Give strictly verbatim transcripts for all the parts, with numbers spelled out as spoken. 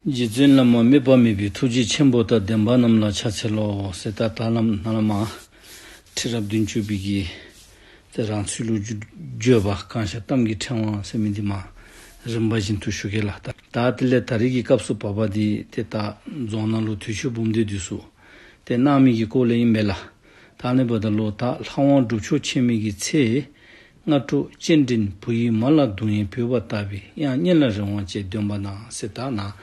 རྗེ་བཙུན་བླ་མ་དམིགས་པ་མེད་པའི་ཐུགས་རྗེ་ཆེན་པོ་དང་ལྡན་པ་རྣམས་ལ་ཕྱག་འཚལ་ལོ་ཟེར། ད་ད་ལམ་ནཱ་ལས་མར་ཁྲི་རབས་བདུན་ཅུ་པའི་གི་ཏེ་རང་ཚུལ་ལུ་བརྗོད་པ་གང་ཤར་གཏམ་གྱི་ཕྲེང་བ་ཟེར་མི་འདི་མར་རིམ་པ་བཞིན་དུ་ཞུ་གེ་ལགས། ད་ད་དེ་ལས་ད་རིས་ཀྱི་སྐབས་སུ་བབ་པ་འདི་ཏེ་ད་རྫོང་ནང་ལུ་དུས་མཆོད་འབུམ་སྡེ་འདི་ཚུ་ཏེ་གནང་མི་གི་སྐོར་ལས་ཨིན་པས་ལགས། ད་ཨ་ནི་འབདཝ་ད་ལུ་ད་ལྷ་དབང་སྒྲུབ་མཆོད་ཆེན་མོའི་གི་ཚེ། སྔ་དྲོ་སྤྱན་འདྲེན་བུ་ཡི་མ་ལ་གདུང་བས་བོས་པ་ལྟ་བུའི། དབྱངས་སྙན་ལ་རིང་བ་བཅས་འདོན་པ་ན་ཟེར། ད་ནཱ་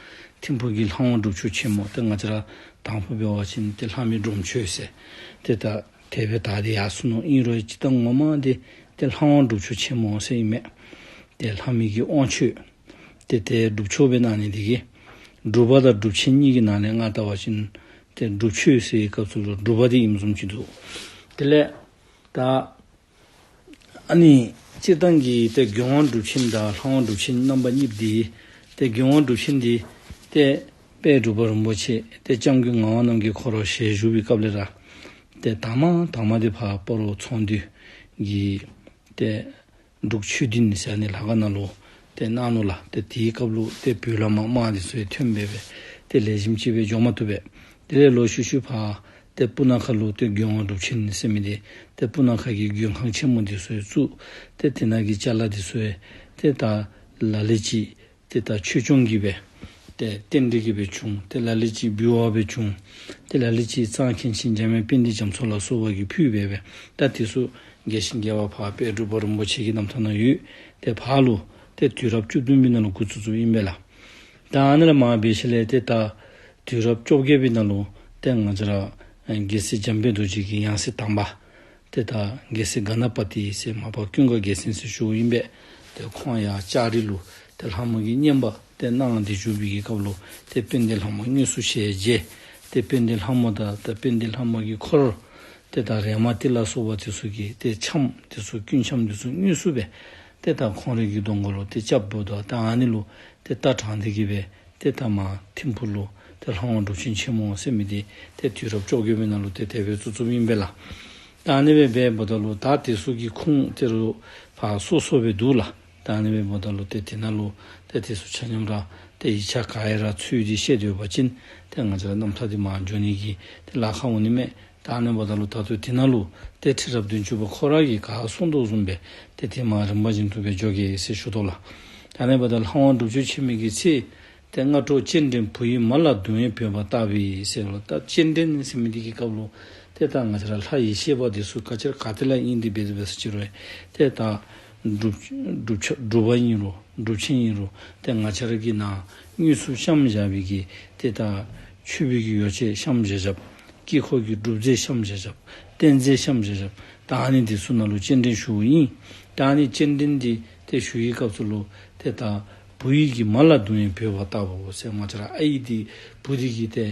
ཐིམ་ཕུག་གི་ལྷ་དབང་སྒྲུབ་མཆོད་ཆེན་མོ་ཏེ་ང་བཅས་ར་དང་ཕུ་འབད་བ་ཅིན་ཏེ་ལྷ་མོའི་སྒྲུབ་མཆོད་ཟེར་ཏེ་ད་དེ་སྦེ་ད་དེ་ཡར་སོ་ནུག། ཨིན་རུང་སྤྱིར་བཏང་ངོ་མ་འདི་ཏེ་ལྷ་དབང་སྒྲུབ་མཆོད་ཆེན་མོ་ཟེར་ཨིན་མས། ཏེ་ལྷ་མོའི་གི་དབང་མཆོད་ཏེ་ཏེ་སྒྲུབ་མཆོད་སྦེ་གནང་ནི་འདི་གིས་སྒྲུབ་པ་དང་སྒྲུབ་ཆེན་གཉིས་ཀྱི་ནང་ལས་ང་བལྟ་བ་ཅིན་ཏེ་སྒྲུབ་མཆོད་ཟེར་བའི་སྐབས་སུ་ལུ་སྒྲུབ་པ་འདི་ཨིནམ་བཟུམ་ཅིག་འདུག། དེ་ལས་ད་ཨ་ནི་སྤྱིར་བཏང་གི་ཏེ་མགོན་དབང་སྒྲུབ་ཆེན་དང་ལྷ་དབང་སྒྲུབ་ཆེན་རྣམ་པ་གཉིས་འདི་ཏེ་མགོན་དབང་སྒྲུབ་ཆེན་འདི་ཏེ་དཔལ་འབྲུག་པ་རིན་པོ་ཆེ་ཏེ་སྐྱབས་མགོན་ངག་དབང་རྣམ་རྒྱལ་ཁོ་ར་ཞལ་བཞུགས་པའི་སྐབས་ལས་ར་ཏེ་དང་མ་དང་མ་འདི་ཕར་སྤ་རོ་ཚོང་འདུས་ཀྱི་ཏེ་འབྲུག་ཆོས་སྡིངས་ཟེར་ཨ་ནི་ལྷ་ཁང་ནང་ལུ་ཏེ་གནང་ནུག་ལགས། ཏེ་དེའི་སྐབས་ལུ་ཏེ་བོད་ལས་མར་དམག་འདི་ཚུ་ཡང་ཐོན་སྦེ་སྦེ་ཏེ་ལེགས་ཤོམ་ཅིག་སྦེ་འགྱོ་མ་བཏུབ་པས། དེ་ལས་ལོག་ཤུལ་ཤུལ་ཕར་ཏེ་སྤུ་ན་ཁ་ལུ་ཏེ་མགོན་དབང་སྒྲུབ་ཆེན་ཟེར་མི་འདི་ཏེ་སྤུ་ན་ཁ་གི་མགོན་ཁང་ཆེན་མོ་འདི་ཚུ་ཡང་བཙུགས། ཏེ་དེ་ནང་གི་ཅ་ལ་འདི་ཚུ་ཡང་ཏེ་ད་ལ་ལུ་ཅིག་ཏེ་ད་ཆོས་སྐྱོང་གིས་སྦེ་ཏེ་རྟེན་འབྲེལ་གྱིས་སྦེ་བྱུང་། ཏེ་ལ་ལུ་ཅིག་འབུལ་བ་སྦེ་བྱུང་། ཏེ་ལ་ལུ་ཅིག་གཙང་མཁན་ཆེན་འཇམ་དབྱངས་དཔལ་ལྡན་རྒྱ་མཚོ་ལ་སོགས་པ་གིས་ཕུལ་སྦེ་སྦེ་ད་དེ་ཚུ་རྒྱས་ཤིང་རྒྱས་པ་ཕར་དཔལ་འབྲུག་པ་རིན་པོ་ཆེ་གི་རྣམ་ཐར་ནང་ཡོད། ཏེ་ཕར་ལུ་ཏེ་དུས་རབས་བཅུ་བདུན་པའི་ནང་ལུ་འགོ་བཙུགས་བཙུགསཔ་ཨིན་པས་ལགས། ད་ཨ་ནི་ལས་མར་འབད་ཞིནམ་ལས་ཏེ་ད་དུས་རབས་བཅོ་བརྒྱད་པའི་ནང་ལུ་ཏེ་ང་བཅས་ར་རྒྱལ་སྲས་འཇམ་དཔལ་རྡོ་རྗེ་གི་ཡང་སྲིད་དང་པ་ཏེ་ད་རྒྱལ་སྲས་ག་ན་པ་ཏི་ཟེར་མ་པ་ཀུན་དགའ་རྒྱལ་མཚན་ཟེར་ཞུཝ་ཨིན་པས། ཏེ་ཁོང་ཡར་ལྕགས་རི་ལུ་ཏེ་ལྷ་མོ་གི་བསྙེན་པ་ཏེ་གནང་སྟེ་བཞུགས་པའི་གི་སྐབས་ལུ་ཏེ་དཔལ་ལྡན་ལྷ་མོ་དངོས་སུ་ཞལ་མཇལ། ཏེ་དཔལ་ལྡན་ལྷ་མོ་དང་ཏེ་དཔལ་ལྡན་ལྷ་མོ་གི་འཁོར་ཏེ་ད་རེ་མ་ཏི་ལ་སོགས་པ་དེ་ཚུ་གིས་ཏེ་འཆམ་དེ་ཚུ་རྐུན་འཆམ་དེ་ཚུ་དངོས་སུ་སྦེ་ཏེ་ད་ཁོང་རའི་གི་གདོང་ཁ་ལུ་ཏེ་རྐྱབ་འབདཝ་ད་ད་ཨ་ནི་ལུ་ཏེ་ད་དྲངས་ཏེ་གིས་སྦེ་ཏེ་ད་མར་ཐིམ་ཕུག་ལུ་ཏེ་ལྷ་དབང་སྒྲུབ་ཆེན་ཆེན་མོ་ཟེར་མི་འདི་ཏེ་དུས་རབས་བཅོ་བརྒྱད་པའི་ནང་ལུ་ཏེ་དེ་སྦེ་བཙུགས་བཙུགསཔ་ཨིན་པས་ལགས། ད་ཨ་ནི་སྦེ་འབདཝ་ད་ལུ་ད་དེ་ཚུ་གི་ཁུངས་དེ་རུ་ཕར་སོ་སོ་སྦེ་འདུག་ལགས། ད་ཨ་ནི་སྦེ་འབདཝ་ད་ལུ་ཏེ་དེ་ནང་ལུ་ཏེ་དེ་ཚུ་ཆ་མཉམ་ར་ཏེ་ཡིག་ཆ་ག་ར་ཚུད་དེ་བཤད་དེ་ཡོད་པ་ཅིན་ཏེ་ང་བཅས་ར་རྣམ་ཐར་འདི་མར་འགྱོ་ནི་གི་ཏེ་ལཱ་ཁག་འོང་ནི་མས། ད་ཨ་ནི་འབདཝ་ད་ལུ་ད་ལྟོ་དེ་ནང་ལུ་ཏེ་ཁྲི་རབས་བདུན་ཅུ་པ་ཁོ་ར་གིས་ག་གསུངས་དོ་བཟུམ་སྦེ་ཏེ་དེ་མར་རིམ་པ་བཞིན་དུ་སྦེ་འགྱོ་གེ་ཟེར་ཞུ་དོ་ལགས། ད་ཨ་ནི་འབདཝ་ད་ལྷ་དབང་སྒྲུབ་མཆོད་ཆེན་མོའི་གི་ཚེ་ཏེ་སྔ་དྲོ་སྤྱན་འདྲེན་བུ་ཡི་མ་ལ་གདུང་བས་བོས་པ་ལྟ་བུའི་ཟེར་ལོ། ད་སྤྱན་འདྲེན་ཟེར་མི་འདི་གི་སྐབས་ལུ་ཏེ་ད་ང་བཅས་ར་ལྷ་ཡེ་ཤེས་པ་འདི་ཚུ་ག་ཅི་ར་ག་ཏེ་ལས་ཨིན་ཏེ་འབད་དེ་འབད་ས་ཅི་རུང་ཏེ་ད་སྒྲུབ་སྒྲུབ་ཆ་སྒྲུབ་པ་ཨིན་རུང་སྒྲུབ་ཆེན་ཨིན་རུང་ཏེ་ང་བཅས་ར་གི་ནང་དངོས་སུ་བཤམས་བཞག་པའི་གི་ཏེ་ད་མཆོད་པའི་གི་ཡོ་བྱད་བཤམས་བཞག་བཞགཔ། དཀྱིལ་འཁོར་གྱི་སྒྲུབ་རྫས་བཤམས་བཞག་བཞགཔ། རྟེན་རྫས་བཤམས་བཞག་བཞགཔ། ད་ཨ་ནི་འདི་ཚུ་ནང་ལུ་སྤྱན་འདྲེན་ཞུཝ་ཨིན། ད་ཨ་ནི་སྤྱན་འདྲེན་འདི་ཏེ་ཞུ་བའི་སྐབས་སུ་ལུ་ཏེ་ད་བུ་ཡི་གི་མ་ལ་གདུང་བས་བོས་པ་ལྟ་བུ་ཟེར་ང་བཅས་ར་ཨའི་འདི་བུ་འདི་གིས་ཏེ་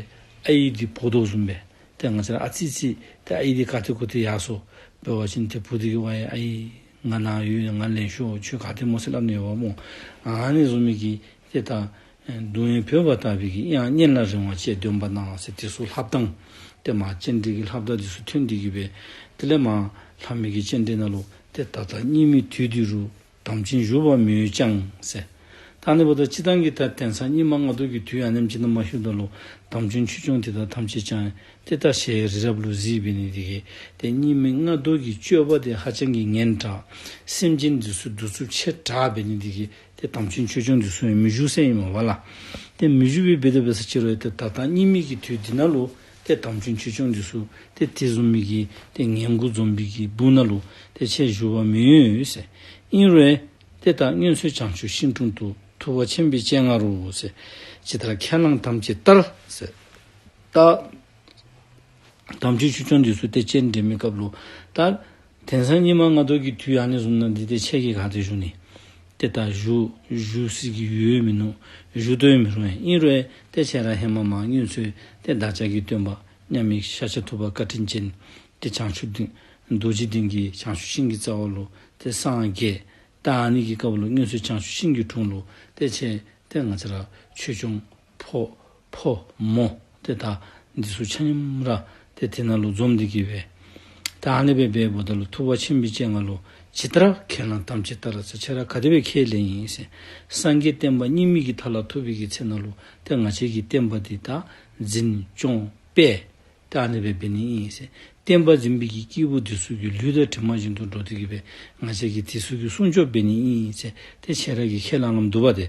ཨའི་འདི་འབོ་དོ་བཟུམ་སྦེ་ཏེ་ང་བཅས་ར་ཨ་ཙི་ཅིག་ཏེ་ཨའི་འདི་ག་ཏེ་གུ་ཏེ་ཡར་སོ་འབད་བ་ཅིན་ཏེ་བུ་འདི་གིས་ཝའི་ཨའི་ང་ནཱ་ཡོད་ང་ལེན་ཤོག་ཁྱོད་ག་ཏེ་སྨོ་ཟེར་སླབ་ནི་ཡོདཔ་སྨོ། ཨ་ནི་བཟུམ་མའི་གི་ཏེ་ད་གདུང་བས་བོས་པ་ལྟ་བུའི་གི་དབྱངས་སྙན་ལ་རིང་བ་བཅས་འདོན་པ་ན་ཟེར་དེ་ཚུ་ལྷབ་ཐངས་ཏེ་མར་སྤྱན་འདྲེན་གྱི་ལྷབ་ཐངས་དེ་ཚུ་ཐོན་ཏེ་གིས་སྦེ་དེ་ལས་མར་ལྷ་མོའི་གི་སྤྱན་འདྲེན་ནང་ལུ་ཏེ་ད་ལྟ་སྙིགས་མའི་དུས་འདི་རུ་དམ་ཅན་བཞུགས་པ་མི་འོས་ཀྱང་ཟེར། ད་ཨ་ནི་འབདཝ་ད་སྤྱིར་བཏང་གི་ད་དེང་སང་སྙིགས་མ་ལྔ་བདོ་གི་དུས་ཨ་ནེམ་ཅིག་ནང་མ་ལྷོདཔ་ད་ལུ་དམ་ཅན་ཆོས་སྐྱོང་དེ་དག་ཐམས་ཅད་ཀྱང་ཏེ་ད་ཞལ་རི་རབ་ལུ་གཟིགས་འབད་ནི་དེ་གིས་ཏེ་སྙིགས་མའི་ལྔ་བདོ་གི་སྤྱོད་པ་དེ་ཧ་ཅང་གི་ངན་དྲགས། སེམས་ཅན་འདི་ཚུ་གདུག་རྩུབ་ཆེ་དྲགས་འབད་ནི་དེ་གིས་ཏེ་དམ་ཅན་ཆོས་སྐྱོང་འདི་ཚུ་ཡང་མི་བཞུགས་ཟེར་ཨིན་མས་པ་ལགས། ཏེ་མི་བཞུགས་པའི་འབད་དེ་འབད་ས་ཅི་རུང་ཏེ་ད་ལྟ་སྙིགས་མའི་གི་དུས་འདི་ནང་ལུ་ཏེ་དམ་ཅན་ཆོས་སྐྱོང་འདི་ཚུ་ཏེ་དེ་བཟུམ་མའི་གི་ཏེ་ངན་དགུ་འཛོམས་པའི་གི་སྦུག་ནང་ལུ་ཏེ་ཁྱེད་བཞུགས་པ་མི་འོས་ཟེར། ཨིན་རུང་ཏེ་ད་སྔོན་ཚེ་བྱང་ཆུབ་ཤིང་དྲུང་དུ། ཐུབ་པ་ཆེན་པོའི་སྤྱན་སྔ་རུ་ཟེར། ཇི་ལྟར་ཁས་བླངས་དམ་བཅས་ལྟར་ཟེར། ད་དམ་ཅན་ཆོས་སྐྱོང་འདི་ཚུ་ཏེ་སྤྱན་འདྲེན་མི་སྐབས་ལུ་ད་དེང་སང་སྙིགས་མ་ལྔ་བདོ་གི་དུས་ཨ་ནི་བཟུམ་ནང་འདི་ཏེ་ཁྱེད་ཀྱིས་ག་ཏེ་བཞུགས་ནི། ཏེ་ད་བཞུགས་བཞུགས་སའི་གི་ཡུལ་མིན་ནུག། བཞུགས་དོན་མི་རུང་ཡང་ཨིན་རུང་ཡང་ཏེ་ཁྱེད་ར་ཧེ་མ་མར་སྔོན་ཚེ་ཏེ་བདག་ཅག་གི་སྟོན་པ་མཉམ་མེད་ཤཱཀྱ་ཐུབ་པ་བཀའ་དྲིན་ཅན་ཏེ་བྱང་ཆུབ་ཏེ་རྡོ་རྗེ་གདན་གྱི་བྱང་ཆུབ་ཤིང་གི་རྩ་བ་ལུ་ཏེ་སངས་རྒྱས། ད་ཨ་ནི་གི་སྐབས་ལུ་སྔོན་ཚེ་བྱང་ཆུབ་ཤིང་གི་དྲུང་ལུ་ཏེ་ཁྱེད་ཏེ་ང་བཅས་ར་ཆོས་སྐྱོང་ཕོ་ཕོ་མོ་ཏེ་ད་འདི་ཚུ་ཆ་མཉམ་ར་ཏེ་དེ་ནང་ལུ་འཛོམས་ཏེ་གིས་སྦེ་ ད་ཨ་ནི་སྦེ་འབདཝ་ད་ལུ་ཐུབ་པ་ཆེན་པོའི་སྤྱན་སྔར་ལུ་ཇི་ལྟར་ཁས་བླངས་དམ་ཅིག་ལྟར་ཟེར། ཁྱེད་ར་ག་དེ་སྦེ་ཁས་ལེན་ཡི་ཟེར། སངས་རྒྱས་བསྟན་པ་སྙིགས་མའི་གི་མཐའ་ལ་ཐུག་པའི་གི་ཚེ་ན་ལུ་ཏེ་ང་བཅས་ཀྱི་བསྟན་པ་འདི་ད་འཛིན་སྐྱོང་སྤེལ་ད་ཨ་ནི་སྦེ་འབད་ནི་ཨིན་ཟེར། བསྟན་པ་འཛིན་པའི་གི་སྐྱེས་བུ་འདི་ཚུ་གི་ལུས་དང་གྲིབ་མ་བཞིན་དུ་འགྲོགས་ཏེ་གི་སྦེ་ང་བཅས་ཀྱིས་འདི་ཚུ་གི་སྲུང་སྐྱོབ་འབད་ནི་ཨིན་ཟེར། ཏེ་ཁྱེད་ར་གིས་ཁས་བླངས་བླངསམ་འདུག་པ་ཏེ།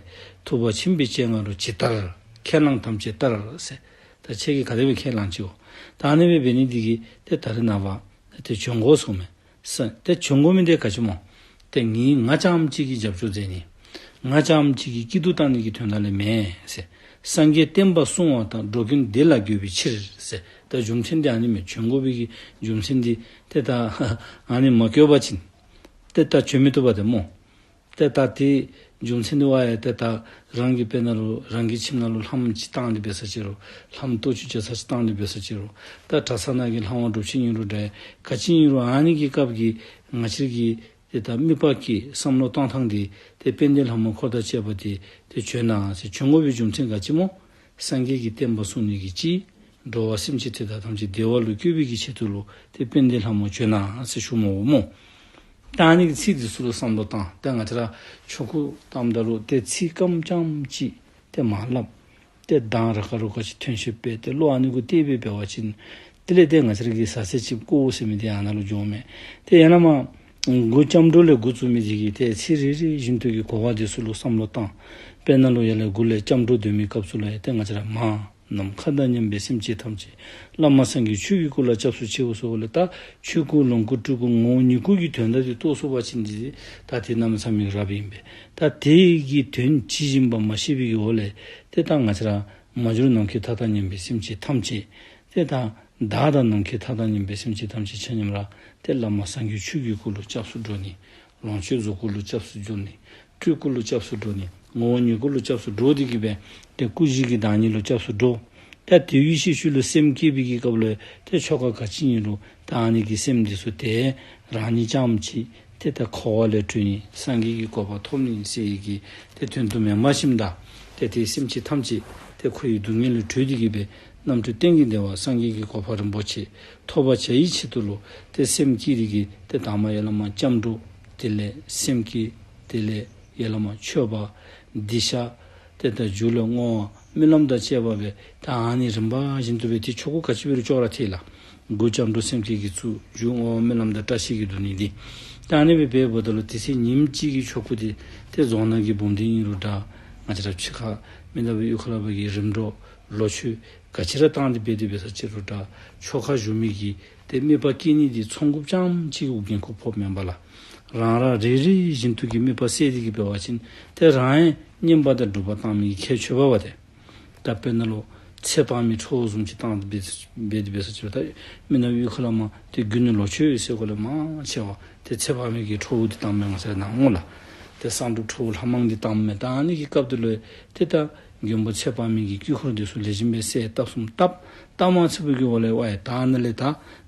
ཐུབ་པ་ཆེན་པོའི་སྤྱན་སྔར་ལུ་ཇི་ལྟར་ཁས་བླངས་དམ་ཅིག་ལྟར་ཟེར། ད་ཁྱེད་ཀྱིས་ག་དེ་སྦེ་ཁས་བླངས་ཅི་འོང་། ད་ཨ་ནི་སྦེ་འབད་ནི་འདི་གིས་ཏེ་ད་རེས་ནངས་པ་ཏེ་བྱོན་དགོ་ཟེརཝ་མས། ས་ཏེ་བྱོན་དགོ་མི་འདི་ག་ཅི་སྨོ། ཏེ་ངེའི་ང་རྐྱངམ་གཅིག་གིས་རྒྱབ་སྐྱོར་མཛད་ནི། ང་རྐྱངམ་གཅིག་གིས་སྐྱིད་སྡུག་བཏང་ནི་གི་དོན་དག་ལས་མེན་ཟེར། སངས་རྒྱས་བསྟན་པ་སྲུང་བ་དང་། འགྲོ་ཀུན་བདེ་ལ་འགོད་པའི་ཕྱིར་ཟེར། ད་རྒྱུ་མཚན་འདི་ཨ་ནི་མས། བྱོན་དགོ་པའི་གི་རྒྱུ་མཚན་འདི་ཏེ་ད་ཨ་ནི་མ་བཀོད་པ་ཅིན་ཏེ་ད་བྱོན་མི་བཏུབ་པ་ཏེ་སྨོ། ཏེ་ད་དེ་རྒྱུ་མཚན་འདི་བ་ཡ་ཏེ་ད་རང་གི་དཔེར་ན་ལུ་རང་གི་ཁྱིམ་ནང་ལུ་ལྷམ་ཅིག་བཏང་སྟེ་འབད་ས་ཅི་རུང་། ལྷམ་ལྟོ་ཆུ་བྱ་ས་ཅིག་བཏང་སྟེ་འབད་ས་ཅི་རུང་། ད་གྲྭ་ས་ནང་གི་ལྷམ་དབང་སྒྲུབ་ཆེན་ཨིན་རུང་འདྲ། ག་ཅི་ཨིན་རུང་ཨ་ནི་གི་སྐབས་ཀྱི་ང་བཅས་ཀྱི་ཏེ་ད་དམིགས་པ་གི་བསམ་བློ་གཏང་ཐངས་འདི་ཏེ་དཔལ་ལྡན་ལྷ་མོ་འཁོར་དང་བཅས་པ་འདི་ཏེ་བྱོན་གནང་ཟེར། བྱོན་དགོ་པའི་རྒྱུ་མཚན་ག་ཅི་སྨོ། སངས་རྒྱས་ཀྱི་བསྟན་པ་སྲུང་ནི་གི་གཅིག། འགྲོ་བ་སེམས་ཅན་དེ་དག་ཐམས་ཅད་བདེ་བ་ལུ་བཀོད་པའི་གི་ཆེད་དུ་ལུ་ཏེ་དཔལ་ལྡན་ལྷ་མོ་བྱོན་གནང་ཟེར་ཞུཝ་མས་སྨོ། ད་ཨ་ནི་གི་ཚིག་འདི་ཚུ་ལུ་བསམ་བློ་བཏང་། ད་ང་བཅས་ར་ཆོ་ག་གཏངམ་ད་ལུ་ཏེ་ཚིག་སྐམ་རྐྱངམ་ཅིག་ཏེ་མ་སླབ། ཏེ་གདངས་ར་ཁ་རུ་ཁ་ཅིག་ཐོན་ཤེས་སྦེ་ཏེ་བློ་ཨ་ནི་གུ་གཏད་སྦེ་འབད་བ་ཅིན་དེ་ལས་ཏེ་ང་བཅས་ར་གི་ཟ་ཟེར་ཅིག་བཀོ་ཟེར་མི་འདི་ཨ་ནཱ་ལུ་འགྱོཝ་མས། ཏེ་ཡང་ན་མ་མགུ་སྐྱབས་འགྲོ་ལས་འགོ་བཙུགས་མི་འདི་གིས་ཏེ་ཚིག་རེ་རེ་བཞིན་དུ་གི་གོ་བ་འདི་ཚུ་ལུ་བསམ་བློ་བཏང་། དཔེར་ན་ལུ་ཡར་ལས་མགུ་ལས་སྐྱབས་འགྲོ་འདོན་མི་སྐབས་སུ་ལུ་ཡང་ཏེ་ང་བཅས་ར་མ་ནམ་མཁའ་དང་མཉམ་པའི་སེམས་ཅན་ཐམས་ཅད་བླ་མ་སངས་རྒྱས་ཆོས་ཀྱི་སྐུ་ལ་སྐྱབས་སུ་མཆིའོ་ཟེརཝ་ལས་ད་ཆོས་སྐུ་ལོངས་སྐུ་སྤྲུལ་སྐུ་ངོ་བོ་ཉིད་སྐུ་གི་དོན་དག་འདི་རྟོགས་ཚུགས་པ་ཅིན་འདི་ད་དེ་གནམ་མེད་ས་མེད་རབ་ཨིན་པས། ད་དེ་གི་དོན་ཇི་བཞིན་པ་མ་ཤེས་པའི་གི་འོག་ལས་ཏེ་ད་ང་བཅས་ར་མ་གྱུར་ནམ་མཁའི་མཐའ་དང་མཉམ་པའི་སེམས་ཅན་ཐམས་ཅད་ཏེ་ད་བདག་དང་ནམ་མཁའི་མཐའ་དང་མཉམ་པའི་སེམས་ཅན་ཐམས་ཅད་ཆ་མཉམ་ར་ཏེ་བླ་མ་སངས་རྒྱས་ཆོས་ཀྱི་སྐུ་ལུ་སྐྱབས་སུ་འགྲོ་ནི། ལོངས་སྤྱོད་རྫོགས་སྐུ་ལུ་སྐྱབས་སུ་འགྲོ་ནི། སྤྲུལ་སྐུ་ལུ་སྐྱབས་སུ་འགྲོ་ནི། ངོ་བོ་ཉིད་སྐུ་ལུ་སྐྱབས་སུ་འགྲོ་སྟེ་གི་སྦེ་ཏེ་སྐུ་བཞི་གི་བདག་ཉིད་ལུ་སྐྱབས་སུ་འགྲོ། ད་དེ་ཡི་ཤེས་བཅུ་ལུ་སེམས་བསྐྱེད་པའི་གི་སྐབས་ལུ་ཏེ་ཆོ་ག་ག་ཅི་ཨིན་རུང་ད་ཨ་ནི་གི་སེམས་འདི་ཚུ་ཏེ་རང་ཉིད་རྐྱངམ་གཅིག་ཏེ་ད་འཁོར་བ་ལས་གྲོལ་ནི་སངས་རྒྱས་ཀྱི་གོ་འཕང་ཐོབ་ནི་ཟེར་བའི་གི་ཏེ་དོན་དུ་མེན་པ་ཞིནམ་ད་ཏེ་དེ་སེམས་ཅན་ཐམས་ཅད་ཏེ་འཁོར་བའི་སྡུག་བསྔལ་ལས་གྲོལ་ཏེ་གི་སྦེ་རྣམ་གྲོལ་གཏན་གྱི་བདེ་བ་སངས་རྒྱས་ཀྱི་གོ་འཕང་རིན་པོ་ཆེ་ཐོབ་པར་བྱ་བའི་ཆེད་དུ་ལུ་ཏེ་སེམས་བསྐྱེད་དེ་གི་ཏེ་དང་པ་ཡར་ལས་མར་སྐྱབས་འགྲོ། དེ་ལས་སེམས་བསྐྱེད། དེ་ལས་ཡར་ལས་མར་མཆོད་པ། སྡིག་བཤགས། ཏེ་ད་མཇུག་ལུ་བསྔོ་བ་སྨོན་ལམ་དང་བཅས་པ་སྦེ་ད་ཨ་ནི་རིམ་པ་བཞིན་དུ་སྦེ་ཏེ་ཆོ་ག་ག་ཅི་འབད་རུང་ཅོག་ར་འཐད་ལགས། མགུ་སྐྱབས་འགྲོ་སེམས་བསྐྱེད་ཀྱིས་བཙུགས། མཇུག་བསྔོ་བ་སྨོན་ལམ་དང་བཀྲ་ཤིས་ཀྱིས་བསྡུ་ནི་འདི། ད་ཨ་ནི་སྦེ་འབདཝ་ད་ལུ་དེ་ཚེ་ཉིནམ་གཅིག་གི་ཆོ་ག་འདི་ཏེ་རྫོང་ནང་གི་འབུམ་སྡེ་ཨིན་རུང་འདྲ། ང་བཅས་ར་ཕྱི་ཁ་མི་ནག་པའི་གཡུས་ཁ་ལས་ཕར་གྱི་རིམ་གྲོ་ལོ་མཆོད་ག་ཅི་ར་བཏང་སྟེ་འབད་དེ་འབད་ས་ཅི་རུང་འདྲ། ཆོ་ག་ཞུ་མི་གི་ཏེ་དམིགས་པ་བསྐྱེད་ནི་འདི་ཚོགས་འགོཔ་རྐྱངམ་གཅིག་གི་འགན་ཁུར་ཕོགཔ་མེན་པ་ལགས། རང་རང་རེ་རེ་བཞིན་དུ་གི་དམིགས་པ་གསལ་ཏེ་གི་འབད་བ་ཅིན་ཏེ་རང་ཡང་བསྙེན་པ་དང་སྒྲུབ་པ་བཏང་མི་གི་ཁྱད་ཆོས་འབདཝ་ཏེ། ད་དཔེར་ན་ལུ་ཚེ་དཔག་མེད་ཁྲོ་བོ་བཟུམ་ཅིག་བཏང་སྟེ་འབད་དེ་འབད་ས་ཅི་རུང་ད་མི་ནག་པའི་གཡུས་ཁ་ལས་མར་ཏེ་དགུན་ནི་ལོ་མཆོད་ཟེར་གོ་ལས་མང་ཆེ་བ་ཏེ་ཚེ་དཔག་མེད་ཀྱི་ཁྲོ་བོ་འདི་བཏངམ་མས་ང་བཅས་ར་ནང་སྔོ་ལགས། ཏེ་གསང་སྒྲུབ་ཁྲོ་བོ་ལྷ་མང་འདི་བཏངམ་མས། ད་ཨ་ནི་གི་སྐབས་འདི་ལུ་ཏེ་ད་མགོན་པོ་ཚེ་དཔག་མེད་ཀྱི་དཀྱིལ་འཁོར་འདི་ཚུ་ལེགས་ཤོམ་སྦེ་གསལ་བཏབ་གསུམ་བཏབ་བཏབ་མ་ཚུགས་པའི་གི་འོག་ལས་ཝའི་ད་ཨ་ནཱ་ལས་ད་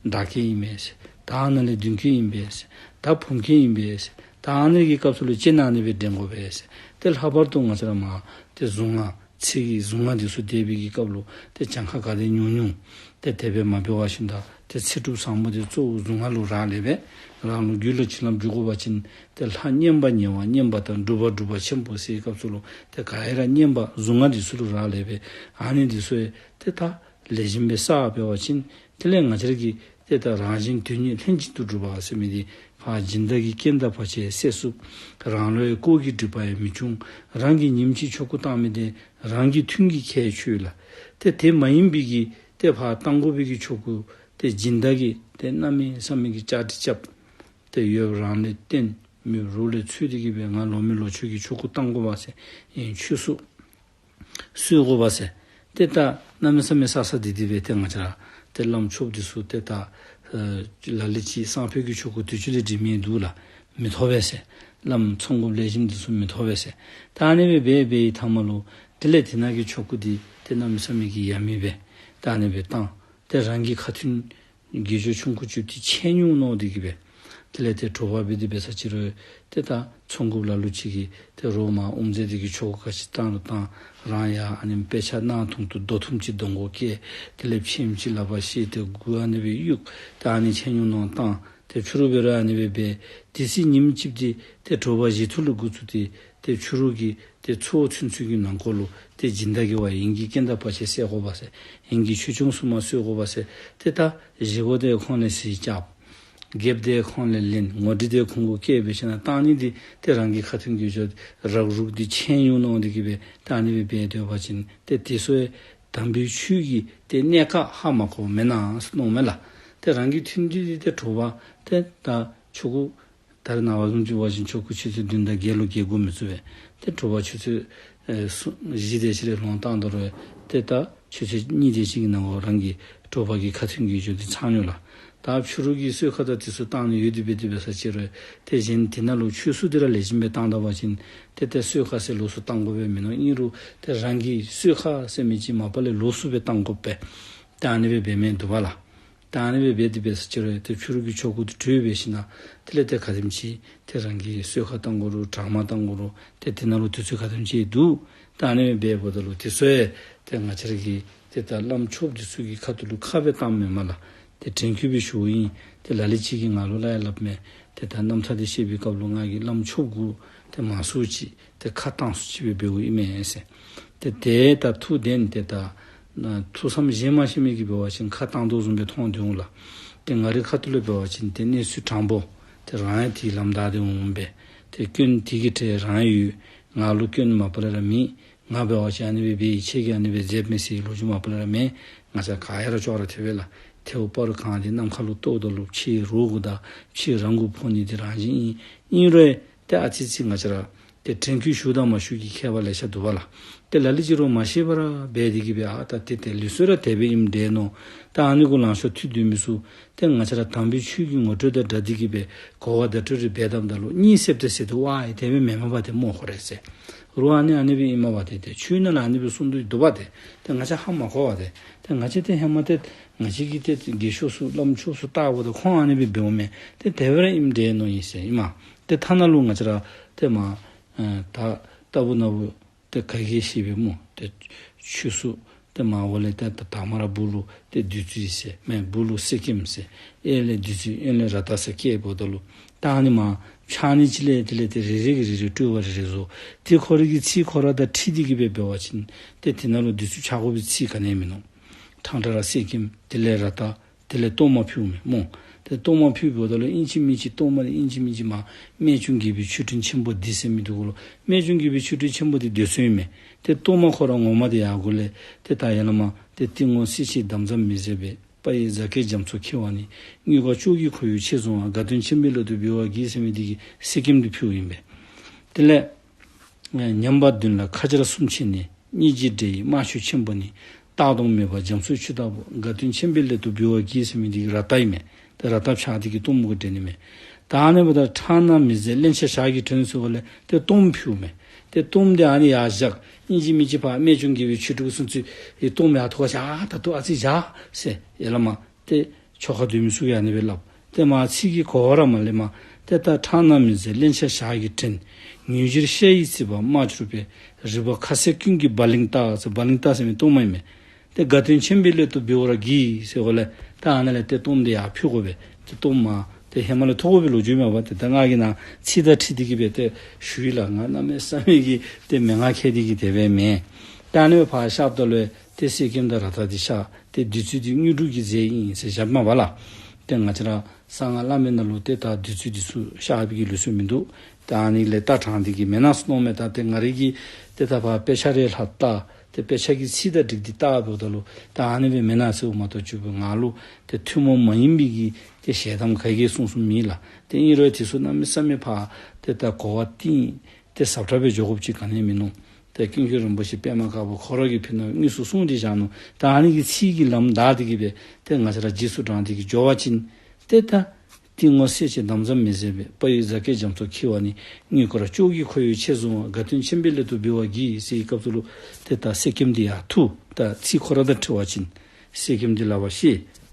སྒྲ་སྐད་ཨིན་མས་ཟེར། ད་ཨ་ནཱ་ལས་མདུན་སྐད་ཨིན་པས་ཟེར། ད་བུམ་སྐད་ཨིན་པས་ཟེར། ད་ཨ་ནི་གི་སྐབས་སུ་ལུ་ཅི་ཨིན་ན་ཨ་ནི་སྦེ་འདྲེན་དགོ་པས་ཟེར། ཏེ་ལྷག་པར་དུ་ང་བཅས་ར་མར་ཏེ་གཟུངས་སྔགས་ཚིག་གི་གཟུངས་སྔགས་འདི་ཚུ་བཟླས་པའི་གི་སྐབས་ལུ་ཏེ་གྱངས་ཁ་ག་དེ་ཉུང་ཉུང་ཏེ་དེ་སྦེ་མ་འབད་བ་ཞིནམ་ད་ཏེ་ཚེ་སྒྲུབ་བཟང་པོ་འདི་གཙོ་བོ་གཟུངས་སྔགས་ལུ་རག་ལས་པས། རང་ལུ་རྒྱུད་ལུ་བྱིན་རླབས་འཇུག་དགོ་པ་ཅིན་ཏེ་ལྷ་བསྙེན་པ་ཉེ་བར་བསྙེན་པ་དང་སྒྲུབ་པ་སྒྲུབ་པ་ཆེན་པོ་ཟེར་བའི་སྐབས་སུ་ལུ་ཏེ་ག་ར་བསྙེན་པ་གཟུངས་སྔགས་འདི་ཚུ་ལུ་རག་ལས་པས། ཨ་ནི་འདི་ཚུ་ཡང་ཏེ་ད་ལེགས་ཤོམ་སྦེ་བསགས་འབད་བ་ཅིན་དེ་ལས་ང་བཅས་ར་གི་ཏེ་ད་རང་གཞན་དོན་གཉིས་ལྷན་ཅིག་ཏུ་གྲུབ་པ་ཟེར་མི་འདི་ཕར་སྦྱིན་བདག་གི་རྐྱེན་དང་བར་ཆད་སེལ་ཚུགས། རང་ལུ་ཡང་རྐུ་གི་སྒྲིབ་པ་ཡང་མི་འབྱུང་། རང་གིས་ཉིནམ་གཅིག་ཆོ་ག་བཏང་མི་འདི་རང་གི་མཐུན་གྱི་ཁྱད་ཆོས་ལགས། ཏེ་དེ་མ་ཡིན་པའི་གི་ཏེ་ཕར་བཏང་དགོ་པའི་གི་ཆོ་ག་ཏེ་སྦྱིན་བདག་གིས་ཏེ་གནམ་མེད་ས་མེད་ཀྱི་བཅའ་སྒྲིག་རྐྱབ། ཏེ་ཡོདཔ་རང་ལས་བརྟེན་མེདཔ་རོགས་ལས་འཚོལ་ཏེ་གི་སྦེ་ང་ལོག་མི་ལོག་ཆོས་ཀྱི་ཆོ་ག་བཏང་དགོ་པས་ཟེར། ཨིན་ཆོས་སྲུང་གསོལ་དགོ་པས་ཟེར། ཏེ་ད་གནམ་མེད་ས་མེད་བསག་བསག་སྟེ་དེ་སྦེ་ཏེ་ང་བཅས་ར་ཏེ་བླམ་ཆོསཔ་འདི་ཚུ་ཏེ་ད་ཨེ་ལ་ལུ་ཅིག་སང་ཕོད་ཀྱི་ཆོ་ག་དུས་ཅི་ལས་སྒྲིག་མི་འདུག་ལགས། མི་ཐོབ་པས་ཟེར། བླམ་ཚོགས་འགོཔ་ལེགས་ཤོམ་འདི་ཚུ་མི་ཐོབ་པས་ཟེར། ད་ཨ་ནི་སྦེ་འབད་འབད་བའི་མཐའ་མ་ལུ་དེ་ལས་དེ་ནང་གི་ཆོ་ག་འདི་ཏེ་གནམ་མེད་ས་མེད་ཀྱི་ཡ་མེད་སྦེ་ད་ཨ་ནི་སྦེ་བཏང་། ཏེ་རང་གི་ཁ་ཐུན་དགེ་སྦྱོར་ཆུང་ཀུ་བཅུ་བདུན་ཆད་ཉུང་མནོ་སྟེ་གི་སྦེ་ དེ་ལས་ཏེ་དྲོ་པ་འབད་དེ་འབད་ས་ཅིག་རུང་ཏེ་ད་ཚོང་འགུགཔ་ལ་ལུ་ཅིག་གིས་ཏེ་རོགས་མར་དབུ་མཛད་འདི་གིས་ཆོ་ག་ག་ཅི་བཏང་རུང་བཏང་རང་ཡང་ཨ་ནི་དཔེ་ཆ་གནང་ཐུང་ཐུང་རྡོ་ཐུམ་ཅིག་གདོང་ཁར་བཀལ། དེ་ལས་ཕྱེངམ་ཅིག་ལག་པར་བཤེད། ཏེ་མགུ་ཨ་ནི་སྦེ་གཡུག། ཏེ་ཨ་ནི་ཆས་ཉོ་ནང་བཏང་། ཏེ་ཕྱི་རུ་འབད་རུང་ཨ་ནི་སྦེ་འབད། དེ་ཚེ་ཉིནམ་གཅིག་འདི་ཏེ་དྲོ་པ་བཞེས་ཐུག་ལས་འགོ་བཙུགས་ཏེ་ཏེ་ཕྱི་རུ་གི་ཏེ་ཚོ་ཚུན་ཚོད་ཀྱི་ནང་འཁོད་ལུ་ཏེ་སྦྱིན་བདག་གི་བ་ཡིན་གྱི་རྐྱེན་དང་བར་ཆད་སེལ་དགོ་པས་ཟེར། ཡིན་གྱི་ཆོས་སྐྱོང་སྲུང་མ་གསོལ་དགོ་པས་ཟེར། ཏེ་ད་བཞེས་སྒོ་དེ་ཁོང་ལས་གཟིགས་རྐྱབ། རྒྱབ་དེ་ཁོང་ལས་ལེན། ངོ་དྲི་དེ་ཁོང་གུ་བསྐྱལ་འབད་ཞིནམ་ལས་བཏང་ནི་འདི་ཏེ་རང་གི་ཁ་ཐུན་གྱི་ཆོག་རག་རུག་འདི་ཆས་ཉོ་ནང་འདི་གིས་འབད་བཏང་ནི་སྦེ་འབད་སྡོད་པ་ཅིན་ཏེ་དེ་ཚུ་ཡང་དམ་པའི་ཆོས་ཀྱི་ཏེ་གནད་ཁག་ཧ་མ་གོཝ་མེན་ན་མནོཝ་མས་ལགས། ཏེ་རང་གི་ཐུན་འདི་འདི་ཏེ་དྲོ་པ་ཏེ་ད་ཆོ་ག་ད་རེས་ནངས་པ་བཟུམ་ཅིག་འབད་བ་ཅིན་ཆོ་ག་ཆུ་ཚོད་བདུན་དང་བརྒྱད་ལུ་བརྒལ་འགོ་མི་བཙུགས་པས། ཏེ་དྲོ་པ་ཆུ་ཚོད་ཨེ་གསུམ་བཞི་དེ་ཅིག་ལས་ལོང་བཏང་དོ་རུང་ཏེ་ད་ཆུ་ཚོད་གཉིས་དེ་ཅིག་གི་ནང་འཁོད་རང་གི་དྲོ་པ་གི་ཁ་ཐུན་གྱི་ཆོག་འདི་ཚང་ནུག་ལགས། ད་ཕྱི་རུ་གི་གསོལ་ཁ་དང་དེ་ཚུ་བཏང་ནི་ཡོད་དེ་འབད་དེ་འབད་ས་ཅིག་རུང་ཏེ་གཞན་དེ་ནང་ལུ་ཆོས་སྲུང་འདི་ར་ལེགས་ཤོམ་སྦེ་བཏང་ད་པ་ཅིན་ཏེ་ཏེ་གསོལ་ཁ་ཟེར་ལོགས་སུ་བཏང་དགོཔ་སྦེ་མིན་ནུག། ཨིན་རུང་ཏེ་རང་གི་གསོལ་ཁ་ཟེར་མི་ཅིག་མ་པ་ལས་ལོགས་སུ་སྦེ་བཏང་དགོཔ་སྦེ་ད་ཨ་ནི་སྦེ་འབད་མི་འདུག་པ་ལགས། ད་ཨ་ནི་སྦེ་འབད་དེ་འབད་ས་ཅིག་རུང་ཏེ་ཕྱི་རུ་གི་ཆོ་ག་འདི་གྲོལ་འབད་ཞིནམ་ལས་དེ་ལས་ཏེ་ག་དེམ་ཅིག་ཏེ་རང་གི་གསོལ་ཁ་བཏང་དགོ་རུང་དྲག་མ་བཏང་དགོ་རུང་ཏེ་དེ་ནང་ལུ་དུས་ཚོད་ག་དེམ་ཅིག་འདུག། ད་ཨ་ནི་སྦེ་འབདཝ་ད་ལུ་དེ་ཚུ་ཡང་ཏེ་ང་བཅས་ར་གི་ཏེ་ད་བླམ་ཆོསཔ་འདི་ཚུ་གི་ཁ་ཐུག་ལུ་ཁ་སྦེ་བཏངམ་མེན་མས་ལགས། ཏེ་དྲན་སྐུལ་སྦེ་ཞུཝ་ཨིན། ཏེ་ལ་ལུ་ཅིག་གིས་ང་ལུ་ཡང་སླབ་མས། ཏེ་ད་རྣམ་ཐར་འདི་བཤད་པའི་སྐབས་ལུ་ང་གིས་བླམ་ཆོསཔ་གུ་ཏེ་མང་སུ་ཅིག་ཏེ་ཁ་བཏང་སུ་ཅིག་སྦེ་འབདཝ་ཨིན་མས་ཟེར། ཏེ་ཏེ་ད་ཐུགས་བདེན་ཏེ་ད་ཐུགས་བསམ་བཞེས་མ་ཤེས་མི་གིས་འབད་བ་ཅིན་ཁ་བཏང་དོ་བཟུམ་སྦེ་མཐོང་སྟེ་འོང་ལགས། ཏེ་ང་རའི་ཁ་ཐུག་ལུ་འབད་བ་ཅིན་ཏེ་གནས་ཚུལ་དྲང་པོ་ཏེ་རང་ཡང་དེ་ལམ་བདའ་སྟེ་འོངམ་སྦེ་ཏེ་སྐྱོན་དེ་གི་གྲས་རང་ཡང་ཡོད། ང་ལུ་སྐྱོན་མ་པ་ལས་ར་མེད། ང་འབད་བ་ཅིན་ཨ་ནི་སྦེ་འབད་ཡི། ཁྱེད་ཀྱིས་ཨ་ནི་སྦེ་མཛདཔ་མས་ཟེར་ལོ་རྒྱུས་མ་པ་ལས་ར་མེད། ང་བཅས་ག་ཡ་ར་ཅོག་ར་འཐདཔ་སྦེ་ལགས། ཐལཝ་སྤར་གང་སྟེ་ནམ་མཁའ་ལུ་གཏོརཝ་ད་ལུ་ཕྱི་རོལ་གུ་དང་ཕྱི་རང་གུ་ཕོག་ནི་འདི་རང་བཞིན་ཨིན། ཨིན་རུང་ཏེ་ཨ་ཙི་ཙི་ང་བཅས་ར་ཏེ་དྲན་སྐུལ་ཞུཝ་དང་མ་ཞུཝ་གི་ཁྱད་པར་ལེ་ཤ་འདུག་པ་ལགས། ཏེ་ལ་ལུ་ཅིག་རོགས་མ་ཤེས་པར་འབད་དེ་གིས་འབད་ཨ་ད་ཏེ་ཏེ་ལུགས་སྲོལ་ར་དེ་སྦེ་ཨིནམ་འདྲས་མནོ། ཏེ་ཨ་ནི་གུ་ལང་ཤོར་ཐུག་སྡོད་མི་ཚུ་ཏེ་ང་བཅས་ར་དམ་པའི་ཆོས་ཀྱི་ངོ་སྤྲོད་དང་སྦྲགས་ཏེ་གིས་འབད་གོ་བ་བརྡ་སྤྲོད་རེ་འབད་དཝ་ད་ལུ་གཉིད་སད་དེ་སད་དེ་ཝའེ་དེ་སྦེ་མེན་མས་པ་ཏེ་སྨོ་ཁོ་རེ་ཟེར། རོགས་ཨ་ནི་ཨ་ནི་སྦེ་ཨིན་མས་པ་ཏེ། ཏེ་ཆོས་ནང་ལུ་ཨ་ནི་སྦེ་གསུངས་ཏེ་འདུག་པ་ཏེ། ཏེ་ང་བཅས་ཧ་མ་གོ་བས་ཏེ། ཏེ་ང་བཅས་ཏེ་ཧེ་མ་ཏེ་ང་བཅས་ཀྱིས་ཏེ་རྒས་ཤོས་ཚུ་བླམ་ཆོསཔ་ཚུ་བལྟཝ་ད་ཁོང་ཨ་ནི་སྦེ་འབདཝ་མས། ཏེ་དེ་སྦེ་ར་ཨིནམ་འདྲས་མནོ་ཡི་ཟེར་ཨིན་མས། ཏེ་ཐ་ན་ལུ་ང་བཅས་ར་ཏེ་མར་ཨེ་ད་ལྟ་བུ་ན་བུ་ཏེ་ག་གིས་ཤེས་པས་སྨོ། ཏེ་ཆོས་སྲུང་ཏེ་མར་འོག་ལས་ཏེ་ད་དང་མ་ར་སྦུག་ལུ་ཏེ་བདུད་རྩི་ཟེར་མས། སྦུག་ལུ་གསེར་སྐྱེམས་ཟེར། གཡས་ལས་བདུད་རྩི་གཡོན་ལས་རཀྟ་ཟེར་བཀལཝ་ད་ལུ་ད་ཨ་ནི་མར་ཕྱགས་ནི་ཅིག་ལས་དེ་ལས་ཏེ་རེ་རེ་གིས་རེ་རེ་སྤྲོས་པ་རེ་རེ་བཟོ། ཏེ་ཁོ་རའི་གི་ཚིག་ཁོ་ར་དང་འཁྲིལ་ཏེ་གིས་འབད་འབད་བ་ཅིན་ཏེ་དེ་ནང་ལུ་བདུད་རྩི་ཕྱགས་སྒོ་པའི་ཚིག་ག་ནི་ཡང་མིན་ནུག། ཕྲང་ཕྲང་ར་གསེར་སྐྱེམས་དེ་ལས་རཀྟ་དེ་ལས་གཏོར་མ་ཕུལཝ་མས་སྨོ། ཏེ་གཏོར་མ་ཕུལཝ་ད་ལུ་ཨིན་ཅི་མིན་ཅི་གཏོར་མ་འདི་ཨིན་ཅི་མིན་ཅི་མར་རྨད་བྱུང་དགྱེས་པའི་མཆོད་སྤྲིན་ཆེན་པོ་འདི་ཟེར་མི་འདི་གུ་ལུ་རྨད་བྱུང་དགྱེས་པའི་མཆོད་སྤྲིན་ཆེན་པོ་འདི་འདོད་སྲོལ་ཨིན་མས། ཏེ་གཏོར་མ་ཁོ་ར་ངོ་མ་འདི་ཡར་གུ་ལས་ཏེ་ད་ཡར་ལས་མར་ཏེ་ཏིང་ངོ་གསེར་ཕྱེ་དམ་རྫས་མི་ཟད་པའི། དཔལ་གྱི་རྫ་སྐྱེས་རྒྱ་མཚོ་འཁྱིལ་བ་ནི། དངུལ་དཀར་ལྕོག་གི་ཁོར་ཡུག་ཆེར་བཟུང་བ། དགའ་སྟོན་ཆེན་པོའི་སླད་དུ་འབུལ་བར་བགྱི་ཟེར་མི་འདི་གི་གསེར་སྐྱེམས་འདི་ཕུལཝ་ཨིན་པས། དེ་ལས་ཉམས་པ་བདུན་ལ་ཁ་སྦྱར་གསུམ་ཕྱེ་ནས། སྙིང་རྗེ་འབྲེལ་བའི་དམར་ཆུ་ཆེན་པོ་ནི། རྟག་སྟོང་མེད་པ་རྒྱ་མཚོའི་ཆུ་ལྟ་བུ། དགའ་སྟོན་ཆེན་པོའི་སླད་དུ་འབུལ་བར་བགྱི་ཟེར་མི་འདི་གི་རཀྟ་ཨིན་མས། ཏེ་རཀྟ་ཕྱགས་ཏེ་གིས་གཏོརམ་གུ་འདྲེན་ནི་མས། ད་ཨ་ནི་འབདཝ་ད་ཕྲང་ན་མི་ཟད་རླན་ཆེན་ཞག་གི་དྲོད་ཟེརཝ་ལས་ཏེ་གཏོརམ་ཕུལཝ་མས། ཏེ་གཏོརམ་འདི་ཨ་ནི་ཡར་བཞག། ཨིན་ཅི་མིན་ཅི་ཕར་རྨད་བྱུང་དགྱེས་པའི་ཆོས་དྲུག་གསུང་ཚུལ་གྱི་གཏོརམ་ཡར་ཐོག་ཁར་བཞག། ད་ལྟོ་ཨ་ཙི་བཞག་ཟེར་ཡར་ལས་མར་ཏེ་ཆོ་ག་འདོན་མི་ཚུ་གིས་ཨ་ནི་སྦེ་སླབ། ཏེ་མར་ཚིག་གི་གོ་བ་ར་མར་ལས་མར་ཏེ་ད་ཕྲང་ན་མི་ཟད་རླན་ཆེན་ཞག་གི་དྲོད། ཉུང་ཞིང་ཤ་ཡི་རྩིས་པ་དམར་ཆུ་པས། རིག་པ་ཁ་ཟས་ཀུན་གྱི་བ་ལིང་ལྟར་ཟེར། བ་ལིང་ལྟར་ཟེར་མི་གཏོརམ་ཨིན་མས། ཏེ་དགའ་སྟོན་ཆེན་པོའི་སླད་དུ་འབུལ་བར་བགྱི་ཟེརཝ་ལས་ད་ཨ་ནཱ་ལས་ཏེ་གཏོརམ་འདི་ཡར་ཕུལ་དགོ་པས། ཏེ་གཏོརམ་མར་ཏེ་ཧེ་མ་ལས་ཐོགས་དགོ་པའི་ལོ་རྒྱུས་མས་པ། ཏེ་ད་ང་གིས་ནཱ་ཚིག་དང་འཁྲིལ་ཏེ་གིས་སྦེ་ཏེ་ཞུ་ཡི་ལགས། ང་གནམ་མེད་ས་མེད་ཀྱི་ཏེ་མན་ངག་མཁས་ཏེ་གིས་དེ་སྦེ་མེན། ད་ཨ་ནི་སྦེ་ཕར་བཞགཔ་ད་ལུ་ཏེ་གསེར་སྐྱེམས་དང་རཀྟ་འདི་བཞག། ཏེ་བདུད་རྩི་འདི་དངོས་གྲུབ་ཀྱི་རྫས་ཨིན་ཟེར་བཞགཔ་མས་པ་ལགས། ཏེ་ང་བཅས་ར་གསང་སྔགས་བླ་མེད་ནང་ལུ་ཏེ་ད་བདུད་རྩི་འདི་ཚུ་བཞག་པའི་གི་ལུགས་སྲོལ་མིན་འདུག། ད་ཨ་ནི་ལས་ད་དྲངས་ཏེ་གིས་མེན་ན་ཟེར་མནོཝ་མས། ད་ཏེ་ང་རའི་གི་ཏེ་ད་ཕར་དཔེ་ཆ་རེ་ལྷག་བལྟ། ཏེ་དཔེ་ཆ་གི་ཚིག་དང་སྒྲིག་སྟེ་བལྟཝ་ད་ལུ་ད་ཨ་ནི་སྦེ་མེན་ན་ཟེརཝ་མ་གཏོགས་ཅིག་སྦེ་ང་ལུ་ཏེ་ཐུན་མོང་མ་ཡིན་པའི་གི་ཏེ་ཞལ་གདམས་ག་གིས་གསུངས་གསུངསམ་མེད་ལགས། ཏེ་ཨིན་རུང་དེ་ཚུ་གནམ་མེད་ས་མེད་ཕར་ཏེ་ད་གོ་བ་གཏིང་ཏེ་ཟབ་དྲགས་སྦེ་འགྱོ་དགོཔ་ཅིག་ག་ནི་ཡང་མིན་ནུག། ཏེ་ཀུན་མཁྱེན་རིན་པོ་ཆེ་པདྨ་དཀར་པོ་ཁོ་ར་གིས་ཕི་ནང་དངོས་སུ་གསུངས་ཏེ་བཞག་ནུག། ད་ཨ་ནི་གི་ཚིག་གི་ལམ་བདའ་སྟེ་གིས་སྦེ་ཏེ་ང་བཅས་ར་རྗེས་སུ་འབྲང་སྟེ་གིས་འགྱོ་བ་ཅིན་ཏེ་ད་ཏིང་ངོ་གསེར་ཕྱེ་དམ་རྫས་མི་ཟད་པའི། དཔལ་གྱི་རྫ་སྐྱེས་རྒྱ་མཚོ་འཁྱིལ་བ་ནི། དངུལ་དཀར་ལྕོག་གི་ཁོར་ཡུག་ཆེར་བཟུང་བ། དགའ་སྟོན་ཆེན་པོའི་སླད་དུ་འབུལ་བར་བགྱི་ཟེར་བའི་སྐབས་སུ་ལུ་ཏེ་ད་གསེར་སྐྱེམས་འདི་ཡར་འཐུ། ད་ཚིག་ཁོ་ར་དང་འཁྲིལ་བ་ཅིན་གསེར་སྐྱེམས་འདི་ལག་པར་བཤེད།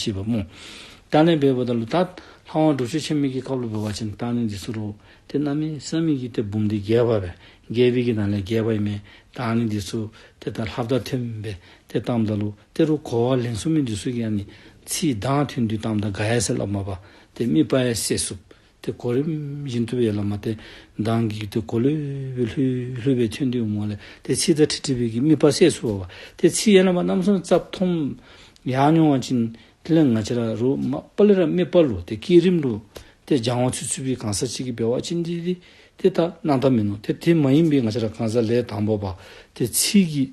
མི་ཤེས་པ་སྨོ། ད་ཨ་ནི་འབདཝ་ད་ལུ་ད་ལྷ་དབང་སྒྲུབ་མཆོད་ཆེན་མོའི་གི་སྐབས་ལུ་འབད་བ་ཅིན་ད་ཨ་ནི་འདི་ཚུ་རུ་ཏེ་གནམ་མེད་ས་མེད་ཀྱི་ཏེ་འབུམ་སྡེ་རྒྱས་པ་སྦེ་རྒྱས་པའི་གི་ནང་ལས་རྒྱས་པ་ཨིན་མས། ད་ཨ་ནི་འདི་ཚུ་ཏེ་ད་ལྷ་བརྡ་ཐོནམ་སྦེ་ཏེ་བཏངམ་ད་ལུ་ཏེ་རུ་གོ་བ་ལེན་ཚུགས་མི་འདི་ཚུ་གིས་ཨ་ནི་ཚིག་གདངས་ཐོན་དུས་བཏངམ་ད་དགའ་ཡི་ཟེར་སླབ་མས་པ། ཏེ་དམིགས་པ་ཡང་གསལ་ཚུགས། ཏེ་གོ་རིམ་བཞིན་དུ་སྦེ་ཡར་ལས་མར་ཏེ་གདངས་ཀྱི་ཏེ་གོ་ལེ་སྦེ་ལྷོད་ལྷོད་སྦེ་ཐོན་དོ་འོང་ལས་ཏེ་ཚིག་དང་འཁྲིལ་འཁྲིལ་བའི་གི་དམིགས་པ་གསལ་ཚུགས་པ། ཏེ་ཚིག་ཡར་ལས་མར་གནམ་མེད་ས་མེད་རྩབ་མཐོངམ་ཡར་འོང་བ་ཅིན་དེ་ལས་ང་བཅས་ར་རུ་མ་པ་ལས་ར་དམིགས་པ་ལུ་ཏེ་བསྐྱེད་རིམ་ལུ་ཏེ་སྦྱང་བ་ཚུད་ཚུད་པའི་གང་ཟག་ཅིག་གིས་འབད་བ་ཅིན་འདི་འདི་ཏེ་ད་སྣང་དག་མིན་ནུག། ཏེ་དེ་མ་ཡིན་པའི་ང་བཅས་ར་གང་ཟག་ལས་དང་པོ་པ་ཏེ་ཚིག་གི་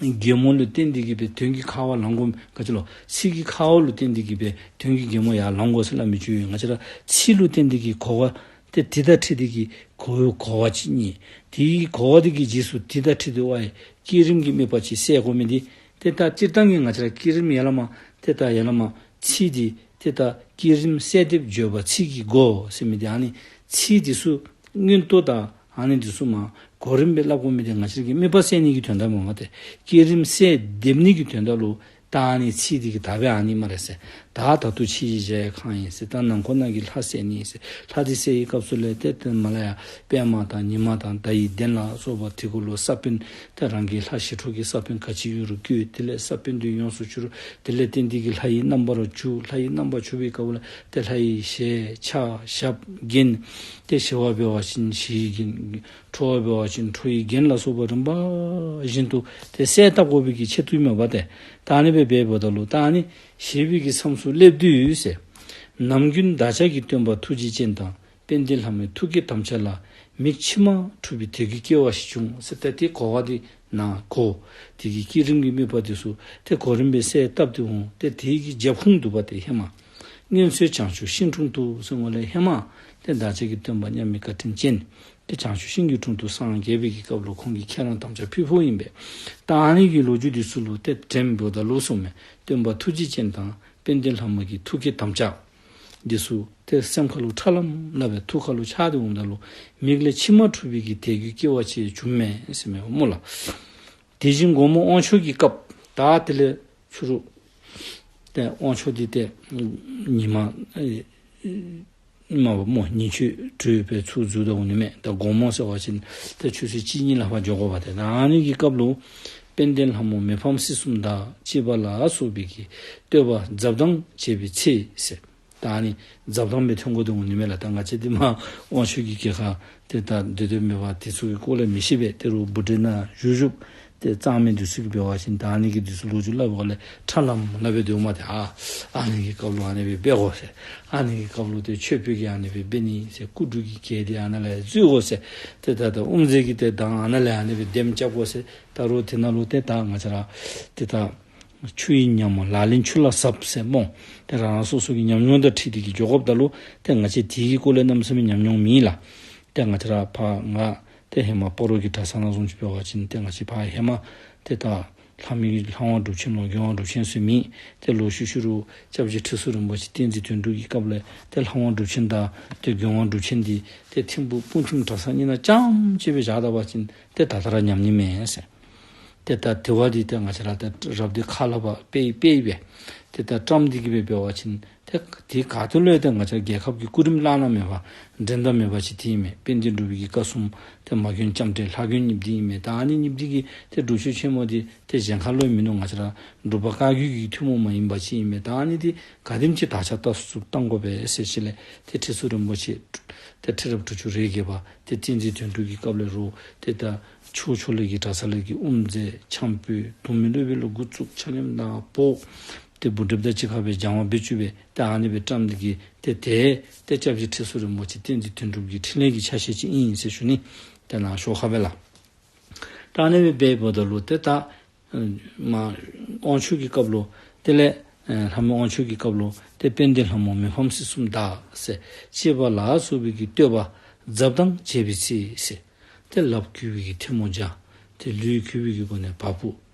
རྒྱལ་མོ་ལུ་བརྟེན་ཏེ་གིས་སྦེ་དོན་གྱི་ཁ་བ་ལང་དགོ་ག་ཅི་ལོ། ཚིག་གི་ཁ་བ་ལུ་བརྟེན་ཏེ་གིས་སྦེ་དོན་གྱི་རྒྱལ་མོ་ཡར་ལང་དགོ་ཟེར་སླབ་མི་ཅིག་ཡོད། ང་བཅས་ར་ཚིག་ལུ་བརྟེན་ཏེ་གིས་གོ་བ་ཏེ་དེ་དང་འཁྲིལ་ཏེ་གིས་གོ་གོ་བ་ཅིག་རྙེད། དེའི་གོ་བ་དེ་གི་རྗེས་སུ་དེ་དང་འཁྲིལ་ཏེ་བ་ཡི་བསྐྱེད་རིམ་གྱི་དམིགས་པ་ཅིག་གསལ་དགོ་མི་འདི་ཏེ་ད་སྤྱིར་བཏང་གི་ང་བཅས་ར་བསྐྱེད་རིམ་ཡར་ལས་མར་ཏེ་ད་ཡར་ལས་མར་ཚིག་འདི་ཏེ་ད་བསྐྱེད་རིམ་གསལ་འདེབས་བརྗོད་པ་ཚིག་གི་སྒོ་ཟེར་མི་འདི་ཨ་ནི་ཚིག་འདི་ཚུ་མངོན་རྟོགས་དང་ཨ་ནི་འདི་ཚུ་མར་གོ་རིམ་སྦེ་སླབ་དགོ་མི་འདི་ང་བཅས་ཀྱི་དམིགས་པ་གསལ་ནི་གི་དོན་དག་སྨོ། ང་ཏེ་བསྐྱེད་རིམ་གསལ་འདེབས་ནི་གི་དོན་དག་ལུ་ད་ཨ་ནི་ཚིག་འདི་གི་ད་སྦེ་ཨ་ནི་སྨ་རེ་ཟེར། ད་ད་ལྟོ་ཕྱི་ཡི་གཞལ་ཡས་ཁང་ཡིན་ཟེར། ད་ནང་ཁོག་ནང་གི་ལྷ་གསལ་ནི་ཟེར། ལྷ་འདི་གསལ་བའི་སྐབས་སུ་ལས་ཏེ་ཏེ་མར་ལས་ཡར་པདྨ་དང་ཉི་མ་དང་ཟླ་ཡི་གདན་ལ་སོགས་པ་དེ་གུ་ལུ་ས་བོན་ཏེ་རང་གི་ལྷ་ཞི་ཁྲོ་གི་ས་བོན་ག་ཅི་ཡོད་རུང་བཀོད། དེ་ལས་ས་བོན་འདི་ཡོངས་སུ་གྱུར། དེ་ལས་ཏེ་འདི་གིས་ལྷ་ཡི་རྣམ་པར་གྱུར། ལྷ་ཡི་རྣམ་པར་གྱུར་པའི་སྐབས་ལུ་ཏེ་ལྷ་ཡི་ཞལ་ཕྱག་ཞབས་རྒྱན་ཏེ་ཞི་བ་འབད་བ་ཅིན་ཞི་ཡི་རྒྱན། ཁྲོ་བོ་འབད་བ་ཅིན་ཁྲོ་ཡི་རྒྱན་ལ་སོགས་པ་རིམ་པ་བཞིན་དུ་ཏེ་གསལ་བཏབ་དགོ་པའི་གི་ཆེད་དུ་ཨིན་མས་པ་ཏེ། ད་ཨ་ནི་སྦེ་འབདཝ་ད་ལུ་ད་ཨ་ནི་ཞི་བའི་གི་མཚམས་སུ་སླེབས་དུས་ཟེར། ནམ་རྒྱུན་བདག་ཅག་གི་སྟོན་པ་ཐུགས་རྗེ་ཅན་དང་དཔལ་ལྡན་ལྷ་མོའི་ཐུགས་བསྐྱེད་དམ་བཅའ་ལ་མིག་མཆི་མ་འཁྲུགས་པའི་དད་ཀྱི་སྐྱེ་བ་ཞིག་བྱུང་ཟེར། ཏེ་དེ་གོ་བ་འདི་ནཱ་གོ། དེ་གི་བསྐྱེད་རིམ་གྱི་དམིགས་པ་འདི་ཚུ་ཏེ་གོ་རིམ་སྦེ་གསལ་བཏབ་སྟེ་འོང་། ཏེ་དེ་གི་རྒྱབ་ཁུངས་འདུག་པ་ཏེ་ཧེ་མ། སྔོན་ཚེ་བྱང་ཆུབ་ཤིང་དྲུང་དུ་ཟེར་འོང་ལས་ཧེ་མ་ཏེ་བདག་ཅག་གི་སྟོན་པ་མཉམ་མེད་བཀའ་དྲིན་ཅན་ཏེ་བྱང་ཆུབ་ཤིང་གི་དྲུང་དུ་སངས་རྒྱས་པའི་གི་སྐབས་ལུ་ཁོང་གིས་ཁྱེད་རང་དམ་བཅའ་ཕུལ་ཕུལཝ་ཨིན་པས། ད་ཨ་ནི་གི་ལོ་རྒྱུས་འདི་ཚུ་ལུ་ཏེ་དྲནམ་འབདཝ་ད་ལུ་གསུངམ་མས། སྟོན་པ་ཐུགས་རྗེ་ཅན་དང་དཔལ་ལྡན་ལྷ་མོ་གི་ཐུགས་བསྐྱེད་དམ་བཅའ། འདི་ཚུ་ཏེ་སེམས་ཁ་ལུ་ཁྲ་ལམ་ལམ་སྦེ་ཐུགས་ཁ་ལུ་འཆར་ཏེ་འོངམ་ད་ལུ་མིག་ལས་མཆི་མ་འཁྲུགས་པའི་གི་དད་གུས་སྐྱེ་བ་ཅིག་བྱུངམ་མས་ཟེར་མས་སྨོ་ལགས། དེ་བཞིན་དགོང་མོ་དབང་ཆོག་གི་སྐབས་ད་དེ་ལས་ཕྱི་རུ་ཏེ་དབང་ཆོག་འདི་ཏེ་ཉི་མ་ཨེ་ཨེ་ཉི་མ་པ་སྨོ་ཉིན་ཆོས་གྲོལ་བའི་ཚུལ་བཟོ་དོ་འོང་ནི་མས། ད་དགོང་མོ་ཟེར་བ་ཅིན་ཏེ་ཆུ་ཚོད་གཅིག་གཉིས་ལ་ཕར་འགྱོ་དགོ་པ། ཏེ་ད་ཨ་ནི་གི་སྐབས་ལུ་དཔལ་ལྡན་ལྷ་མོ་མི་ཕམ་སྲིད་གསུམ་བདག་ཅེས་པ་ལ་སོགས་པའི་གི་བསྟོད་པ་ཛབ་དང་བྱེད་པའི་ཚེ་ཟེར། ད་ཨ་ནི་ཛབ་དང་སྦེ་ཐོན་དགོ་དོ་འོང་ནི་མས་ལགས། ད་ང་བཅས་འདི་མ་དབང་ཆོག་གི་གྱལ་ཁར་ཏེ་ད་སྡོད་སྡོདཔ་མེད་པར་དེ་ཚུ་གི་སྐོར་ལས་མི་ཤེས་པས། ཏེ་རུང་སྦུག་གྲལ་ནང་བཞུགས་བཞུགསཔ་ཏེ་གཙང་མའི་འདི་ཚུ་གིས་འབད་བ་ཅིན་ད་ཨ་ནི་གི་འདི་ཚུ་ལོ་རྒྱུས་སླབ་པའི་སྐབས་ལས་ཁྲ་ལམ་ལམ་སྦེ་སྡོདཔ་མས། ཏེ་ཨ་ཨ་ནི་གི་སྐབས་ལུ་ཨ་ནི་སྦེ་འབད་དགོ་ཟེར། ཨ་ནི་གི་སྐབས་ལུ་ཏེ་མཆོད་དཔོན་གྱིས་ཨ་ནི་སྦེ་འབད་ནི་ཟེར། སྐུ་དྲུང་གི་གྱལ་འདི་ཨ་ནཱ་ལས་འཛུལ་དགོ་ཟེར། ཏེ་ད་ད་དབུ་མཛད་ཀྱི་ཏེ་གདངས་ཨ་ནཱ་ལས་ཨ་ནི་སྦེ་ལྡེམ་རྐྱབ་དགོ་ཟེར། ད་རུང་དེ་ནང་ལུ་ཏེ་ད་ང་བཅས་ར་ཏེ་ད་ཆུ་ཡི་ཉ་མོ་ལག་ལེན་ཆུ་ལ་ཟབ་ཟེར་སྨོ། ཏེ་རང་རང་སོ་སོ་གི་ཉམས་མྱོང་དང་འཁྲིལ་ཏེ་གིས་འགྱོ་དགོཔ་ད་ལུ་ཏེ་ང་བཅས་དེ་གི་སྐོར་ལས་གནམ་མེད་ས་མེད་ཉམས་མྱོང་མེད་ལགས། ཏེ་ང་བཅས་ར་ཕར་ང་ཏེ་ཧེ་མ་སྤ་རོ་གི་གྲྭ་ཚང་ནང་བཟུམ་ཅིག་འབད་བ་ཅིན་ཏེ་ང་བཅས་ཕར་ཧེ་མ་ཏེ་ད་ལྷ་མོའི་ལྷ་དབང་སྒྲུབ་ཆེན་ལོ་མགོན་དབང་སྒྲུབ་ཆེན་ཚུ་མེད། ཏེ་ལོག་ཤུལ་ཤུལ་རུ་སྐྱབས་རྗེ་ཁྲི་ཟུར་རིན་པོ་ཆེ་བསྟན་འཛིན་དོན་གྲུབ་ཀྱི་སྐབས་ལས་ཏེ་ལྷ་དབང་སྒྲུབ་ཆེན་དང་ཏེ་མགོན་དབང་སྒྲུབ་ཆེན་འདི་ཏེ་ཐིམ་ཕུག་སྤུངས་ཐིམ་གྲྭ་ཚང་གཉིས་ནང་རྐྱངམ་ཅིག་སྦེ་བཞག་ད་པ་ཅིན་ཏེ་ད་ལྟོ་ར་ཉམས་ནི་མས་ཟེར། ཏེ་ད་དེ་བ་འདི་ཏེ་ང་བཅས་ར་ཏེ་རབ་སྡེ་ཁག་ལས་ཕར་སྤེལ་སྤེལ་སྦེ་ཏེ་ད་བཀྲམ་སྟེ་གིས་སྦེ་འབད་བ་ཅིན་ཏེ་དེ་ག་ཏེ་ལུ་ཡང་ཏེ་ང་བཅས་རྒྱལ་ཁབ་ཀྱི་སྐུ་རིམ་བླ་ན་མེད་པ་འགྲན་ཟླ་མེད་པ་ཅིག་འདི་ཨིན་མས། དཔལ་ལྡན་འབྲུག་པའི་གི་བཀའ་སྲུང་ཏེ་མ་མགོན་ལྕམ་དྲལ་ལྷ་མགོན་གཉིས་འདི་ཨིན་མས། ད་ཨ་ནི་གཉིས་འདི་གིས་ཏེ་སྒྲུབ་མཆོད་ཆེན་མོ་འདི་ཏེ་གཞན་ཁ་ལུ་མིན་ནུག། ང་བཅས་ར་འབྲུག་པ་བཀའ་བརྒྱུད་ཀྱི་ཐུན་མོང་མ་ཡིན་པ་ཅིག་ཨིན་མས། ད་ཨ་ནི་འདི་ག་དེམ་ཅིག་དར་ཁྱབ་ཏ་སུ་སུ་བཏང་དགོ་པས་ཟེར་ཞིནམ་ལས་ཏེ་ཁྲི་ཟུར་རིན་པོ་ཆེ་ཏེ་ཁྲི་རབས་དྲུག་ཅུ་རེ་བརྒྱད་པ་ཏེ་བསྟན་འཛིན་དོན་གྲུབ་ཀྱི་སྐབས་ལས་རུང་ཏེ་ད་ཕྱོགས་ཕྱོགས་ལས་ཀྱི་གྲྭ་ཚང་ལས་ཀྱི་དབུ་མཛད་འཆམ་དཔོན་གདོང་མི་སློབ་དཔོན་ལས་འགོ་བཙུགས་ཆ་མཉམ་ནཱ་འབོ་ཏེ་སྦུག་གྲལཔ་དང་གཅིག་ཁར་སྦེ་སྦྱང་བ་འབད་བཅུག་སྦེ་ཏེ་ཨ་ནི་སྦེ་བཀྲམ་སྟེ་གིས་ཏེ་ཏེ་ཏེ་སྐྱབས་རྗེ་ཁྲི་ཟུར་རིན་པོ་ཆེ་བསྟན་འཛིན་དོན་གྲུབ་ཀྱི་འཕྲིན་ལས་ཀྱི་ཆ་ཤས་ཅིག་ཨིན་ཟེར་ཞུ་ནི། ཏེ་ནཱ་ཞོར་ཁར་སྦེ་ལགས། ད་ཨ་ནི་སྦེ་འབདཝ་ད་ལུ་ཏེ་ད་མ་དབང་ཆོག་གི་སྐབས་ལུ་དེ་ལས་ཨེ་ལྷ་མོའི་དབང་ཆོག་གི་སྐབས་ལུ་ཏེ་དཔལ་ལྡན་ལྷ་མོ་མི་ཕམ་སྲིད་གསུམ་བདག་ཟེར་ཅེས་པ་ལ་སོགས་པའི་གི་བསྟོད་པ་ཛབ་དང་བྱེད་པའི་ཚེ་ཟེར། ཏེ་ལགཔ་གུས་པའི་གི་ཐལ་མོ་སྦྱར། ཏེ་ལུས་གུས་པའི་གི་སྒོ་ནས་བ་སྤུ་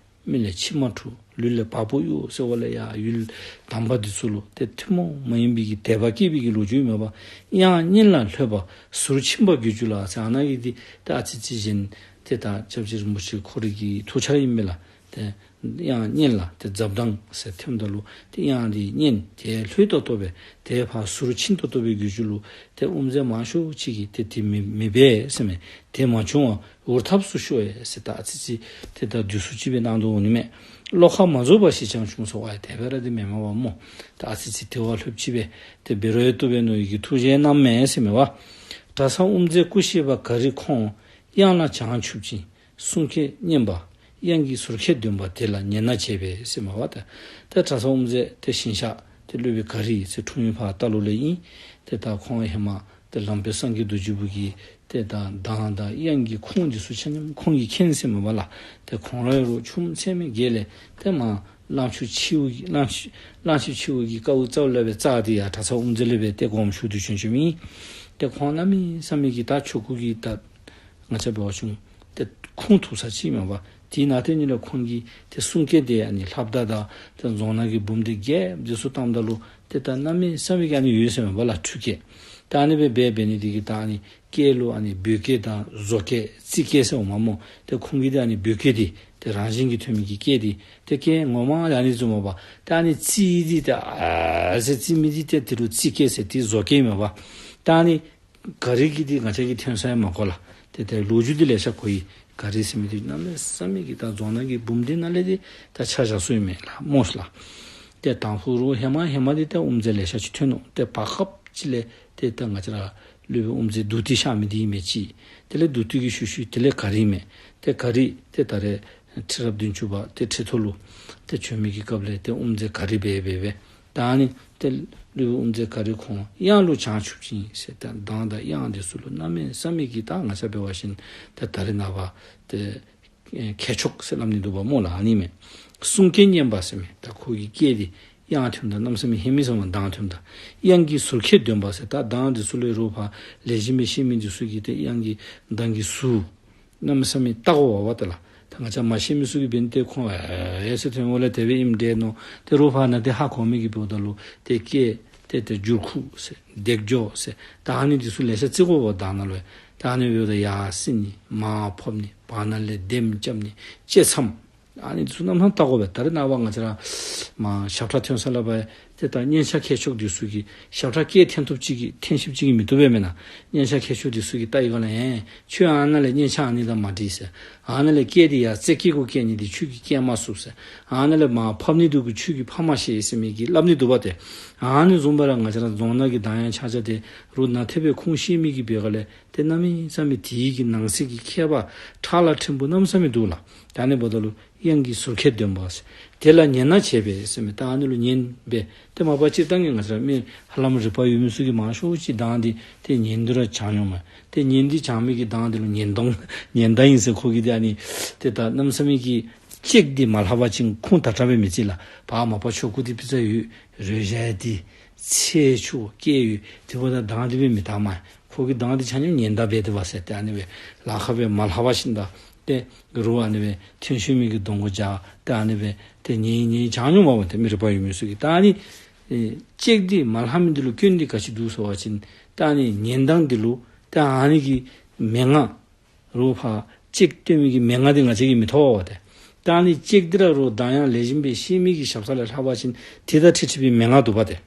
མིག་ལས་མཆི་མ་འཁྲུག། ལུས་ལས་བ་སྤུ་གཡོ་ཟེར་བ་ལས་ཡར་ཡུལ་དམ་པ་འདི་ཚུ་ལུ་ཏེ་ཐུན་མོང་མ་ཡིན་པའི་གི་དད་པ་སྐྱེས་པའི་གི་ལོ་རྒྱུས་མས་པ། དབྱངས་སྙན་ལ་ལྷོད་པ་ཟུར་ཕྱིན་པ་གྱུར་ཅུང་ལགས་ཟེར། ཨ་ནཱ་གི་འདི་ཏེ་ཨ་ཙི་ཅིག་གཞན་ཏེ་ད་སྐྱབས་རྗེ་རིན་པོ་ཆེ་ཁོ་རའི་གི་ཐུགས་འཆར་ཨིན་མས་ལགས། ཏེ་དབྱངས་སྙན་ལ་ཏེ་ཛབ་དང་ཟེར་ཐིམ་ད་ལུ་ཏེ་དབྱངས་འདི་སྙན་ཏེ་ལྷོད་ཏོག་ཏོ་སྦེ་ཏེ་ཕར་ཟུར་ཕྱིན་ཏོག་ཏོ་སྦེ་གྱུར་ཅུང་ལུ་ཏེ་དབུ་མཛད་མང་ཤོས་ཅིག་གིས་ཏེ་དེ་མི་མི་འབད་ཟེར་མས། དེ་མ་བྱུང་བར་འུར་ཐབས་སུ་ཤོར་ཡི་ཟེར། ད་ཨ་ཙི་ཅིག་ཏེ་ད་དུས་སུ་ཅིག་སྦེ་གནང་དོ་འོང་ནི་མས། བློ་ཁ་མ་རྫོགས་པ་ཞིག་ཀྱང་བྱུང་ཟེར་བ་ཡང་དེ་སྦེ་ར་འདི་མེན་མས་པ་སྨོ། ད་ཨ་ཙི་ཅིག་དེ་བ་ལྷོདཔ་ཅིག་སྦེ་ཏེ་འབད་རུང་ཡང་བཏུབ་པས་མནོ་བའི་གི་ཐུགས་བཞེད་གནངམ་མས་ཟེར་མས་པ། གྲྭ་ཚང་དབུ་མཛད་སྐུ་གཤེགས་པ་ག་རི་ཁོང་དབྱངས་ལ་བྱང་ཆུབ་ཅིང་གསུང་སྐད་སྙན་པ་དབྱངས་ཀྱི་ཟུར་ཁྱེར་འདོན་པ་དེ་ལ་ཉན་ན་བྱས་པས་ཟེར་མས་པ། ད་ད་གྲྭ་ཚང་དབུ་མཛད་ཏེ་ཞིང་གཤེགས་ཏེ་སློབ་དཔོན་ག་རི་ཟེར་འཁྲུངས་ཡུལ་ཕར་རྟ་ལོག་ལས་ཨིན། ཏེ་ད་ཁོང་ཧེ་མ་ཏེ་ལམ་པའི་སངས་རྒྱས་རྡོ་རྗེ་བུ་གིས་ཏེ་ད་གདངས་དང་དབྱངས་ཀྱི་ཁུངས་འདི་ཚུ་ཆ་མཉམ་ཁོང་གིས་མཁྱེན་ཟེར་མས་པ་ལགས། ཏེ་ཁོང་ར་ཡང་རུང་ཆུང་ཚད་མའི་སྐབས་ལས་ཏེ་མར་གླང་ཆེན་ཆེ་བོ་གི་གླང་ཆེན་གླང་ཆེན་ཆེ་བོ་གི་དཀའཝ་རྩ་བ་ལས་སྦེ་བཙགས་ཏེ་ཡར་གྲྭ་ཚང་དབུ་མཛད་ལས་སྦེ་ཏེ་དགོངསམ་ཞུ་སྟེ་བྱོན་བྱོནམ་ཨིན། ཏེ་ཁོང་གནམ་མེད་ས་མེད་ཀྱི་ད་ཆོ་ག་གི་ད་ང་བཅས་འབད་བ་ཅིན་ཏེ་ཁུངས་ཐུབ་ས་ཅིག་མས་པ། དེ་ནང་དེ་ནི་ལས་ཁོང་གི་ཏེ་གསུང་སྐད་དེ་ཨ་ནི་ལྷ་བདག་དང་ཏེ་རྫོང་ནང་གི་འབུམ་སྡེ་རྒྱས་འདི་ཚུ་བཏངམ་ད་ལུ་ཏེ་ད་གནམ་མེད་ས་མེད་ཀྱི་ཨ་ནི་ཡོད་ཟེར་མས་པ་ལགས། འཕྲུལ་སྐད། ད་ཨ་ནི་སྦེ་འབད་འབད་ནི་འདི་གིས་ད་ཨ་ནི་སྐད་ལུ་ཨ་ནི་བོད་སྐད་དང་བཟོ་སྐད་རྩིས་སྐད་ཟེར་འོང་མས་སྨོ། ཏེ་ཁོང་གི་ཏེ་ཨ་ནི་བོད་སྐད་འདི་ཏེ་རང་བཞིན་གྱིས་ཐོན་མི་གི་སྐད་འདི་ཏེ་སྐད་ངོ་མ་ཨ་ནི་བཟུམ་མས་པ། ཏེ་ཨ་ནི་རྩིས་འདི་ཏེ་ཨ་ཟེར་རྩིས་མི་འདི་ཏེ་དེ་ལུ་རྩིས་སྐད་ཟེར་ཏེ་བཟོ་སྐད་མས་པ། ད་ཨ་ནི་ག་རི་གི་འདི་ང་བཅས་ཀྱིས་ཐོན་ས་ཡང་མ་གོ་ལགས། ཏེ་ཏེ་ལོ་རྒྱུས་འདི་ལེ་ཤ་གོ་ཡི། ག་རི་ཟེར་མི་འདི་གནམ་མེད་ས་མེད་ཀྱི་ད་རྫོང་ནང་གི་འབུམ་སྡེ་ནང་ལས་འདི་ད་ཆ་བཞག་སྲོལ་ཨིན་མས་ལགས་སྨོ་ལགས། ཏེ་དང་ཕུ་རུ་ཧེ་མ་ཧེ་མ་འདི་ད་དབུ་མཛད་ལེ་ཤ་ཅིག་ཐོན་ནུག། ཏེ་བར་སྐབས་ཅིག་ལས་ཏེ་ད་ང་བཅས་ར་སློབ་དཔོན་དབུ་མཛད་བདུད་འདུལ་གཤགས་མི་འདི་ཨིན་མས་གཅིག། དེ་ལས་བདུད་འདུལ་གྱི་ཤུལ་ཤུལ་དེ་ལས་ག་རི་མས། ཏེ་ག་རི་ཏེ་ད་རེས་ཁྲི་རབས་བདུན་ཅུ་པ་ཏེ་ཁྲི་ཐོག་ལུ་ཏེ་བྱོན་མི་གི་སྐབས་ལས་ཏེ་དབུ་མཛད་ག་རི་འབད་འབད་འབད། ད་ཨ་ནི་ཏེ་སློབ་དཔོན་དབུ་མཛད་ག་རི་ཁོང་དབྱངས་ལུ་བྱང་ཆུབ་ཅིང་ཟེར་ཏེ་གདངས་དང་དབྱངས་འདི་ཚུ་ལུ་གནམ་མེད་ས་མེད་ཀྱི་ད་ང་བཅས་འབད་བ་ཅིན་ཏེ་ད་རེས་ནངས་པ་ཏེ་ཨེ་མཁས་མཆོག་ཟེར་སླབ་ནི་འདུག་པ་སྨོ་ལགས། ཨ་ནི་མས། གསུང་སྐད་སྙན་པ་ཟེར་མས། ད་ཁོ་གི་སྐད་འདི་དབྱངས་ཐོནམ་ད་གནམ་མེད་ས་མེད་ཧེ་མའི་ས་མ་གདངས་ཐོནམ་ད། དབྱངས་ཀྱི་ཟུར་ཁྱེར་འདོན་པ་ཟེར་ད་གདངས་འདི་ཚུ་ལས་རོགས་ཕར་ལེགས་ཤོམ་སྦེ་ཤེས་མི་འདི་ཚུ་གིས་ཏེ་དབྱངས་ཀྱི་གདངས་ཀྱི་ཟུར་གནམ་མེད་ས་མེད་བལྟ་དགོ་པས་ཏེ་ལགས། ད་ང་བཅས་མ་ཤེས་མི་ཚུ་གིས་འབད་ནི་ཏེ་ཁོང་ཨེ་ཟེར་ཐོན་འོང་ལས་དེ་སྦེ་ཨིནམ་འདྲས་མནོ། ཏེ་རོགས་ཕར་ནཱ་ཏེ་ཧ་གོ་མི་གིས་འབདཝ་ད་ལུ་ཏེ་སྐད་ ཏེ་ཏེ་འགྱུར་ཁུག་ཟེར་འདེགས་འགྱོ་ཟེར། ད་ཨ་ནི་འདི་ཚུ་ལེ་ཤ་རྩི་དགོ་པས། ད་ནཱ་ལུ་ད་ཨ་ནི་འབདཝ་ད་ཡར་བསིལ་ནི་མར་ཕབ་ནི་བར་ན་ལས་ལྡེམ་རྐྱབ་ནི་ལྕེ་མཚམས། ཨ་ནི་འདི་ཚུ་རྣམ་སྣང་བལྟ་དགོ་པས། ད་རེས་ནངས་པ་ང་བཅས་ར་མར་ཞབས་ཁྲ་ཐོན་ས་ལུ་འབད་ཏེ་ད་སྙན་ཆ་མཁས་མཆོག་འདི་ཚུ་གིས་ཞབས་ཁྲ་སྐད་འཐེན་བཏུབ་ཅིག་གིས་འཐེན་ཤེསཔ་ཅིག་གིས་མི་བཏུབ་པས་མེན་ན། སྙན་ཆ་མཁས་མཆོག་འདི་ཚུ་གིས་བལྟ་ཡི་ག་ལགས། ཨེ་ཁྱོད་ཨ་ནཱ་ལས་སྙན་ཆ་ཨ་ནི་དང་མ་འགྲིག་ཟེར། ཨ་ནཱ་ལས་སྐད་འདི་ཡར་རྩེ་སྐད་གུ་སྐད་ནི་འདི་ཁྱོད་ཀྱིས་སྐད་མ་ཚུགས་ཟེར། ཨ་ནཱ་ལས་མར་ཕབ་ནི་འདི་གུ་ཁྱོད་ཀྱིས་ཕབ་མ་ཤེས་ཟེར་མི་གིས་སླབ་ནི་འདུག་པ་ཏེ། ཨ་ནི་བཟུམ་སྦེ་ར་ང་བཅས་ར་རྫོང་ནང་གི་གདངས་དབྱངས་ཆ་ཁྱབ་དེ་རུང་ནཱ་ཐེབས་སྦེ་ཁུངས་ཤེས་མི་གིས་འབད་ག་ལས་ཏེ་གནམ་མེད་ས་མེད་དེ་གི་ནང་གསེས་ཀྱི་ཁྱད་པར་ཕྲ་ལ་ཕྲན་བུ་གནམ་མེད་ས་མེད་འདུག་ལགས། ད་ཨ་ནི་འབདཝ་ད་ལུ་དབྱངས་ཀྱི་ཟུར་ཁྱད་འདོན་པ་ཟེར། དེ་ལ་ཉན་ན་བྱེད་པས་ཟེར་མི་ད་ཨ་ནི་ལུ་ཉན་པས། ཏེ་མ་པ་སྤྱིར་བཏང་གི་ང་བཅས་ར་མི་ཧ་ལམ་རིག་པ་ཡོད་མི་ཚུ་གིས་མང་ཤོས་ཅིག་གདངས་འདི་ཏེ་ཉན་དུས་ར་བྱང་མྱོང་མས། ཏེ་ཉན་འདི་བྱང་མི་གི་གདངས་འདི་ལུ་ཉན་གདངས་ཉན་གདངས་ཨིན་ཟེར། ཁོ་གིས་ཏེ་ཨ་ནི་ཏེ་ད་གནམ་མེད་ས་མེད་ཀྱི་ལྕེ་འདི་མ་ལྷག་པ་ཅིན་ཁུངས་དག་དྲགས་སྦེ་མི་བརྩི་ལགས། ཕར་མ་པ་ཆོ་ག་འདི་སྤུས་ཚད་ཡོད། རོལ་ཆ་འདི་ཚད་ཆེ་སྐད་ཡོད། དེ་འབདཝ་ད་གདངས་འདི་སྦེ་མི་དག་མས། ཁོ་གི་གདངས་འདི་ཆ་མཉམ་ཉན་གདངས་འབད་དེ་འབད་ཟེར། ཏེ་ཨ་ནི་སྦེ་ལཱ་ཁག་སྦེ་མ་ལྷག་པ་ཅིན་ད་ཏེ་རུང་ཨ་ནི་སྦེ་ཐོན་ཤེས་མི་གི་གདོང་གུ་འཇགས། ཏེ་ཨ་ནི་སྦེ་ཏེ་ཉན་ཉན་བྱང་མྱོང་མས་པ། ཏེ་མི་རིག་པ་ཡོད་མི་ཚུ་གིས་ད་ཨ་ནི་ཨེ་ལྕེ་འདི་མ་ལྷག་མི་འདི་ལུ་སྐྱོན་འདི་ག་ཅི་འདུག་ཟེར་བ་ཅིན་ད་ཨ་ནི་ཉན་གདངས་འདི་ལུ་ད་ཨ་ནི་གི་མན་ངག་རོགས་ཕར་ལྕེ་སྟོན་མི་གི་མན་ངག་འདི་ང་བཅས་ཀྱིས་མི་ཐོབ་པས་ཏེ། ད་ཨ་ནི་ལྕེ་འདི་ར་རོགས་གདངས་དབྱངས་ལེགས་ཤོམ་སྦེ་ཤེས་མི་གི་ཞབས་ས་ལས་ལྷག་པ་ཅིན་དེ་དང་འཁྲིལ་འཁྲིལ་བའི་མན་ངག་འདུག་པ་ཏེ།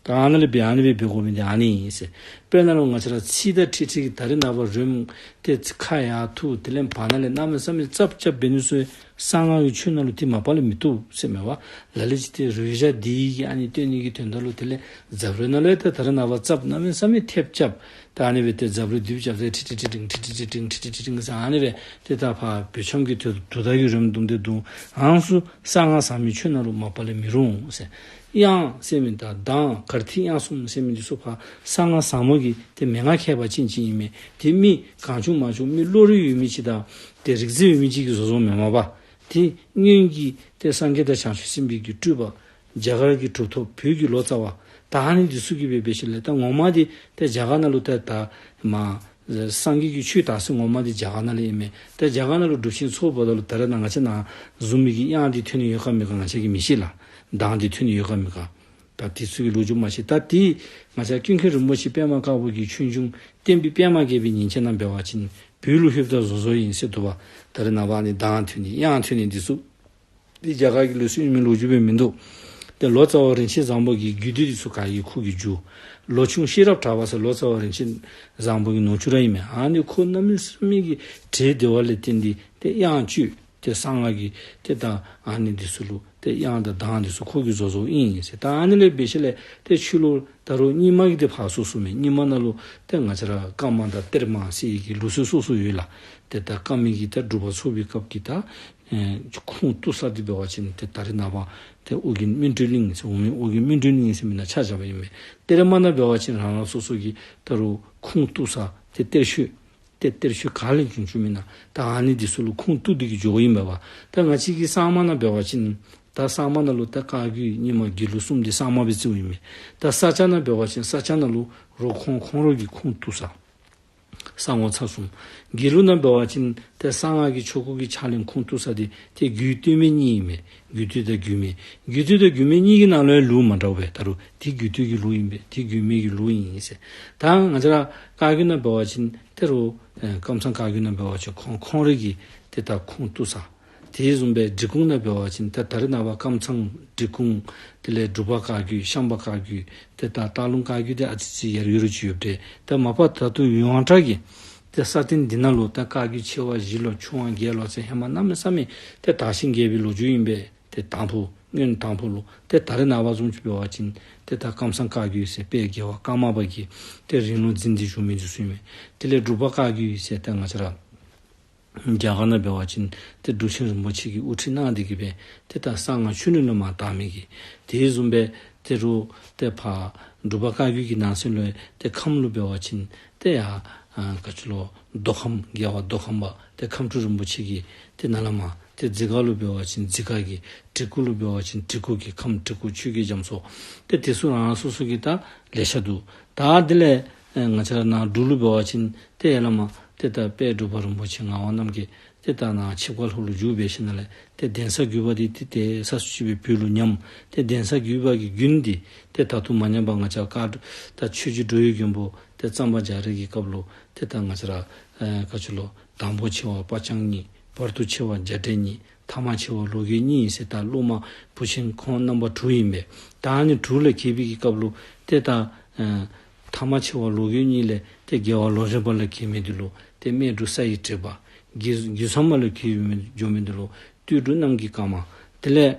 ད་ཨ་ནཱ་ལས་འབད་ཨ་ནི་སྦེ་འབད་དགོ་མི་འདི་ཨ་ནི་ཨིན་ཟེར། དཔེར་ན་ལུ་ང་བཅས་ར་ཚིག་དང་འཁྲིལ་འཁྲིལ་གྱི་ད་རེས་ནངས་པ་རོལམོ་ཏེ་ཁ་ཡར་ཐུག་དེ་ལས་བར་ན་ལས་གནམ་མེད་ས་མེད་རྩབ་རྐྱབ་འབད་ནི་ཚུ་གསང་སྔགས་ཀྱི་ཆོས་ནང་ལུ་ཏེ་མ་པ་ལས་མི་བཏུབ་ཟེར་མས་པ། ལ་ལུ་ཅིག་ཏེ་རོལ་ཆ་འདི་གིས་ཨ་ནི་སྟོན་ནི་གི་དོན་དག་ལུ་དེ་ལས་རྫབ་རོལ་ནང་ལུ་ཡང་ཏེ་ད་རེས་ནངས་པ་རྩབ་གནམ་མེད་ས་མེད་ཐེབས་རྐྱབ། ད་ཨ་ནི་སྦེ་ཏེ་རྫབ་རོལ་རྡེབ་རྐྱབ་སྟེ་ཁྲི་ཁྲི་ཁྲི་ཁྲི་ཁྲི་ཁྲི་ཁྲི་ཁྲི་ཁྲི་ཁྲི་ཁྲི་ཁྲི་ཁྲི་ཁྲི་ཟེར་ཨ་ནི་སྦེ་ཏེ་ད་ཕར་བོད་ཆམ་གྱི་དུ་དུ་ད་གི་རོལམོ་བརྡུང་སྟེ་བརྡུང་། ཨ་ནི་ཚུ་གསང་སྔགས་ཟབ་མོའི་ཆོས་ནང་ལུ་མ་པ་ལས་མི་རུང་ཟེར། དབྱངས་ཟེར་མི་ད་གདངས་གར་ཐིག་དབྱངས་གསུམ་ཟེར་མི་འདི་ཚུ་ཕར་གསང་སྔགས་ཟབ་མོ་གི་ཏེ་མན་ངག་ཁྱད་པར་ཅན་ཅིག་ཨིན་མས། ཏེ་མི་གང་བྱུང་མང་བྱུང་མི་བློ་རིག་ཡོད་མི་ཅིག་དང་ཏེ་རིག་རྩལ་ཡོད་མི་ཅིག་གིས་བཟོ་བཟོཝ་མེན་མས་པ། ཏེ་སྔོན་གྱི་ཏེ་སངས་རྒྱས་དང་བྱང་ཆུབ་སེམས་དཔའི་གི་སྤྲུལ་པ་རྒྱ་གར་གྱི་གྲུབ་ཐོབ་བོད་ཀྱི་ལོ་ཙཱ་བ་ད་ཨ་ནི་འདི་ཚུ་གིས་འབད་འབད་ཞིནམ་ལས་ད་ངོ་མ་འདི་ཏེ་རྒྱ་གར་ནང་ལུ་ཏེ་ད་མར་སངས་རྒྱས་ཀྱི་ཆོས་དར་ས་ངོ་མ་འདི་རྒྱ་གར་ནང་ལས་ཨིན་མས། ཏེ་རྒྱ་གར་ནང་ལུ་སྒྲུབ་ཆེན་ཚོགས་འབདཝ་ད་ལུ་ད་རེས་ནངས་ང་བཅས་ནཱ་བཟུམ་མའི་གི་དབྱངས་འདི་ཐོན་ནི་ཡོད་ག་མེད་ག་ང་བཅས་ཀྱིས་མི་ཤེས་ལགས། གདངས་འདི་ཐོན་ནི་ཡོད་ག་མེད་ག། ད་དེ་ཚུ་གི་ལོ་རྒྱུས་མ་ཤེས། ད་དེ་ང་བཅས་ཀུན་མཁྱེན་རིན་པོ་ཆེ་པདྨ་དཀར་པོ་གི་ཆོས་འབྱུང་བསྟན་པའི་པདྨ་རྒྱས་པའི་ཉིན་བྱེད་ནང་འབད་བ་ཅིན་བོད་ལུ་ལྷོདཔ་ད་བཟོ་བཟོཝ་ཨིན་ཟེར་འདུག་པ། ད་རེས་ནངས་པ་ཨ་ནི་གདངས་ཐོན་ནི་དབྱངས་ཐོན་ནི་འདི་ཚུ་འདི་རྒྱ་གར་གྱི་ལུགས་སྲོལ་ཨིན་མི་ལོ་རྒྱུས་སྦེ་མིན་འདུག། ཏེ་ལོ་ཙཱ་བ་རིན་ཆེན་བཟང་པོ་གི་རྒྱུད་སྡེ་འདི་ཚུ་ག་གི་ཁོ་གི་རྒྱུད། ལོ་ཆུང་ཤེས་རབ་གྲགས་པ་ཟེར་ལོ་ཙཱ་བ་རིན་ཆེན་བཟང་པོ་གི་ནུ་གཅུང་ར་ཨིན་མས། ཨ་ནི་ཁོ་གནམ་མེད་ས་མེད་ཀྱི་གྲས་བདེ་བ་ལས་བརྟེན་ཏེ་ཏེ་དབྱངས་བཅུད་ཏེ་གསང་སྔགས་ཀྱི་ཏེ་ད་ཨ་ནི་འདི་ཚུ་ལུ་ཏེ་དབྱངས་དང་གདངས་འདི་ཚུ་ཁོ་གིས་བཟོ་བཟོཝ་ཨིན་ཟེར། ད་ཨ་ནི་ལས་འབད་ཞིནམ་ལས་ཏེ་ཆོས་ལུགས་ད་རུང་རྙིང་མ་གི་ཏེ་ཕར་སོ་སོ་མས། རྙིང་མ་ནང་ལུ་ཏེ་ང་བཅས་ར་བཀའ་མ་དང་གཏེར་མ་ཟེར་གྱི་ལུགས་སྲོལ་སོ་སོ་ཡོད་ལགས། ཏེ་ད་བཀའ་མའི་གི་ད་སྒྲུབ་པ་ཚོགས་པའི་སྐབས་ཀྱི་ད་ཨེ་ཁུངས་གཏུགས་ས་འདི་འབད་བ་ཅིན་ཏེ་ད་རེས་ནངས་པ་ཏེ་ཨོ་རྒྱན་སྨིན་གྲོལ་གླིང་ཟེར་འོང་མི་ཨོ་རྒྱན་སྨིན་གྲོལ་གླིང་ཟེར་མི་ནང་ཆ་བཞག་པ་ཨིན་མས། གཏེར་མ་ནང་འབད་བ་ཅིན་རང་རང་སོ་སོ་གི་ད་རུང་ཁུངས་གཏུགས་ས་ཏེ་གཏེར་ཤོད་ཏེ་གཏེར་ཤོད་ག་ལས་བྱུང་བྱུངམ་ཨིན་ན་ད་ཨ་ནི་འདི་ཚུ་ལུ་ཁུངས་གཏུགས་ཏེ་གི་འགྱོཝ་ཨིན་པས་པ། ད་ང་བཅས་ཀྱི་གསར་མ་ནང་འབད་བ་ཅིན་ད་གསར་མ་ནང་ལུ་ད་བཀའ་བརྒྱུད་རྙིང་མ་དགེ་ལུགས་གསུམ་འདི་གསར་མ་སྦེ་བརྩིཝ་ཨིན་མས། ད་ས་སྐྱ་ནང་འབད་བ་ཅིན་ས་སྐྱ་ནང་ལུ་རོགས་ཁོང་ཁོང་རོགས་ཀྱི་ཁུངས་གཏུགས་ས་ས་ངོ་ཚ་གསུམ། དགེ་ལུགས་ནང་འབད་བ་ཅིན་ཏེ་གསང་སྔགས་ཀྱི་ཆོ་ག་གི་ཕྱག་ལེན་ཁུངས་གཏུགས་ས་འདི་ཏེ་རྒྱུད་སྟོད་སྨད་གཉིས་ཨིན་མས། རྒྱུད་སྟོད་དང་རྒྱུད་སྨད། རྒྱུད་སྟོད་དང་རྒྱུད་སྨད་གཉིས་ཀྱི་ནང་ལུ་ཡང་ལུགས་མ་འདྲཝ་སྦེ་ད་རུང་ཏེ་རྒྱུད་སྟོད་ཀྱི་ལུགས་ཨིན་པས། ཏེ་རྒྱུད་སྨད་ཀྱི་ལུགས་ཨིན་ཟེར། ད་ང་བཅས་ར་བཀའ་བརྒྱུད་ནང་འབད་བ་ཅིན་ཏེ་རུང་ཨེ་ཀམ་ཚང་བཀའ་བརྒྱུད་ནང་འབད་བ་ཅིན་ཁོང་ཁོང་རའི་གི་ཏེ་ད་ཁུངས་གཏུགས་ས། དེ་བཟུམ་སྦེ་འབྲི་གུང་ནང་འབད་བ་ཅིན་ཏེ་ད་རེས་ནངས་པ་ཀམ་ཚང་འབྲི་གུང་དེ་ལས་འབྲུག་པ་བཀའ་བརྒྱུད་ཤངས་པ་བཀའ་བརྒྱུད་ཏེ་ད་སྟག་ལུང་བཀའ་བརྒྱུད་དེ་ཨ་ཙི་ཙི་ཡར་ཡོད་རུང་ཅིག་ཡོདཔ་འདྲས། ཏེ་མ་པ་ད་ལྟོ་ཡོངས་གྲགས་ཀྱི་ཏེ་ས་སྟེང་འདི་ནང་ལུ་ད་བཀའ་བརྒྱུད་ཆེ་བ་བཞི་ལོ་ཆུང་བ་བརྒྱད་ལོ་ཟེར་ཧེ་མ་གནམ་མེད་ས་མེད་ཏེ་དར་ཞིང་རྒྱས་པའི་ལོ་རྒྱུས་ཨིན་པས། ཏེ་དང་ཕུ་སྔོན་དང་ཕུ་ལུ་ཏེ་ད་རེས་ནངས་པ་བཟུམ་ཅིག་འབད་བ་ཅིན་ཏེ་ད་ཀམ་ཚང་བཀའ་བརྒྱུད་ཟེར་དཔལ་རྒྱལ་བ་ཀརྨ་པ་གིས་ཏེ་རིང་ལུགས་འཛིན་ཏེ་བཞུགས་མི་འདི་ཚུ་ཨིན་མས། དེ་ལས་འབྲུག་པ་བཀའ་བརྒྱུད་ཟེར་ཏེ་ང་བཅས་ར་རྒྱ་གར་ནང་འབད་བ་ཅིན་ཏེ་འབྲུག་ཆེན་རིན་པོ་ཆེ་གིས་དབུ་ཁྲིད་གནང་སྟེ་གི་སྦེ་ཏེ་ད་གསང་སྔགས་ཆོས་ལུགས་ནང་མར་དར་མི་གི། དེ་བཟུམ་སྦེ་ཏེ་རུང་ཏེ་ཕར་འབྲུག་པ་བཀའ་བརྒྱུད་ཀྱི་ནང་གསེས་ལུ་ཏེ་ཁམས་ལུ་འབད་བ་ཅིན་ཏེ་ཡར་ཨ་ག་ཅི་ལོ་མདོ་ཁམས་རྒྱལ་བ་མདོ་ཁམས་པ་ཏེ་ཁམས་སྤྲུལ་རིན་པོ་ཆེ་གིས་ཏེ་ནཱ་ལས་མར་ཏེ་འཛི་སྒར་ལུ་འབད་བ་ཅིན་འཛི་སྒར་གྱི། གྲི་གུ་ལུ་འབད་བ་ཅིན་གྲི་གུ་གི། ཁམས་གྲི་གུ་ཆོས་རྒྱལ་རྒྱ་མཚོ། ཏེ་དེ་ཚུ་རང་རང་སོ་སོ་གི་ད་ལེ་ཤ་འདུག། ད་དེ་ལས་ཨེ་ང་བཅས་ར་ནཱ་འབྲུག་ལུ་འབད་བ་ཅིན་ཏེ་ཡར་ལས་མར་ཏེ་ད་དཔལ་འབྲུག་པ་རིན་པོ་ཆེ་ངག་དབང་རྣམ་རྒྱལ། ཏེ་ད་ནཱ་ཆིབས་ཁ་ལྷོ་ལུ་བསྒྱུར་འབད་ཞིནམ་ལས་ཏེ་གདན་ས་བརྒྱུད་པ་འདི་ཏེ་ཏེ་ས་སུ་ཅིག་སྦེ་བོད་ལུ་ཉམས། ཏེ་གདན་ས་བརྒྱུད་པ་གི་རྒྱུན་འདི་ཏེ་ད་ལྟོ་མ་ཉམས་པར་ང་བཅས་ཀ་ད་ཆོས་རྗེ་འགྲོ་བའི་མགོན་པོ་ཏེ་གཙང་པ་རྒྱ་རས་ཀྱི་སྐབས་ལུ་ཏེ་ད་ང་བཅས་ར་ཨེ་ག་ཅི་ལོ། དང་པོ་ཆེ་བ་སྤ་རྐྱང་གཉིས། བར་དུ་ཆེ་བ་རྒྱ་འབྲས་གཉིས། ཐ་མ་ཆེ་བ་ལོ་རྒོད་གཉིས་ཟེར་ད་སློབ་མ་བུ་ཆེན་ཁོང་རྣམ་པ་དྲུག་ཨིན་པས། ད་ཨ་ནི་དྲུག་ལས་གྱེས་པའི་གི་སྐབས་ལུ་ཏེ་ད་ཨེ་ཐ་མ་ཆེ་བ་ལོ་རྒོད་གཉིས་ལས་ཏེ་རྒྱལ་བ་ལོ་རས་པ་ལས་གྱེས་མི་འདི་ལུ་ཏེ་སྨད་འབྲུག་ས་ཡི་དྲེག་པ། རྒྱུ་རྒྱུ་ཚང་མ་ལས་གྱེས་མི་འགྱོ་མི་འདི་ལུ་སྟོད་འབྲུག་གནམ་གྱི་སྐར་མ། དེ་ལས་ཨེ་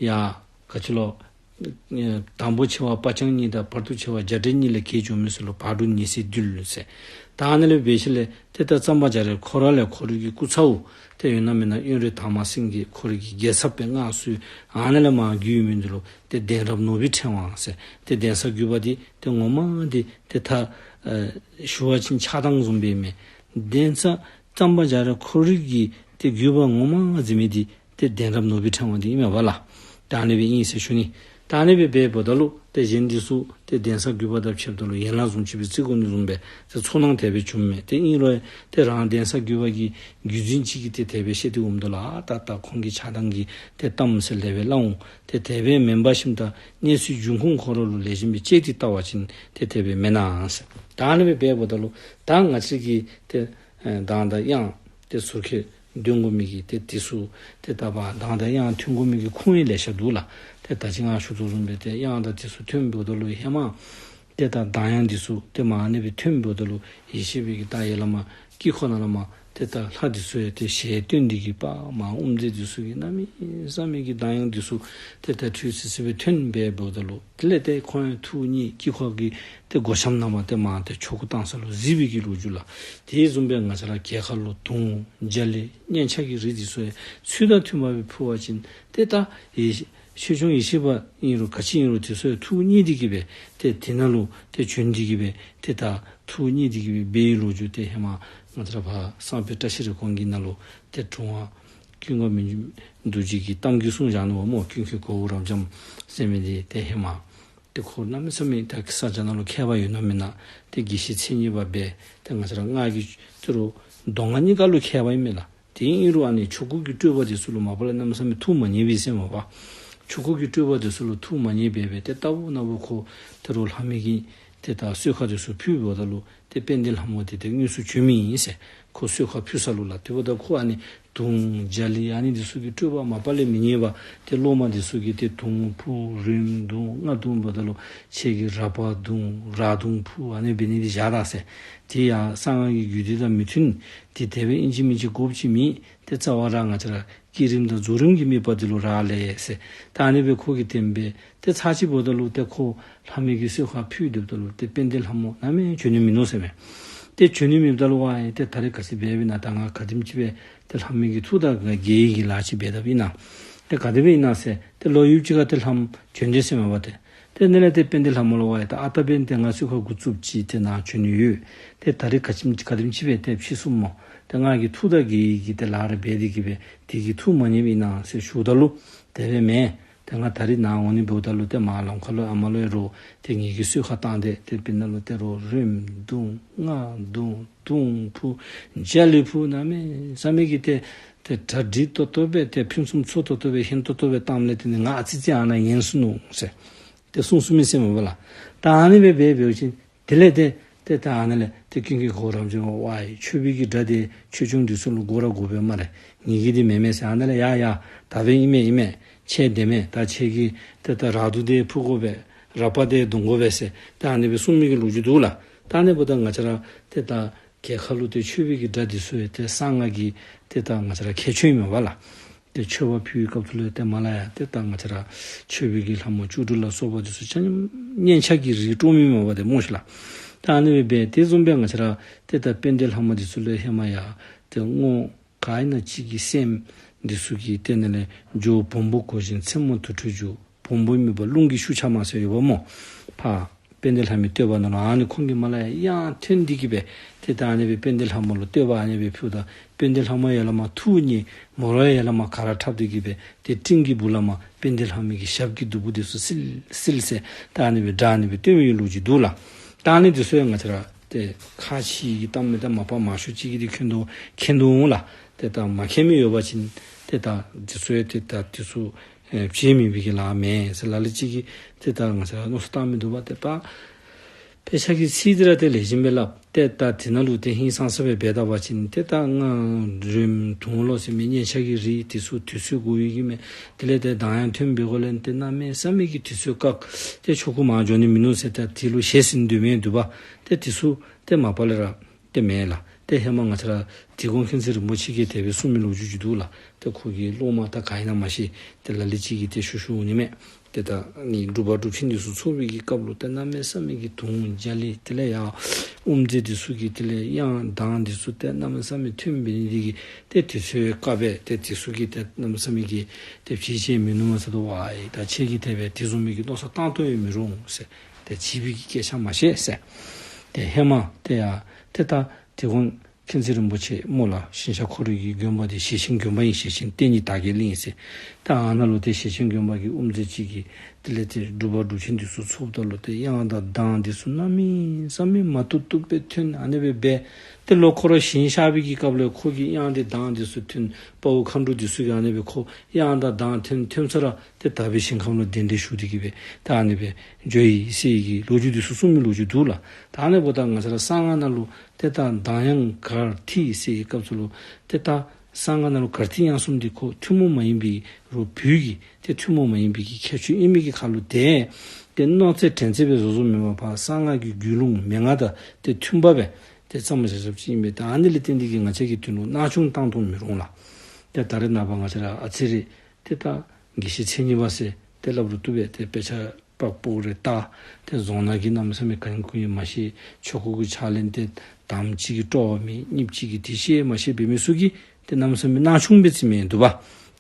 ཡ་ག་ཅི་ལོ། ཨེ་དང་པོ་ཆེ་བ་སྤ་རྐྱང་གཉིས་དང་བར་དུ་ཆེ་བ་རྒྱ་འབྲས་གཉིས་ལས་གྱེས་འགྱོ་མི་ཚུ་ལུ་བར་འབྲུག་ཉི་ཟེར་བདུད་ལུ་ཟེར། ད་ཨ་ནི་ལས་འབད་ཞིནམ་ལས་ཏེ་ད་གཙང་པ་རྒྱ་རས་ཁོ་ར་ལས་ཁོ་རའི་གི་སྐུ་ཚ་བོ་ཏེ་ཡོད་ན་མེན་ན་དབོན་རས་དར་མ་སེང་གེ་ཁོ་རའི་གི་རྒྱལ་ཚབ་སྦེ་མངའ་གསོལ། ཨ་ནི་ལས་མར་བརྒྱུད་མི་འདི་ལུ་ཏེ་གདན་རབས་ནོར་བུའི་ཕྲེང་བ་ཟེར། ཏེ་གདན་ས་བརྒྱུད་པ་འདི་ཏེ་ངོ་མ་འདི་ཏེ་ད་ཨེ་ཞུ་བ་ཅིན་ཆགས་སྡང་བཟུམ་སྦེ་མས། གདན་ས་གཙང་པ་རྒྱ་རས་ཁོ་རའི་གི་ཏེ་བརྒྱུད་པ་ངོ་མ་འཛིན་མི་འདི་ཏེ་གདན་རབས་ནོར་བུའི་ཕྲེང་བ་འདི་ཨིན་མས་པ་ལགས། ད་ཨ་ནི་སྦེ་ཨིན་ཟེར་ཞུ་ནི། ད་ཨ་ནི་སྦེ་འབདཝ་ད་ལུ་ཏེ་གཞན་འདི་ཚུ་ཏེ་གདན་ས་བརྒྱུད་པ་དང་ཕྱདཔ་ད་ལུ་ཡན་ལག་བཟུམ་ཅིག་སྦེ་བརྩི་དགོ་ནི་བཟུམ་སྦེ་ཏེ་ཚོར་སྣང་དེ་སྦེ་བྱུངམ་མས། ཏེ་ཨིན་རུང་ཏེ་རང་གདན་ས་བརྒྱུད་པ་གི་བརྒྱུད་འཛིན་ཅིག་གིས་ཏེ་དེ་སྦེ་བཤད་དེ་འོངམ་ད་ལུ་ཨ་ད་ད་ཁོང་གི་ཆགས་སྡང་གིས་ཏེ་གཏམ་ཟེར་ལེགས་སྦེ་སླབ་འོང་། ཏེ་དེ་སྦེ་མེན་པར་ཞིནམ་ད་གནས་ཚུལ་འབྱུང་ཁུངས་ཁོ་ར་ལུ་ལེགས་ཤོམ་སྦེ་དཔྱད་དེ་བལྟ་བ་ཅིན་ཏེ་དེ་སྦེ་མེན་ན་ཟེར། ད་ཨ་ནི་སྦེ་འབདཝ་ད་ལུ་ད་ང་བཅས་ཀྱིས་ཏེ་ཨེ་གདངས་དང་དབྱངས་ཏེ་ཟུར་ཁར་འདོན་དགོ་མི་གི་ཏེ་འདི་ཚུ་ཏེ་ད་པ་གདངས་དང་དབྱངས་ཐོན་དགོ་མི་གི་ཁུངས་ཡང་ལེ་ཤ་འདུག་ལགས། ཏེ་ད་ཅི་ང་ཞུ་དོ་བཟུམ་སྦེ་ཏེ་དབྱངས་དང་འདི་ཚུ་ཐོན་འབདཝ་ད་ལུ་ཧེ་མ་ཏེ་ད་གདངས་དབྱངས་འདི་ཚུ་ཏེ་མར་ཨ་ནི་སྦེ་ཐོན་འབདཝ་ད་ལུ་ཡེ་ཤེས་པའི་གི་ད་ཡར་ལས་མར་དཀྱིལ་འཁོར་ནང་ལས་མར་ཏེ་ད་ལྷ་འདི་ཚུ་ཡང་ཏེ་ཞལ་སྟོན་འདི་གིས་པ་མར་དབུ་མཛད་འདི་ཚུ་གིས་གནམ་མེད་ས་མེད་ཀྱི་གདངས་དབྱངས་འདི་ཚུ་ཏེ་ད་འཕྲོས་ཚུན་ཚོད་སྦེ་ཐོན་འབདཝ་ད་ལུ་དེ་ལས་ཏེ་ཁོང་ཡང་ཐུགས་མཉེས། དཀྱིལ་འཁོར་གྱི་ཏེ་སྒོ་གཤམ་ནང་མར་ཏེ་མར་ཏེ་ཆོ་ག་བཏང་ས་ལུ་གཟིགས་པའི་གི་ལོ་རྒྱུས་ལགས། དེ་བཟུམ་སྦེ་ང་བཅས་ར་གྱལ་ཁ་ལུ་དུང་རྒྱ་གླིང་སྙན་ཆ་གི་རིགས་འདི་ཚུ་ཡང་ཚུལ་དང་མཐུན་པ་སྦེ་ཕུལ་བ་ཅིན་ཏེ་ད་ཡེ་ཆོས་སྐྱོང་ཡེ་ཤེས་པ་ཨིན་རུང་ག་ཅི་ཨིན་རུང་འདི་ཚུ་ཡང་ཐུགས་མཉེས་ཏེ་གིས་སྦེ་ཏེ་དེ་ནང་ལུ་ཏེ་བྱོན་ཏེ་གིས་སྦེ་ཏེ་ད་ཐུགས་མཉེས་ཏེ་གིས་སྦེ་འབད་བའི་ལོ་རྒྱུས་ཏེ་ཧེ་མ་ང་བཅས་ར་ཕར་བསངས་དཔེ་བཀྲ་ཤིས་རེ་སྐོང་གི་ནང་ལུ་ཏེ་དྲུང་པ་ཀུན་དགའ་མི་འགྱུར་རྡོ་རྗེ་གིས་གཏམ་རྒྱུད་གསུངས་བཞག་ནུག་པ་སྨོ། ཀུན་མཁྱེན་གོ་བོ་རབ་འབྱམས་ཟེར་མི་འདི་ཏེ་ཧེ་མ་ཏེ་ཁོ་གནམ་མེད་ས་མེད་ད་ས་སྐྱ་ནང་ལུ་མཁས་པ་ཡོད་ན་མེན་ན། ཏེ་དགེ་བཤེས་མཚན་ཉིད་པ་སྦེ་ཏེ་ང་བཅས་ར་སྔགས་ཀྱི་ཏེ་རུང་མདོ་སྔགས་གཉིས་ཀ་ལུ་མཁས་པ་ཨིན་མས་ལགས། དེ་ཨིན་རུང་ཨ་ནི་ཆོ་ག་གི་སྤྲོས་པ་འདི་ཚུ་ལུ་མ་པ་ལས་གནམ་མེད་ས་མེད་ཐུགས་མ་མཉེས་པས་ཟེར་མས་པ། ཆོ་ག་གི་སྤྲོས་པ་འདི་ཚུ་ལུ་ཐུགས་མ་མཉེས་པས་སྦེ་ཏེ་ལྟ་བུ་ན་བུ་ཁོ་ཏེ་རུང་ལྷ་མོའི་གི་ཏེ་ད་གསོལ་ཁ་འདི་ཚུ་ཕུལ་འབདཝ་ད་ལུ་ཏེ་དཔལ་ལྡན་ལྷ་མོ་འདི་ཏེ་དངོས་སུ་བྱོན་མི་ཨིན་ཟེར། ཁོ་གསོལ་ཁ་ཕུལ་ས་ལུ་ལགས། དེ་འབདཝ་ད་ཁོ་ཨ་ནི་དུང་རྒྱ་གླིང་ཨ་ནི་འདི་ཚུ་གི་སྤྲོས་པ་མ་པ་ལས་མི་མཉེས་པར་ཏེ་སློབ་མ་འདི་ཚུ་གིས་ཏེ་དུང་ཕུ་རོལམོ་བརྡུང་རྔ་བརྡུང་འབདཝ་ད་ལུ་ཁྱེད་ཀྱིས་ར་པ་བརྡུང་ར་དུང་ཕུ་ཨ་ནི་འབད་ནི་འདི་བཞག་ད་ཟེར། དེ་ཡང་གསང་སྔགས་ཀྱི་རྒྱུད་སྡེ་དང་མི་མཐུན། དེ་དེ་སྦེ་ཨིན་ཅི་མིན་ཅི་དགོཔ་ཅིག་མེད། ཏེ་རྩ་བ་ར་ང་བཅས་ར་བསྐྱེད་རིམ་དང་རྫོགས་རིམ་གྱི་དམིགས་པ་འདི་ལུ་རག་ལས་ཟེར། ད་ཨ་ནི་སྦེ་ཁོ་གིས་བསྟན་པས། ཏེ་ཚར་གཅིག་འབདཝ་ད་ལུ་ཏེ་ཁོ་ལྷ་མོའི་གི་གསོལ་ཁ་ཕུལ་སྡོདཔ་ད་ལུ་ཏེ་དཔལ་ལྡན་ལྷ་མོ་གནམ་མེད་བྱོན་ནི་མིན་ནུག་ཟེར་མས། ཏེ་བྱོན་ནི་མེདཔ་ད་ལུ་ཝའི་ཏེ་ད་རེས་ག་ཅི་འབདཝ་ཨིན་ན། ད་ང་ག་དེམ་ཅིག་སྦེ་ཏེ་ལྷ་མོའི་གི་ཐུགས་དང་འགལ་བའི་གི་ལཱ་ཅིག་འབད་དཔ་ཨིན་ན། ཏེ་ག་དེ་སྦེ་ཨིན་ན་ཟེར། ཏེ་ལོག་ཡུདཔ་ཅིག་ཁར་ཏེ་ལྷ་མོ་བྱོན་དེས་ཟེར་མས་པ་ཏེ། ཏེ་དེ་ལས་ཏེ་དཔལ་ལྡན་ལྷ་མོ་ལུ་ཝའི་ད་ཨ་རྟག་འབདན་ཏེ་ང་གསོལ་ཁ་འགོ་བཙུགསཔ་ཅིག་ཏེ་ནཱ་བྱོན་ནི་ཡོད། ཏེ་ད་རེས་ག་ཅི་ག་དེམ་ཅིག་སྦེ་ཏེ་ཕྱིས་སོང་སྨོ། ཏེ་ང་གི་ཐུགས་དང་འགལ་བའི་གི་ཏེ་ལཱ་རེ་འབད་དེ་གིས་སྦེ་དེ་གིས་ཐུགས་མ་མཉེསཔ་ཨིན་ན་ཟེར་ཞུཝ་ད་ལུ་དེ་སྦེ་མེན། ཏེ་ང་ད་རེས་ནཱ་འོང་ནི་འབདཝ་ད་ལུ་ཏེ་མར་ལམ་ཁ་ལུ་ཨ་མ་ལུ་ཡང་རོགས་ཏེ་ངེ་གི་གསོལ་ཁ་བཏང་སྟེ་ཏེ་དཔེར་ན་ལུ་ཏེ་རོགས་རོལམོ་བརྡུང་རྔ་བརྡུང་དུང་ཕུ་རྒྱ་གླིང་ཕུ་གནམ་མེད་ས་མེད་ཀྱི་ཏེ་ཏེ་གྲ་སྒྲིག་ཏོག་ཏོ་སྦེ་ཏེ་ཕུན་སུམ་ཚོགས་ཏོག་ཏོ་སྦེ་ཧིང་ཏོག་ཏོ་སྦེ་བཏངམ་ལས་ཏེ་ནི་ང་ཨ་ཙི་ཙི་ཨ་ནཱ་ཡན་སོ་ནུག་ཟེར་ཏེ་གསུངས་གསུངསམ་ཨིན་ཟེར་མས་པ་ལགས། ད་ཨ་ནི་སྦེ་འབད་འབད་བ་ཅིན་དེ་ལས་ཏེ་ཏེ་ད་ཨ་ནཱ་ལས་ཏེ་ཀུན་མཁྱེན་གོ་བོ་རབ་འབྱམས་ཝའི་མཆོད་པའི་གི་སྒྲ་དེ་ཆོས་སྐྱོང་འདི་ཚུ་ལུ་དགོ་ར་དགོ་པས་སྨ་རེ། ངེ་གི་འདི་མེན་མས་ཟེར། ཨ་ནཱ་ལས་ཡ་ཡ་ད་འབདན་ཨིན་མས་ཨིན་མས། ཁྱེད་བདེན་མས། ད་ཁྱེད་ཀྱིས་ཏེ་ད་ར་དུང་དེ་ཕུ་དགོ་པས། ར་པ་དེ་བརྡུང་དགོ་པས་ཟེར་ཏེ་ཨ་ནི་སྦེ་གསུངས་མི་གི་ལོ་རྒྱུས་འདུག་ལགས། ད་ཨ་ནི་འབདཝ་ད་ང་བཅས་ར་ཏེ་ད་གྱལ་ཁ་ལུ་ཏེ་མཆོད་པའི་གི་སྒྲ་འདི་ཚུ་ཡང་ཏེ་གསང་སྔགས་ཀྱི་ཏེ་ད་ང་བཅས་ར་ཁྱད་ཆོས་ཨིན་མས་པ་ལགས། ཏེ་མཆོད་པ་ཕུལ་བའི་སྐབས་སུ་ལུ་ཏེ་མར་ལས་ཡར་ཏེ་ད་ང་བཅས་ར་མཆོད་པའི་གི་ལྷ་མོ་བཅུ་དྲུག་ལ་སོགས་པ་འདི་ཚུ་ཆ་མཉམ་སྙན་ཆ་གི་རིགས་དཀྲོངམ་ཨིན་མས་པ་ཏེ་སྨོ་ཤིག་ལགས། ད་ཨ་ནི་སྦེ་འབད་དེ་བཟུམ་སྦེ་ང་བཅས་ར་ཏེ་ད་དཔལ་ལྡན་ལྷ་མོ་འདི་ཚུ་ལུ་ཧེ་མ་ཡར་ཏེ་རྔོག་ག་ཨིན་ན་ཅིག་གི་སྲསམོ་འདི་ཚུ་གིས་ཏེ་ནཱ་ལས་འགྱོ་བོང་བུ་གོ་ཞིང་མཚན་མོ་དུར་ཁྲོད་འགྱོ། བོང་བུའི་མིད་པ་རླུང་གིས་ཤུགས་ཆག་མ་ཟེར་ཡོདཔ་སྨོ། ཕར་དཔལ་ལྡན་ལྷ་མོའི་བསྟོད་པ་ནང་ལུ་ཨ་ནི་ཁོང་གིས་མར་ལས་ཡར་ཡང་ཐོན་ཏེ་གིས་སྦེ་ཏེ་ད་ཨ་ནི་སྦེ་དཔལ་ལྡན་ལྷ་མོ་ལུ་བསྟོད་པ་ཨ་ནི་སྦེ་ཕུལཝ་ད་དཔལ་ལྡན་ལྷ་མོ་ཡར་ལས་མར་ཐུགས་མཉེས། མོ་ར་ཡར་ལས་མར་གར་འཁྲབ་སྟེ་གིས་སྦེ་ཏེ་སྤྲིན་གྱི་སྦུག་ལས་མར་དཔལ་ལྡན་ལྷ་མོའི་གི་ཞབས་ཀྱི་གདུ་བུ་འདི་ཚུ་སིལ་སིལ་ཟེར་ད་ཨ་ནི་སྦེ་སྒྲ་ཨ་ནི་སྦེ་བཏོན་མི་གི་ལོ་རྒྱུས་འདུག་ལགས། ད་ཨ་ནི་འདི་ཚུ་ཡང་ང་བཅས་ར་ ཏེ་ཁ་ཕྱི་གི་གཏམ་མེད་ད་མ་པ་མང་ཤོས་ཅིག་གིས་འདི་མཁྱེན་དོ་མཁྱེན་དོ་འོང་ལགས། ཏེ་ད་མ་མཁྱེན་མི་ཡོད་པ་ཅིན་ཏེ་ད་འདི་ཚུ་ཡང་ཏེ་ད་འདི་ཚུ་ཨེ་བྱེད་མི་འབད་གི་ལཱ་མེན་ཟེར་ལ་ལུ་ཅིག་གིས་ཏེ་ད་ང་བཅས་ར་མནོ་བསམ་བཏང་མི་འདུག་པ། ཏེ་ད་དཔེ་ཆ་གི་ཚིག་འདི་ར་ཏེ་ལེགས་ཤོམ་སྦེ་སླབ། ཏེ་ད་འདི་ནང་ལུ་ཏེ་ཧིང་སངས་ས་སྦེ་འབད་ད་པ་ཅིན་ཏེ་ད་ང་རོལམོ་དུང་ལོ་ཟེར་མི་སྙན་ཆ་གི་རིགས་འདི་ཚུ་དུས་ཚོད་འགོར་ཡི་གི་མས། དེ་ལས་ཏེ་གདངས་ཡང་ཐོནམ་འབད་དགོཔ་ལས་ཏེ་གནམ་མེད་ས་མེད་ཀྱི་དུས་ཚོད་བཀག། ཏེ་ཆོ་ག་མར་འགྱོ་ནི་མིན་ནུག་ཟེར་ཏེ་འདི་ལུ་ཞེན་ཟིན་སྡོད་མི་འདུག་པ། ཏེ་འདི་ཚུ་ཏེ་མ་པ་ལས་ར་ཏེ་མེན་ལགས། ཏེ་ཧེ་མ་ང་བཅས་ར་དིལ་མགོ་མཁྱེན་བརྩེ་རིན་པོ་ཆེ་གིས་དེ་སྦེ་གསུངས་མི་ལོ་རྒྱུས་ཅིག་འདུག་ལགས། ཏེ་ཁོ་གི་སློབ་མ་ད་ག་ཨིན་ན་མ་ཤེས། ཏེ་ལ་ལུ་ཅིག་གིས་ཏེ་ཞུ་ཞུཝ་ཨིན་མས། ཏེ་ད་ནི་སྒྲུབ་པ་སྒྲུབ་ཆེན་འདི་ཚུ་ཚོགས་པའི་གི་སྐབས་ལུ་ཏེ་གནམ་མེད་ས་མེད་ཀྱི་དུང་རྒྱ་གླིང་དེ་ལས་ཡར་དབུ་མཛད་འདི་ཚུ་གི་དེ་ལས་དབྱངས་གདངས་འདི་ཚུ་ཏེ་གནམ་མེད་ས་མེད་ཐོནམ་འབད་ནི་འདི་གིས་ཏེ་དུས་ཚོད་བཀག་པས། ཏེ་འདི་ཚུ་གིས་ཏེ་གནམ་མེད་ས་མེད་ཀྱི་ཏེ་བྱེད་ཅིག་མིན་ནུག་མས་ཟེར་དོ། ཝའི་ད་ཁྱེད་ཀྱིས་དེ་སྦེ་དེ་བཟུམ་མའི་གི་མནོ་བསམ་བཏང་དོ་ཡང་མི་རུང་ཟེར། ཏེ་བྱིས་པའི་གི་སྐད་ཆ་མ་བཤད་ཟེར། ཏེ་ཧེ་མ་ཏེ་ཡ་ཏེ་ད་དིལ་མགོ་མཁྱེན་བརྩེ་རིན་པོ་ཆེ་སྨོ་ལགས། ཞིང་གཤེགས་ཁོ་རའི་གི་དགོན་པ་འདི་ཞེ་ཆེན་དགོན་པ་ཨིན། ཞེ་ཆེན་བསྟན་གཉིས་དར་རྒྱས་གླིང་ཟེར། ད་ཨ་ནཱ་ལུ་ཏེ་ཞེ་ཆེན་དགོན་པ་གི་དབུ་མཛད་ཅིག་གིས་དེ་ལས་ཏེ་སྒྲུབ་པ་སྒྲུབ་ཆེན་འདི་ཚུ་ཚོགསཔ་ད་ལུ་ཏེ་དབྱངས་དང་གདངས་འདི་ཚུ་གནམ་མེད་ས་མེད་མ་བཏུབ་བཏུབ་སྦེ་ཐོན། ཨ་ནི་སྦེ་འབད། ཏེ་ལོག་ཁོ་ར་ཞིང་གཤེགས་པའི་གི་སྐབས་ལུ་ཁོ་གི་དབྱངས་འདི་གདངས་འདི་ཚུ་ཐོན། དཔའ་བོ་མཁའ་འགྲོ་འདི་ཚུ་གིས་ཨ་ནི་སྦེ་ཁོ་དབྱངས་དང་གདངས་ཐོན་ཐོནམ་ས་ར་ཏེ་དག་པའི་ཞིང་ཁམས་ལུ་གདན་འདྲེན་ཞུ་སྟེ་གིས་སྦེ་ད་ཨ་ནི་སྦེ་འགྱོ་ཡི་ཟེར་གི་ལོ་རྒྱུས་འདི་ཚུ་གསུངས་མི་ལོ་རྒྱུས་འདུག་ལགས། ད་ཨ་ནི་འབདཝ་ད་ང་བཅས་ར་གསང་སྔགས་ནང་ལུ་ཏེ་ད་གདངས་དབྱངས་གར་ཐིག་ཟེར་གི་སྐབས་སུ་ལུ་ཏེ་ད་གསང་སྔགས་ནང་ལུ་གར་ཐིག་དབྱངས་གསུམ་འདི་ཁོ་ཐུན་མོང་མ་ཡིན་པའི་རོགས་བོད་ཀྱི་ཏེ་ཐུན་མོང་མ་ཡིན་པའི་གི་ཁྱད་ཆོས་ཨིན་མི་གི་ཁར་ལུ་ཏེ་ཏེ་མནོ་ཚད་དྲན་ཚད་སྦེ་བཟོ་བཟོཝ་མེན་པར་ཕར་གསང་སྔགས་ཀྱི་རྒྱུད་ལུང་མན་ངག་དང་ཏེ་མཐུན་པ་སྦེ་ཏེ་བརྩམས་བཞག་བཞགཔ་ཅིག་ཨིན་པས། ད་ཨ་ནི་ལས་བརྟེན་ཏེ་གིས་ང་བཅས་ཀྱིས་དོན་ལུ་སྣང་ཆུང་བཏང་གཏང་མི་རུང་ལགས། ཏེ་ད་རེས་ནངས་པ་ང་བཅས་ར་ཨ་ཙི་རེ་ཏེ་ད་དགེ་བཤེས་མཚན་ཉིད་པ་ཟེར་ཏེ་སླབ་རུང་བཏུབ་པས། ཏེ་དཔེ་ཆ་པག་ཕུག་རེ་བལྟ། ཏེ་རྫོང་ནང་གི་གནམ་མེད་ས་མེད་ག་ནི་གུ་ཡང་མ་ཤེས། ཆོ་ག་གི་ཕྱག་ལེན་ཏེ་དང་པ་ཅིག་གིས་སྤྲོ་བ་མེད། གཉིས་པ་ཅིག་གིས་དེ་ཤེས་མ་ཤེས་འབད་མི་ཚུ་གིས་ཏེ་གནམ་མེད་ས་མེད་སྣང་ཆུང་སྦེ་བརྩི་མི་འདུག་པ།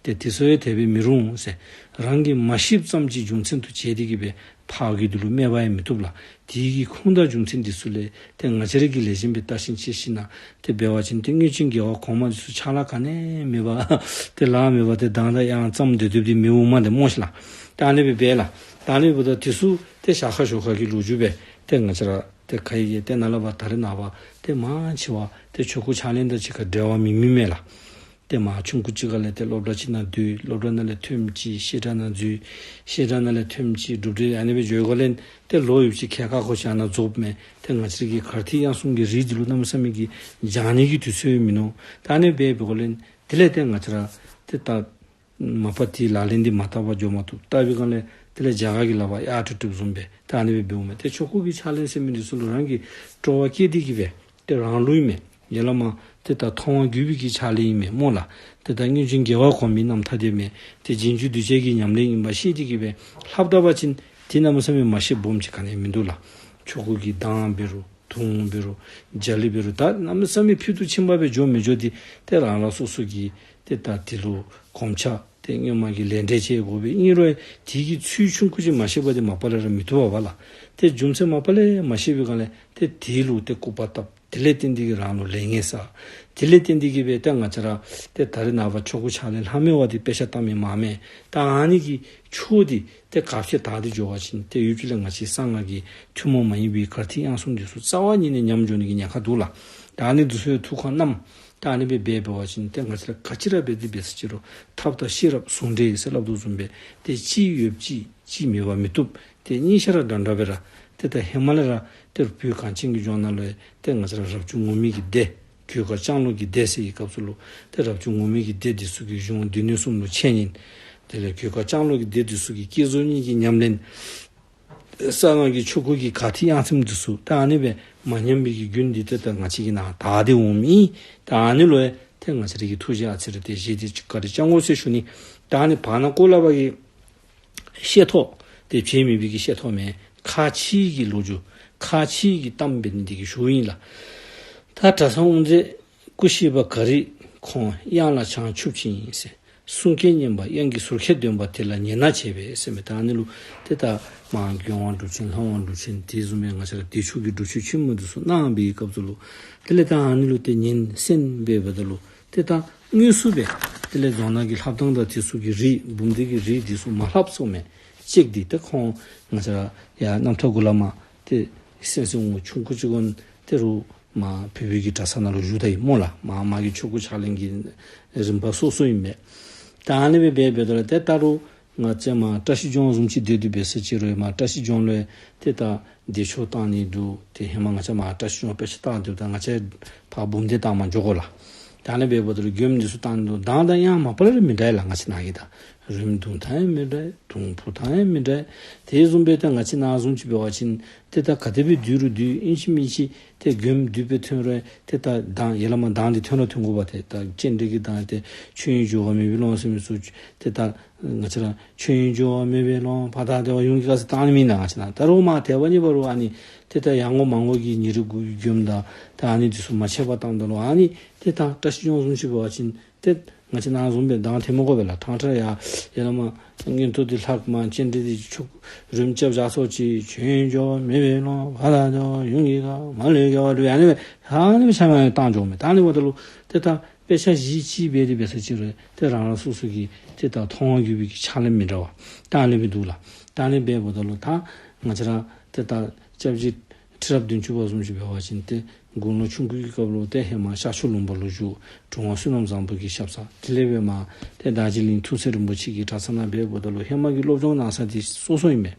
ཏེ་དེ་ཚུ་ཡང་དེ་སྦེ་མི་རུང་ཟེར། རང་གིས་མ་ཤེསཔ་ཙམ་གྱི་རྒྱུ་མཚན་དུ་བྱས་ཏེ་གིས་སྦེ་ཕར་གི་དོན་ལུ་སྨད་པ་ཡང་མི་བཏུབ་ལགས། དེ་གི་ཁུངས་དང་རྒྱུ་མཚན་འདི་ཚུ་ལས་ཏེ་ང་བཅས་ར་གིས་ལེགས་ཤོམ་སྦེ་བརྟག་ཞིབ་དཔྱད་ཞིནམ་ཏེ་འབད་བ་ཅིན་ཏེ་སྔོན་བྱོན་རྒྱལ་བ་གོང་མ་འདི་ཚུ་ཕྱག་ལཱ་ག་ནི་མེད་པར་ཏེ་ལཱ་མེད་པར་ཏེ་གདངས་དང་དབྱངས་བརྩམས་སྡོད་སྡོདཔ་འདི་མི་འོང་མས་ཏེ་སྨོ་ཤེས་ལགས། ད་ཨ་ནི་སྦེ་འབད་ལགས། ད་ཨ་ནི་འབདཝ་ད་དེ་ཚུ་ཏེ་ཞར་ཁ་ཞོར་ཁ་གི་ལོ་རྒྱུས་སྦེ་ཏེ་ང་བཅས་ར་ཏེ་ག་ཡི་གི་ཏེ་ནཱ་ལས་ཕར་ད་རེས་ནངས་པ་ཏེ་མང་ཆེ་བ་ཏེ་ཆོ་ག་ཕྱག་ལེན་དང་གཅིག་ཁར་འབྲེལ་བ་མེད་མི་མས་ལགས། ཏེ་མར་ཆུང་ཀུ་ཅིག་ཁར་ལས་ཏེ་སློབ་གྲྭ་ཅིག་ནང་སྡོད། སློབ་གྲྭ་ནང་ལས་ཐོནམ་ཅིག་བཤད་གྲྭ་ནང་འཛུལ། བཤད་གྲྭ་ནང་ལས་ཐོནམ་ཅིག་སྒྲུབ་གྲྭ་ཨ་ནི་སྦེ་འགྱོ་དགོཔ་ལས་ཏེ་ལོ་ཡོདཔ་ཅིག་ཁལ་ཁ་ཁོ་ཅིག་ཨ་ནཱ་རྫོགསཔ་མས། ཏེ་ང་བཅས་ར་གི་གར་ཐིག་དབྱངས་གསུམ་གྱི་རིགས་འདི་ལུ་གནམ་མེད་ས་མེད་ཀྱི་སྦྱང་ནི་གི་དུས་ཚོད་མིན་ནུག། ད་ཨ་ནི་སྦེ་འབད་དགོཔ་ལས་དེ་ལས་ཏེ་ང་བཅས་ར་ཏེ་ད་མ་པ་དེའི་ལག་ལེན་འདི་མ་བསྟར་བར་འགྱོ་མ་བཏུབ། བསྟར་བའི་སྒང་ལས་དེ་ལས་རྒྱ་གར་གྱི་ལག་པར་གཡར་ཏོག་ཏོ་བཟུམ་སྦེ་ད་ཨ་ནི་སྦེ་འབདཝ་མས། ཏེ་ཆོ་ག་གི་ཕྱག་ལེན་ཟེར་མི་འདི་ཚུ་ལུ་རང་གིས་སྤྲོ་བ་བསྐྱེད་དེ་གིས་སྦེ་ཏེ་རང་ལུགས་ཨིན་མས། ཡ་ལ་མ་ཏེ་ད་མཐོང་བ་བརྒྱུད་པའི་གི་ཕྱག་ལེན་ཨིན་མས་སྨོ་ལགས། ཏེ་ད་སྔོན་བྱོན་རྒྱལ་བ་གོང་མའི་རྣམ་ཐར་འདི་མས། ཏེ་རྗེས་འཇུག་གདུལ་བྱ་གི་ཉམས་ལེན་ཨིནམ་ཤེས་ཏེ་གིས་སྦེ་ལྷབ་ད་པ་ཅིན་ཏེ་གནམ་མེད་ས་མེད་མ་ཤེསཔ་སྦོམ་ཅིག་ག་ནི་ཡང་མིན་འདུག་ལགས། ཆོ་ག་གི་གདངས་འབད་རུང་དུང་འབད་རུང་རྒྱ་གླིང་འབད་རུང་ད་གནམ་མེད་ས་མེད་ཕུལ་དུ་ཕྱིན་པ་སྦེ་འགྱོ་མི་འགྱོ་འདི་ཏེ་རང་རང་སོ་སོ་གི་ཏེ་ད་དེ་ལུ་གོམས་ཆགས་ཏེ་སྔོན་མ་གི་ལས་འབྲས་ཅིག་དགོ་པས། ཨིན་རུང་དེ་གི་ཚུལ་ཆུང་ཀུ་ཅིག་མ་ཤེས་པར་ཏེ་མ་པ་ལས་ར་མི་བཏུབ་པས་ལགས། ཏེ་རྒྱུ་མཚན་མ་པ་ལས་མ་ཤེས་པའི་སྒང་ལས་ཏེ་དེ་ལུ་ཏེ་སྐུར་པ་བཏབ། དེ་ལས་བརྟེན་ཏེ་གིས་རང་ལུ་ལས་ངན་བསགས། དེ་ལས་བརྟེན་ཏེ་གིས་སྦེ་ཏེ་ང་བཅས་ར་ཏེ་ད་རེས་ནངས་པ་ཆོ་ག་ཕྱག་ལེན་ལྷབ་མི་འབད་དེ་དཔེ་ཆ་བལྟ་མི་མང་མས། ད་ཨ་ནི་གི་ཆོས་འདི་ཏེ་ག་ཅི་དག་སྟེ་འགྱོ་བ་ཅིན་ཏེ་ཡུདཔ་ཅིག་ལས་ང་བཅས་གསང་སྔགས་ཀྱི་ཐུན་མོང་མ་ཡིན་པའི་གར་ཐིག་དབྱངས་གསུམ་འདི་ཚུ་རྩ་བ་ཉིད་ནས་ཉམས་འགྱོ་ནི་གི་ཉེན་ཁ་འདུག་ལགས། ད་ཨ་ནི་འདི་ཚུ་ཡང་ཐུགས་ཁར་བསྣམས། ད་ཨ་ནི་སྦེ་འབད་འབད་བ་ཅིན་ཏེ་ང་བཅས་ར་ག་ཅི་ར་འབད་དེ་འབད་ས་ཅི་རུང་ཐབས་དང་ཤེས་རབ་ཟུང་འབྲེལ་ཟེར་སླབ་དོ་བཟུམ་སྦེ་ཏེ་གཅིག་ཡོད་གཅིག་གཅིག་མེད་པར་མི་བཏུབ། ཏེ་གཉིས་ཆ་ར་འདྲ་འདྲ་སྦེ་ར་ཏེ་ད་ཧེ་མ་ལས་ར་ཏེ་བོད་གངས་ཅན་གྱི་ལྗོངས་ནང་ལུ་ཏེ་ང་བཅས་ར་རབ་བྱུང་ངུར་སྨྲིག་གི་སྡེ་གོས་དཀར་ལྕང་ལོ་གི་སྡེ་ཟེར་བའི་སྐབས་སུ་ལུ་ཏེ་རབ་བྱུང་ངུར་སྨྲིག་གི་སྡེ་འདི་ཚུ་གིས་གཞུང་སྡེ་སྣོད་གསུམ་ལུ་འཆད་ཉན། དེ་ལས་གོས་དཀར་ལྕང་ལོ་གི་སྡེ་འདི་ཚུ་གིས་བསྐྱེད་རྫོགས་གཉིས་ཀྱི་ཉམས་ལེན། གསང་སྔགས་ཀྱི་ཆོ་ག་གི་གར་ཐིག་དབྱངས་གསུམ་འདི་ཚུ་ད་ཨ་ནི་སྦེ་མ་ཉམས་པའི་གི་རྒྱུན་འདི་ཏེ་ད་ང་བཅས་ཀྱི་ནང་དར་ཏེ་འོངམ་ཨིན། ད་ཨ་ནི་ལུ་ཡང་ཏེ་ང་བཅས་ར་གིས་ཐུགས་རྗེ་ཨ་ཙི་རེ་ཏེ་བཞེས་ཏེ་བཀའ་དྲིན་བསྐྱང་དགོ་ཟེར་ཞུ་ནི། ད་ཨ་ནི་བར་ན་བཀོད་ལ་བ་གི་ཤེས་ཐོག་ཏེ་བྱེད་མི་པའི་གི་ཤེས་ཐོག་མེན། ཁ་ཕྱི་གི་ལོ་རྒྱུས་ཁ་ཕྱི་གི་གཏམ་འབད་ནི་འདི་གི་ཞུཝ་ཨིན་ལགས། ད་གྲྭ་ཚང་དབུ་མཛད་སྐུ་གཤེགས་པ་ག་རི་ཁོང་གཡང་ལ་བྱང་ཆུབ་ཅིང་ཟེར། གསུང་སྐད་སྙན་པ་གཡང་གི་ཟུར་ཁ་འདོན་པ་དེ་ལ་ཉན་ན་བྱས་པས་ཟེར་མི་ད་ཨ་ནི་ལུ་ཏེ་ད་མར་མགོན་དབང་སྒྲུབ་ཆེན་ལྷ་དབང་སྒྲུབ་ཆེན་དེ་བཟུམ་སྦེ་ང་བཅས་ར་བདེ་མཆོག་གི་སྒྲུབ་མཆོད་ཆེན་མོ་འདི་ཚུ་གནང་བའི་སྐབས་སུ་ལུ་དེ་ལས་ད་ཨ་ནི་ལུ་ཏེ་ཉན་གསན་འབད་འབདཝ་ད་ལུ་ཏེ་ད་དངོས་སུ་སྦེ་དེ་ལས་རྫོང་ནང་གི་ལྷབ་ཐངས་དང་དེ་ཚུ་གི་རིགས་འབུམ་སྡེ་གི་རིགས་འདི་ཚུ་མ་ལྷབ་སོང་མས། གཅིག་འདི་ཏེ་ཁོང་ང་བཅས་ར་ཡར་རྣམ་ཐར་གུ་ལས་མར་ཏེ་སེང་ཟེར་ངོ་ཆུང་ཀུ་ཅིག་གོ་ནི་ ཏེ་རུང་མ་བོད་པའི་གི་གྲྭ་ས་ནང་ལུ་བཞུགས་ད་ཡི་སྨོ་ལགས། མ་མ་གི་ཆོ་ག་ཕྱག་ལེན་གྱི་རིམ་པ་སོ་སོ་ཨིན་པས། ད་ཨ་ནི་སྦེ་འབད་འབདཝ་ད་ལུ་ཏེ་ད་རུང་ང་བཅས་མ་བཀྲ་ཤིས་ལྗོངས་བཟུམ་ཅིག་སྡོད་དེ་འབད་ས་ཅིག་རུང་མ་བཀྲ་ཤིས་ལྗོངས་ལུ་ཏེ་ད་བདེ་མཆོག་བཏང་ནི་འདུག། ཏེ་ཧེ་མ་ང་བཅས་མ་བཀྲ་ཤིས་ལྗོངས་དཔེ་ཆ་བལྟ་སྡོདཔ་ད་ང་བཅས་ཕར་འབུམ་སྡེ་བཏང་མ་འགྱོ་དགོ་ལགས། ད་ཨ་ནི་འབདཝ་ད་ལུ་མགྱོནམ་འདི་ཚུ་བཏང་ནི་འདུག། གདངས་དང་དབྱངས་མ་པ་ལས་ར་མི་འདྲ་ལགས། ང་བཅས་ནང་གི་ད་རོལམོ་བརྡུང་ཐངས་ཡང་མི་འདྲ། དུང་ཕུ་ཐངས་ཡང་མི་འདྲ། དེ་བཟུམ་སྦེ་ད་ང་བཅས་ནང་བཟུམ་ཅིག་འབད་བ་ཅིན་ཏེ་ད་ག་དེ་སྦེ་བསྡུ་རུང་བསྡུ་ཨིན་ཅི་མིན་ཅི་ཏེ་མགྱོནམ་བསྡུ་སྦེ་ཐོན་རུང་ཏེ་ད་གདངས་ཡར་ལས་མར་གདངས་འདི་ཐོན་ར་ཐོན་དགོ་པས། ཏེ་ད་སྤྱན་འདྲེན་གྱི་གདངས་ཏེ་མཆོད་ཡོན་སྦྱོར་བ་མེད་པའི་ཀློང་ཟེར་མི་ཚུ་ཏེ་ད་ང་བཅས་ར་མཆོད་ཡོན་སྦྱོར་བ་མེད་པའི་ཀློང་བར་དང་བདེ་བ་ཡོངས་ཀྱི་དགའ་ཟེར་བཏང་ནི་མེན་ན། ང་བཅས་ནང་ད་རུང་མ་དད་པ་གཉིས་པ་རུང་ཨ་ནི་ཏེ་ད་ཡར་ངོ་མར་ངོ་གི་ཉེ་རིང་དགུ་པའི་མགྱོནམ་དང་ད་ཨ་ནི་འདི་ཚུ་མ་ཆད་པར་བཏངམ་ད་ལུ་ཨ་ནི་ཏེ་ད་བཀྲ་ཤིས་ལྗོངས་བཟུམ་ཅིག་འབད་བ་ཅིན་ཏེ་ང་བཅས་ནང་བཟུམ་སྦེ་གདངས་འཐེན་མི་དགོ་པས་ལགས། ཐང་ཐང་ཡར་ཡར་ལས་མར་མངོན་མཐོ་འདི་ལྷག་མར་སྤྱན་འདྲེན་འདི་ཆུ་རོལམོ་རྐྱབ་བཞག་སོ་ཅིག། མཆོད་ཡོན་སྦྱོར་བ་མེད་པའི་ཀློང་བར་དང་བདེ་བ་ཡོངས་ཀྱི་དགའ། མ་ལུས་དགེ་བ་འགྲུབ། ཨ་ནི་སྦེ་ཨ་ནི་སྦེ་ཆ་མེད་བཏང་འགྱོཝ་མས། ད་ཨ་ནི་འབདཝ་ད་ལུ་ཏེ་ད་དཔེ་ཆ་གཞི་ཅིག་འབད་དེ་འབད་ས་ཅིག་རུང་ཏེ་རང་རང་སོ་སོ་གི་ཏེ་ད་མཐོང་བ་བརྒྱུད་པའི་གི་ཕྱག་ལེན་མི་འདྲ་བ་ད་ཨ་ནི་སྦེ་འདུག་ལགས། ད་ཨ་ནི་སྦེ་འབདཝ་ད་ལུ་ད་ང་བཅས་ར་ཏེ་ད་སྐྱབས་རྗེ་ཁྲི་རབས་བདུན་ཅུ་པ་བཟུམ་ཅིག་འབད་བ་ཅིན་ཏེ་དགུང་ལོ་ཆུང་ཀུའི་སྐབས་ལུ་ཏེ་ཧེ་མ་ཤར་ཕྱོགས་ལུང་པ་ལུ་བཞུགས། གྲུབ་དབང་བསོད་ནམས་བཟང་པོ་གི་ཞབས་སར། དེ་ལས་འབད་མར་ཏེ་རྡོ་རྗེ་གླིང་ཐུགས་སྲས་རིན་པོ་ཆེ་གི་གྲྭ་ཚང་ནང་འབདཝ་ད་ལུ་ཧེ་མ་གི་སློབ་སྦྱོང་གནང་ས་འདི་སོ་སོ་ཨིན་མས།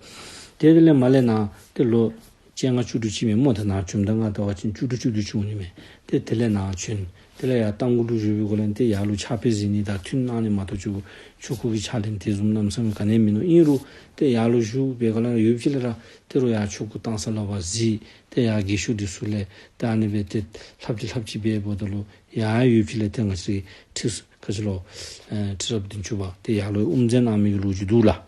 ཏེ་དེ་ལས་མར་ལས་ནཱ་ཏེ་ལོ་བཅོ་ལྔ་བཅུ་དྲུག་ཅིག་མས་སྨོ། ད་ནཱ་བྱོནམ་ད་ང་ལྟ་བ་ཅིན་བཅུ་དྲུག་བཅུ་བདུན་ཅིག་འོང་ནི་མས། ཏེ་དེ་ལས་ནཱ་བྱོན། དེ་ལས་ཡར་རྟ་མགོ་ལུ་བཞུགས་པའི་སྒང་ལས་ཏེ་ཡར་ལུ་ཕྱག་དཔེ་གཟིགས་ནི་དང་ཐུན་གནང་ནི་མ་གཏོགས་ཆོ་ཆོ་ག་གི་ཕྱག་ལེན་དེ་བཟུམ་གནམ་མེད་ས་མེད་ག་ནི་མིན་ནུག། ཨིན་རུང་ཏེ་ཡར་ལུ་བཞུགས་པའི་སྒང་ལས་ཡུདཔ་ཅིག་ལས་ར་ཏེ་རུང་ཡར་ཆོ་ག་གཏང་ས་ལུ་ཕར་གཟིགས། ཏེ་ཡར་དགེ་བཤེས་འདི་ཚུ་ལས་ཏེ་ཨ་ནི་སྦེ་ཏེ་ལྷབ་ཅི་ལྷབ་ཅི་འབདཝ་ད་ལུ་ཡར་ཡུདཔ་ཅིག་ལས་ཏེ་ང་བཅས་ཁྲི་ཟུར་ག་ཅི་ལོ་ཨེ་ཁྲི་རབས་བདུན་ཅུ་པ་ཏེ་ཡར་ལུ་དབུ་མཛད་གནང་མི་གི་ལོ་རྒྱུས་འདུག་ལགས།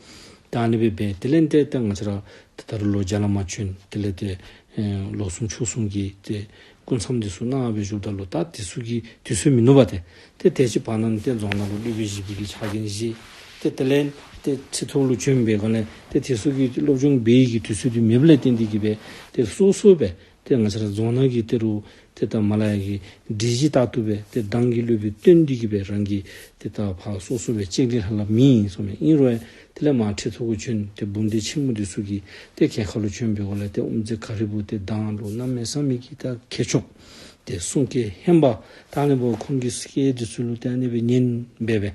ད་ཨ་ནི་སྦེ་འབད་དེ་ལས་ཏེ་ཏེ་ང་བཅས་ར་ཏེ་ད་རུང་ལོག་རྒྱ་ལུ་མར་བྱོན། དེ་ལས་ཏེ་ཨེ་ལོ་གསུམ་ཕྱོགས་གསུམ་གྱི་ཏེ་སྐུ་མཚམས་འདི་ཚུ་གནང་སྦེ་བཞུགསཔ་ད་ལུ་ད་དེ་ཚུ་གི་དུས་ཚོད་མིན་ནུག་པ། ཏེ་ཏེ་དེ་ཅིག་བར་ན་ཏེ་རྫོང་ནང་ལུ་སློབ་དཔོན་བཞི་པའི་གི་ཕྱག་འགན་བཞེས། ཏེ་དེ་ལས་ཏེ་ཁྲི་ཐོག་ལུ་བྱོན་པའི་སྒང་ལས་ཏེ་དེ་ཚུ་གི་སློབ་སྦྱོང་འབད་ནི་གི་དུས་ཚོད་འདི་མེདཔ་ལས་བརྟེན་ཏེ་གིས་སྦེ་ཏེ་སོ་སོ་སྦེ་ཏེ་ང་བཅས་ར་རྫོང་ནང་གི་ཏེ་རུང་ཏེ་ད་མ་ལ་ཡ་གི་སྒྲིག་གཞི་ལྟར་དུ་སྦེ་ཏེ་གདངས་ཀྱི་སློབ་དཔོན་བསྟེན་ཏེ་གིས་སྦེ་རང་གིས་ཏེ་ད་ཕར་སོ་སོ་སྦེ་ལྕགས་རི་ལྷབ་ལྷབ་མི་ཨིན་སོང་མས། ཨིན་རུང་དེ་ལས་མར་ཁྲི་ཐོག་གུ་བྱོན། ཏེ་འབུམ་སྡེ་ཆེན་མོ་འདི་ཚུ་གི་ཏེ་གྱལ་ཁ་ལུ་བྱོན་པའི་སྒང་ལས་ཏེ་དབུ་མཛད་ག་རི་བུ་ཏེ་གདངས་ལུ་གནམ་མེད་ས་མེད་ཀྱི་ད་མཁས་མཆོག་ཏེ་གསུང་སྐད་སྙན་པ་ད་ཨ་ནི་སྦེ་ཁོང་གི་སྐད་འདི་ཚུ་ལུ་ཏེ་ཨ་ནི་སྦེ་ཉན་འབད་སྦེ་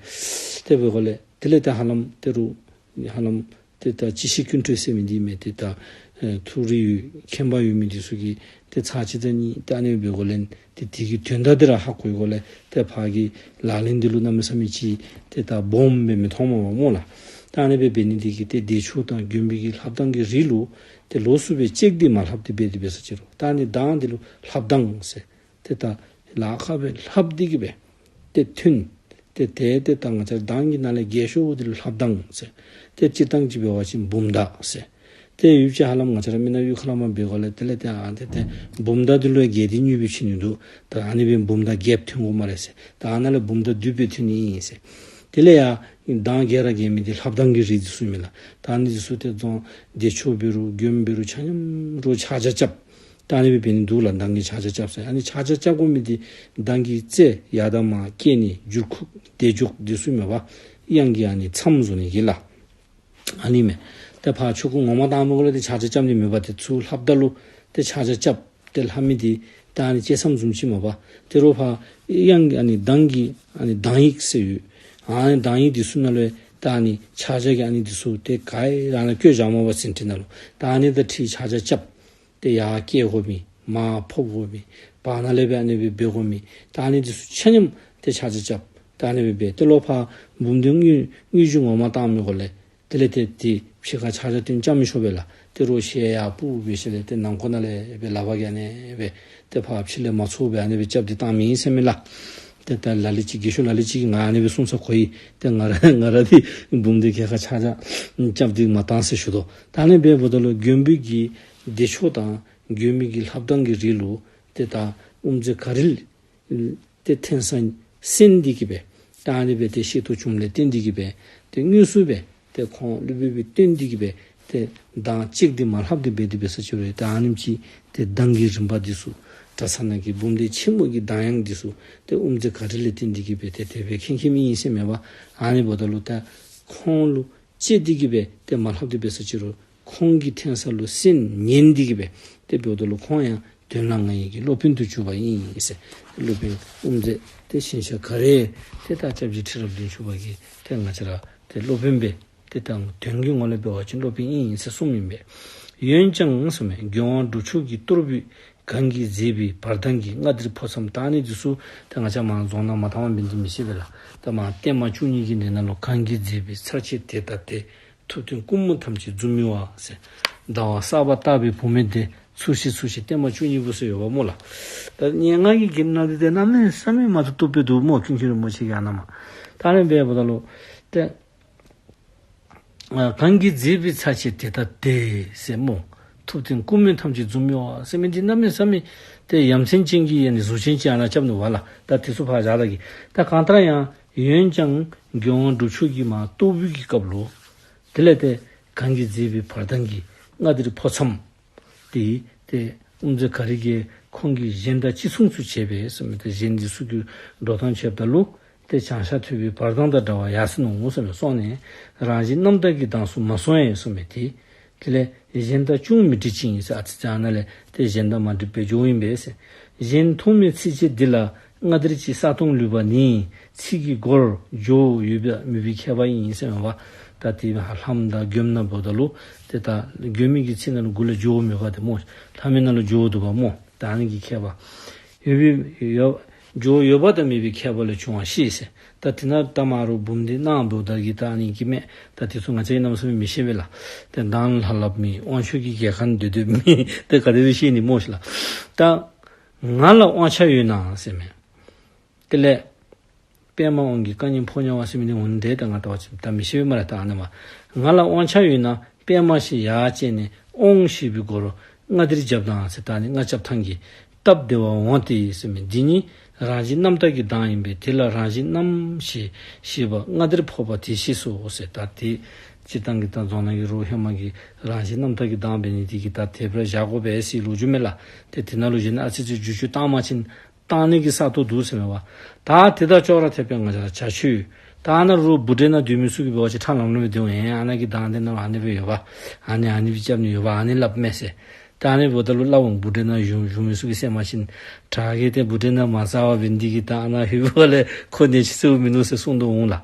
ཏེ་འབདཝ་ལས་དེ་ལས་ཏེ་ཧ་ལམ་ཏེ་རུང་ཧ་ལམ་ཏེ་ད་སྤྱི་བཤད་ཀུན་གྲོལ་ཟེར་མི་འདི་མས། ཏེ་ད་ཨེ་ཐུགས་རིག་ཡོད་མཁྱེན་པ་ཡོད་མི་འདི་ཚུ་གིས་ཏེ་ཚར་གཅིག་དང་གཉིས་ཏེ་ཨ་ནི་སྦེ་འབདཝ་ལས་ཏེ་དེ་གི་དོན་དག་འདི་ར་ཧ་གོ་བའི་སྒང་ལས་ཏེ་ཕར་གྱི་ལག་ལེན་འདི་ལུ་གནམ་མེད་ས་མེད་ཅིག་ཏེ་ད་སྦོམ་སྦེ་མི་མཐོངམ་མས་པ་སྨོ་ལགས། ད་ཨ་ནི་སྦེ་འབད་ནི་འདི་གིས་ཏེ་བདེ་མཆོག་དང་མགྱོནམ་པའི་གི་ལྷབ་གདངས་ཀྱི་རིགས་ལུ་ཏེ་ལོགས་སུ་སྦེ་ལྕགས་འདི་མ་ལྷབ་སྟེ་འབད་དེ་འབད་ས་ཅིག་རུང་ད་ཨ་ནི་གདངས་འདི་ལུ་ལྷབ་གདངས་ཟེར། ཏེ་ད་ལཱ་ཁག་སྦེ་ལྷབ་སྟེ་གིས་སྦེ་ཏེ་ཐོན། ཏེ་ཏེ་ཏེ་ད་ང་བཅས་གདངས་ཀྱི་ནང་ལས་རྒྱས་ཤོས་འདི་ལུ་ལྷབ་གདངས་ཟེར། ཏེ་སྤྱིར་བཏང་ཅིག་འབད་བ་ཅིན་འབུམ་མདའ་ཟེར། ཏེ་ཡུདཔ་ཅིག་ཧ་ལམ་ང་བཅས་ར་མི་ནག་གཡུས་ཁ་ལས་མར་འབད་སྒང་ལས་དེ་ལས་ཏེ་ཨ་ཏེ་ཏེ་འབུམ་མདའ་འདི་ལུ་ཡང་རྒྱས་ཏེ་མྱུར་སྦེ་ཕྱེ་ནི་འདུག། ད་ཨ་ནི་སྦེ་འབུམ་མདའ་རྒྱསཔ་ཐོན་དགོ་སྨ་རེ་ཟེར། ད་ཨ་ནཱ་ལས་འབུམ་མདའ་བསྡུས་སྦེ་ཐོན་ནི་ཨིན་ཟེར། དེ་ལས་ཡང་གདངས་རྒྱས་ར་རྒྱས་མི་འདི་ལྷབ་གདངས་ཀྱི་རིགས་འདི་ཚུ་མས་ལགས། ད་ཨ་ནི་འདི་ཚུ་ཏེ་རྫོང་བདེ་མཆོག་འབད་རུང་མགྱོནམ་འབད་རུང་ཆ་མཉམ་ར་ཕྱག་རྒྱ་རྐྱབ། ད་ཨ་ནི་སྦེ་འབད་ནི་འདུག་ལགས། གདངས་ཀྱི་ཕྱག་རྒྱ་རྐྱབ་ཟེར། ཨ་ནི་ཕྱག་རྒྱ་རྐྱབ་དགོ་མི་འདི་གདངས་ཀྱི་རྩལ་ཡར་དང་མར་སྐྱེད་ནི་འགྱུར་ཁུག་བདེ་འཇུག་འདི་ཚུ་མས་པ། དབྱངས་ཀྱི་ཨ་ནི་མཚམས་བཟོ་ནི་གི་ལཱ་ཨ་ནི་མས། ཏེ་ཕར་ཆོ་ག་ངོ་མ་བཏང་མི་གུ་ལུ་ཏེ་ཕྱག་རྒྱ་རྐྱབ་ནི་མེད་པ། ཏེ་ཚུར་ལྷབ་ད་ལུ་ཏེ་ཕྱག་རྒྱ་རྐྱབ་སྟེ་ལྷབ་མི་འདི་ད་ཨ་ནི་བཅད་མཚམས་བཟུམ་ཅིག་མས་པ། ཏེ་རོགས་ཕར་དབྱངས་ཀྱི་ཨ་ནི་གདངས་ཀྱི་ཨ་ནི་གདངས་ཡིག་ཟེར་ཡོད། ཨ་ནི་གདངས་ཡིག་འདི་ཚུ་ནང་ལུ་ད་ཨ་ནི་ཕྱག་རྒྱ་གི་ཨ་ནི་འདི་ཚུ་ཏེ་ག་ར་ནང་བཀོད་བཞག་མས་པ་ཟིན་བྲིས་ནང་ལུ། ད་ཨ་ནི་དང་འཁྲིལ་ཕྱག་རྒྱ་རྐྱབ། ཏེ་ཡར་བཀལ་དགོ་མི་མར་ཕབ་དགོ་མི་བར་ན་ལས་སྦེ་ཨ་ནི་སྦེ་འབད་དགོ་མི་ད་ཨ་ནི་འདི་ཚུ་ཆ་མཉམ་ཏེ་ཕྱག་རྒྱ་རྐྱབ། ད་ཨ་ནི་སྦེ་འབད། ཏེ་ལོག་ཕར་འབུམ་སྡེ་དངོས་དངོས་གཞི་ངོ་མ་བཏང་མི་གུ་ལས་དེ་ལས་ཏེ་ཏེ་ཕྱི་ཁར་ཕྱག་རྒྱ་སྟོན་རྐྱབ་མི་ཆོག་པས་ལགས། ཏེ་རོགས་ཞལ་ཡར་སྤུབ་སྦེ་ཞིནམ་ལས་ཏེ་ནང་ཁོག་ནང་ལས་སྦེ་ལག་པ་གིས་ཨ་ནི་སྦེ་ཏེ་ཕར་ཕྱི་ལས་མ་ཚོར་བར་ཨ་ནི་སྦེ་རྐྱབ་སྟེ་བཏང་མི་ཨིན་ཟེར་མས་ལགས། ཏེ་ད་ལ་ལུ་ཅིག་རྒས་ཤོས་ལ་ལུ་ཅིག་གིས་ང་ཨ་ནི་སྦེ་གསུངས་ས་གོ་ཡི། ཏེ་ང་ར་ང་ར་འདི་འབུམ་སྡེ་གྱལ་ཁར་ཕྱག་རྒྱ་རྐྱབ་སྟེ་མ་བཏང་ཟེར་ཞུ་དོ། ད་ཨ་ནི་སྦེ་འབདཝ་ད་ལུ་མགྱོནམ་པའི་གི་བདེ་མཆོག་དང་མགྱོནམ་པའི་གི་ལྷབ་གདངས་ཀྱི་རིགས་ལུ་ཏེ་ད་དབུ་མཛད་ག་རི་ལས་ཏེ་ཐོན་ས་གསན་ཏེ་གིས་སྦེ་ད་ཨ་ནི་སྦེ་ཏེ་ཤེས་རྟོགས་བྱུངམ་ལས་བརྟེན་ཏེ་གིས་སྦེ་ཏེ་དངོས་སུ་སྦེ་ཏེ་ཁོང་སློབ་དཔོན་སྦེ་བསྟེན་ཏེ་གིས་སྦེ་ཏེ་གདངས་ལྕགས་འདི་མ་ལྷབ་སྟེ་འབད་དེ་འབད་ས་ཅིག་རུང་ད་ཨ་ནེམ་ཅིག་ཏེ་གདངས་ཀྱི་རིམ་པ་འདི་ཚུ་གྲྭ་ཚང་ནང་གི་འབུམ་སྡེ་ཆེན་མོ་གི་གདངས་དབྱངས་འདི་ཚུ་ཏེ་དབུ་མཛད་ག་རི་ལས་བརྟེན་ཏེ་གིས་སྦེ་ཏེ་དེ་སྦེ་མཁྱེན་མཁྱེན་མི་ཨིན་ཟེར་མས་པ། ཨ་ནི་འབདཝ་ད་ལུ་ད་ཁོང་ལུ་ལྕགས་འདི་གིས་སྦེ་ཏེ་མ་ལྷབ་སྟེ་འབད་ས་ཅིག་རུང་ཁོང་གིས་ཐོན་ས་ལུ་གསན་ཉན་ཏེ་གིས་སྦེ་ཏེ་འབདཝ་ད་ལུ་ཁོང་ཡང་ དོན་ལ་ང་ཡི་གི་སློབ་དཔོན་དུ་གྱུར་པ་ཡིན་ཟེར། སློབ་དཔོན་དབུ་མཛད་ཏེ་ཞིང་གཤེགས་ག་རེ་ཏེ་ད་སྐྱབས་རྗེ་ཁྲི་རབས་བདུན་ཅུ་པ་གི་ཏེ་ང་བཅས་ར་ཏེ་སློབ་དཔོན་སྦེ་ཏེ་ད་དོན་གྱི་ངོ་ལས་འབད་བ་ཅིན་སློབ་དཔོན་ཨིན་ཟེར་གསུངམ་ཨིན་པས། འོན་ཀྱང་གསུངམ་མས། མགོན་དབང་སྒྲུབ་མཆོག་གི་གཏོར་འབུལ་གང་གིས་མཛེས་པའི་བར་མདངས་ཀྱིས། མངའ་སྡེར་འཕོ་མཚམས་དག་ནི་འདི་ཚུ་ཏེ་ང་བཅས་མར་རྫོང་ནང་མ་བཏང་བར་འབད་ནི་འདི་མི་ཤེས་པས་ལགས། ད་མར་བརྟན་མ་བཅུ་གཉིས་ཀྱི་ནང་ན་ལུ་གང་གིས་མཛེས་པའི་ཚར་ཆེ་དེ་ལྟ་སྟེ། ཐུབ་བསྟན་ཀུ་མུད་ཐམས་ཅད་འཛུམ་མི་བ་ཟེར། ཟླ་བ་གསར་པ་བཏགས་པའི་བུ་མོ་དེ་ཚུར་ཤེས་ཚུར་ཤེས་བརྟན་མ་བཅུ་གཉིས་པོ་ཟེར་ཡོདཔ་སྨོ་ལགས། ད་སྙན་ངག་གི་གྱེར་ནང་འདི་ཏེ་གནམ་མེད་ས་མེད་མ་བཏུབ་བཏུབ་སྦེ་འདུག་སྨོ། ཀུན་མཁྱེན་རིན་པོ་ཆེ་གིས་ཨ་ནཱ་མར་ད་ཨ་ནི་སྦེ་འབདཝ་ད་ལུ་ཏེ་ཨ་གང་གིས་མཛེས་པའི་ཚར་ཆེ་དེ་ལྟ་སྟེ་ཟེར་སྨོ། ཐུབ་བསྟན་ཀུ་མུད་ཐམས་ཅད་འཛུམ་མི་བ་ཟེར་མི་འདི་གནམ་མེད་ས་མེད་ཏེ་ཡ་མཚན་ཅན་གྱི་ཡ་ནི་གཟུགས་ཅན་ཅིག་ཨ་ནཱ་རྐྱབ་ནུག་པ་ལགས། ད་དེ་ཚུ་ཕར་བཞག་ད་གི། ད་གང་ལྟར་ཡང་འོན་ཀྱང་མགོན་དབང་སྒྲུབ་མཆོག་གི་མར་གཏོར་འབུལ་གྱི་སྐབས་ལུ་དེ་ལས་ཏེ་གང་གིས་མཛེས་པའི་བར་མདངས་ཀྱིས། མངའ་སྡེར་འཕོ་མཚམས་ཏེ་ཏེ་དབུ་མཛད་ག་རི་གིས་ཁོང་གིས་གཞན་དང་ཅིག་མཚུངས་སུ་བྱས་པས་ཟེར་མི་ཏེ་གཞན་འདི་ཚུ་གི་འགྲོ་སྟངས་བྱེདཔ་ད་ལུ་ཏེ་བྱང་ཤར་ཐོས་པའི་བར་མདངས་དང་འདྲ་བར་ཡར་སོ་ནུག་ཟེར་མི་སོང་ནས་རང་བཞིན་རྣམ་དག་གི་མདངས་སུ་མ་སོང་ཡང་ཟེར་མི་ཏེ། དེ་ལས་གཞན་དང་ཅུང་མི་འདྲ་ཅིག་ཨིན་ཟེར། ཨ་ཙི་ཙི་ཨ་ནཱ་ལས་ཏེ་གཞན་དང་མ་འདྲཝ་སྦེ་འགྱོཝ་ཨིན་པས་ཟེར། གཞན་མཐོང་མེད་ཚིག་གཅིག་འདི་ལ། མངའ་སྡེར་ཅིག་ས་སྟོང་ལུས་པ་ནི། ཚིག་གི་མགོར་སྦྱོར་ཡོད་པ་མེད་པའི་ཁྱད་པར་ཨིན་ཟེར་མས་པ། ད་དེ་ལྷམ་དང་མགྱོནམ་ནང་འབདཝ་ད་ལུ་ཏེ་ད་མགྱོནམ་གི་ཚིག་ནང་ལུ་མགུ་ལས་སྦྱོར་མེད་པ་དེ་སྨོ། ལྷམ་ནང་ལུ་སྦྱོར་འདུག་པ་སྨོ། ད་ཨ་ནི་གི་ཁྱད་པར་ཡོད་པའི་ཡོད་སྦྱོར་ཡོད་པ་དང་མེད་པའི་ཁྱད་པར་ལས་བྱུང་བ་ཤེས་ཟེར། ད་དེ་ནང་ད་མར་རུ་འབུམ་སྡེ་ནང་འབདཝ་ད་གི་ད་ཨ་ནི་གི་མས། ད་དེ་ཚུ་ང་བཅས་ཀྱིས་གནམ་མེད་ས་མེད་མི་ཤེས་པས་ལགས། ཏེ་མདང་ལྷ་ལྷབ་མི་དབང་ཕྱུག་གི་རྒྱལ་ཁང་སྡོད་སྡོདཔ་མི་ཏེ་ག་དེ་སྦེ་ཤེས་ནི་སྨོ་ཤིག་ལགས། ད་ང་ལ་དབང་ཆ་ཡོད་ན་ཟེར་མས། དེ་ལས་པདྨ་དབང་གི་བཀའ་ཉན་ཕོ་ཉ་བ་ཟེར་མི་འདི་འོང་དེ་ད་ང་ལྟ་བ་ཅིན་ད་མི་ཤེས་པས་སྨ་རེ། ད་ཨ་ནི་མ་ང་ལ་དབང་ཆ་ཡོད་ན་པདྨ་ཞེས་ཡར་བཅད་ནས། དབང་ཞེས་པའི་མགོར་མངའ་སྡེར་རྒྱབ་དང་ཟེར། ད་ཨ་ནི་མངའ་རྒྱབ་ཐང་གི་སྟབས་བདེ་བ་འོང་སྟེ་ཟེར་མི་འདི་ནི་རང་བཞིན་རྣམ་དག་གི་མདངས་ཨིན་པས། དེ་ལ་རང་བཞིན་རྣམ་ཞེས་ཞེས་པ་མངའ་སྡེར་འཕོ་བ་དེ་ཤེས་སོ་ཟེར། ད་དེ་སྤྱིར་བཏང་གི་ད་རྫོང་ནང་གི་རོགས་ཧེ་མ་གི་རང་བཞིན་རྣམ་དག་གི་མདངས་འབད་ནི་དེ་གིས་ད་དེ་སྦེ་བཞག་དགོ་པས་ཟེར་ལོ་རྒྱུས་མས་ལགས། ཏེ་དེ་ནང་ལུ་གཞི་ནས་ཨ་ཙི་ཙི་འགྱུར་བཅོས་བཏང་པ་ཅིན་བཏང་ནི་གི་ས་སྟོང་འདུག་ཟེར་མས་པ། ད་དེ་དང་ཅོག་ར་འཐདཔ་སྦེ་ང་བཅས་ར་བྱ་ཁྱོད་ད་ཨ་ནཱ་རུ་འབུ་ཏྲའི་ནང་སྡོད་མི་ཚུ་གིས་འབད་བ་ཅིན་ཁྲ་ལམ་ལམ་སྦེ་སྡོད་འོང་། ཨ་ནཱ་གི་མདངས་དེ་ནང་ལུ་ཨ་ནི་སྦེ་ཡོད་པ། ཨ་ནི་ཨ་ནི་སྦེ་རྐྱབ་ནི་ཡོད་པ། ཨ་ནི་སླབ་མས་ཟེར། ད་ཨ་ནི་འབདཝ་ད་ལུ་སླབ་འོང་། འབུ་ཏྲའི་ནང་བཞུགས་བཞུགས་མི་ཚུ་གིས་ཟེར་མ་ཅིན་ད་གི་ཏེ་འབུ་ཏྲའི་ནང་མ་ཟ་བར་འབད་ནི་དེ་གིས་ད་ཨ་ནཱ་ལྷོད་པ་ལས་ཁོ་ནད་ཅིག་སེལཝ་མིན་ནུག་ཟེར་གསུང་དོ་འོང་ལགས།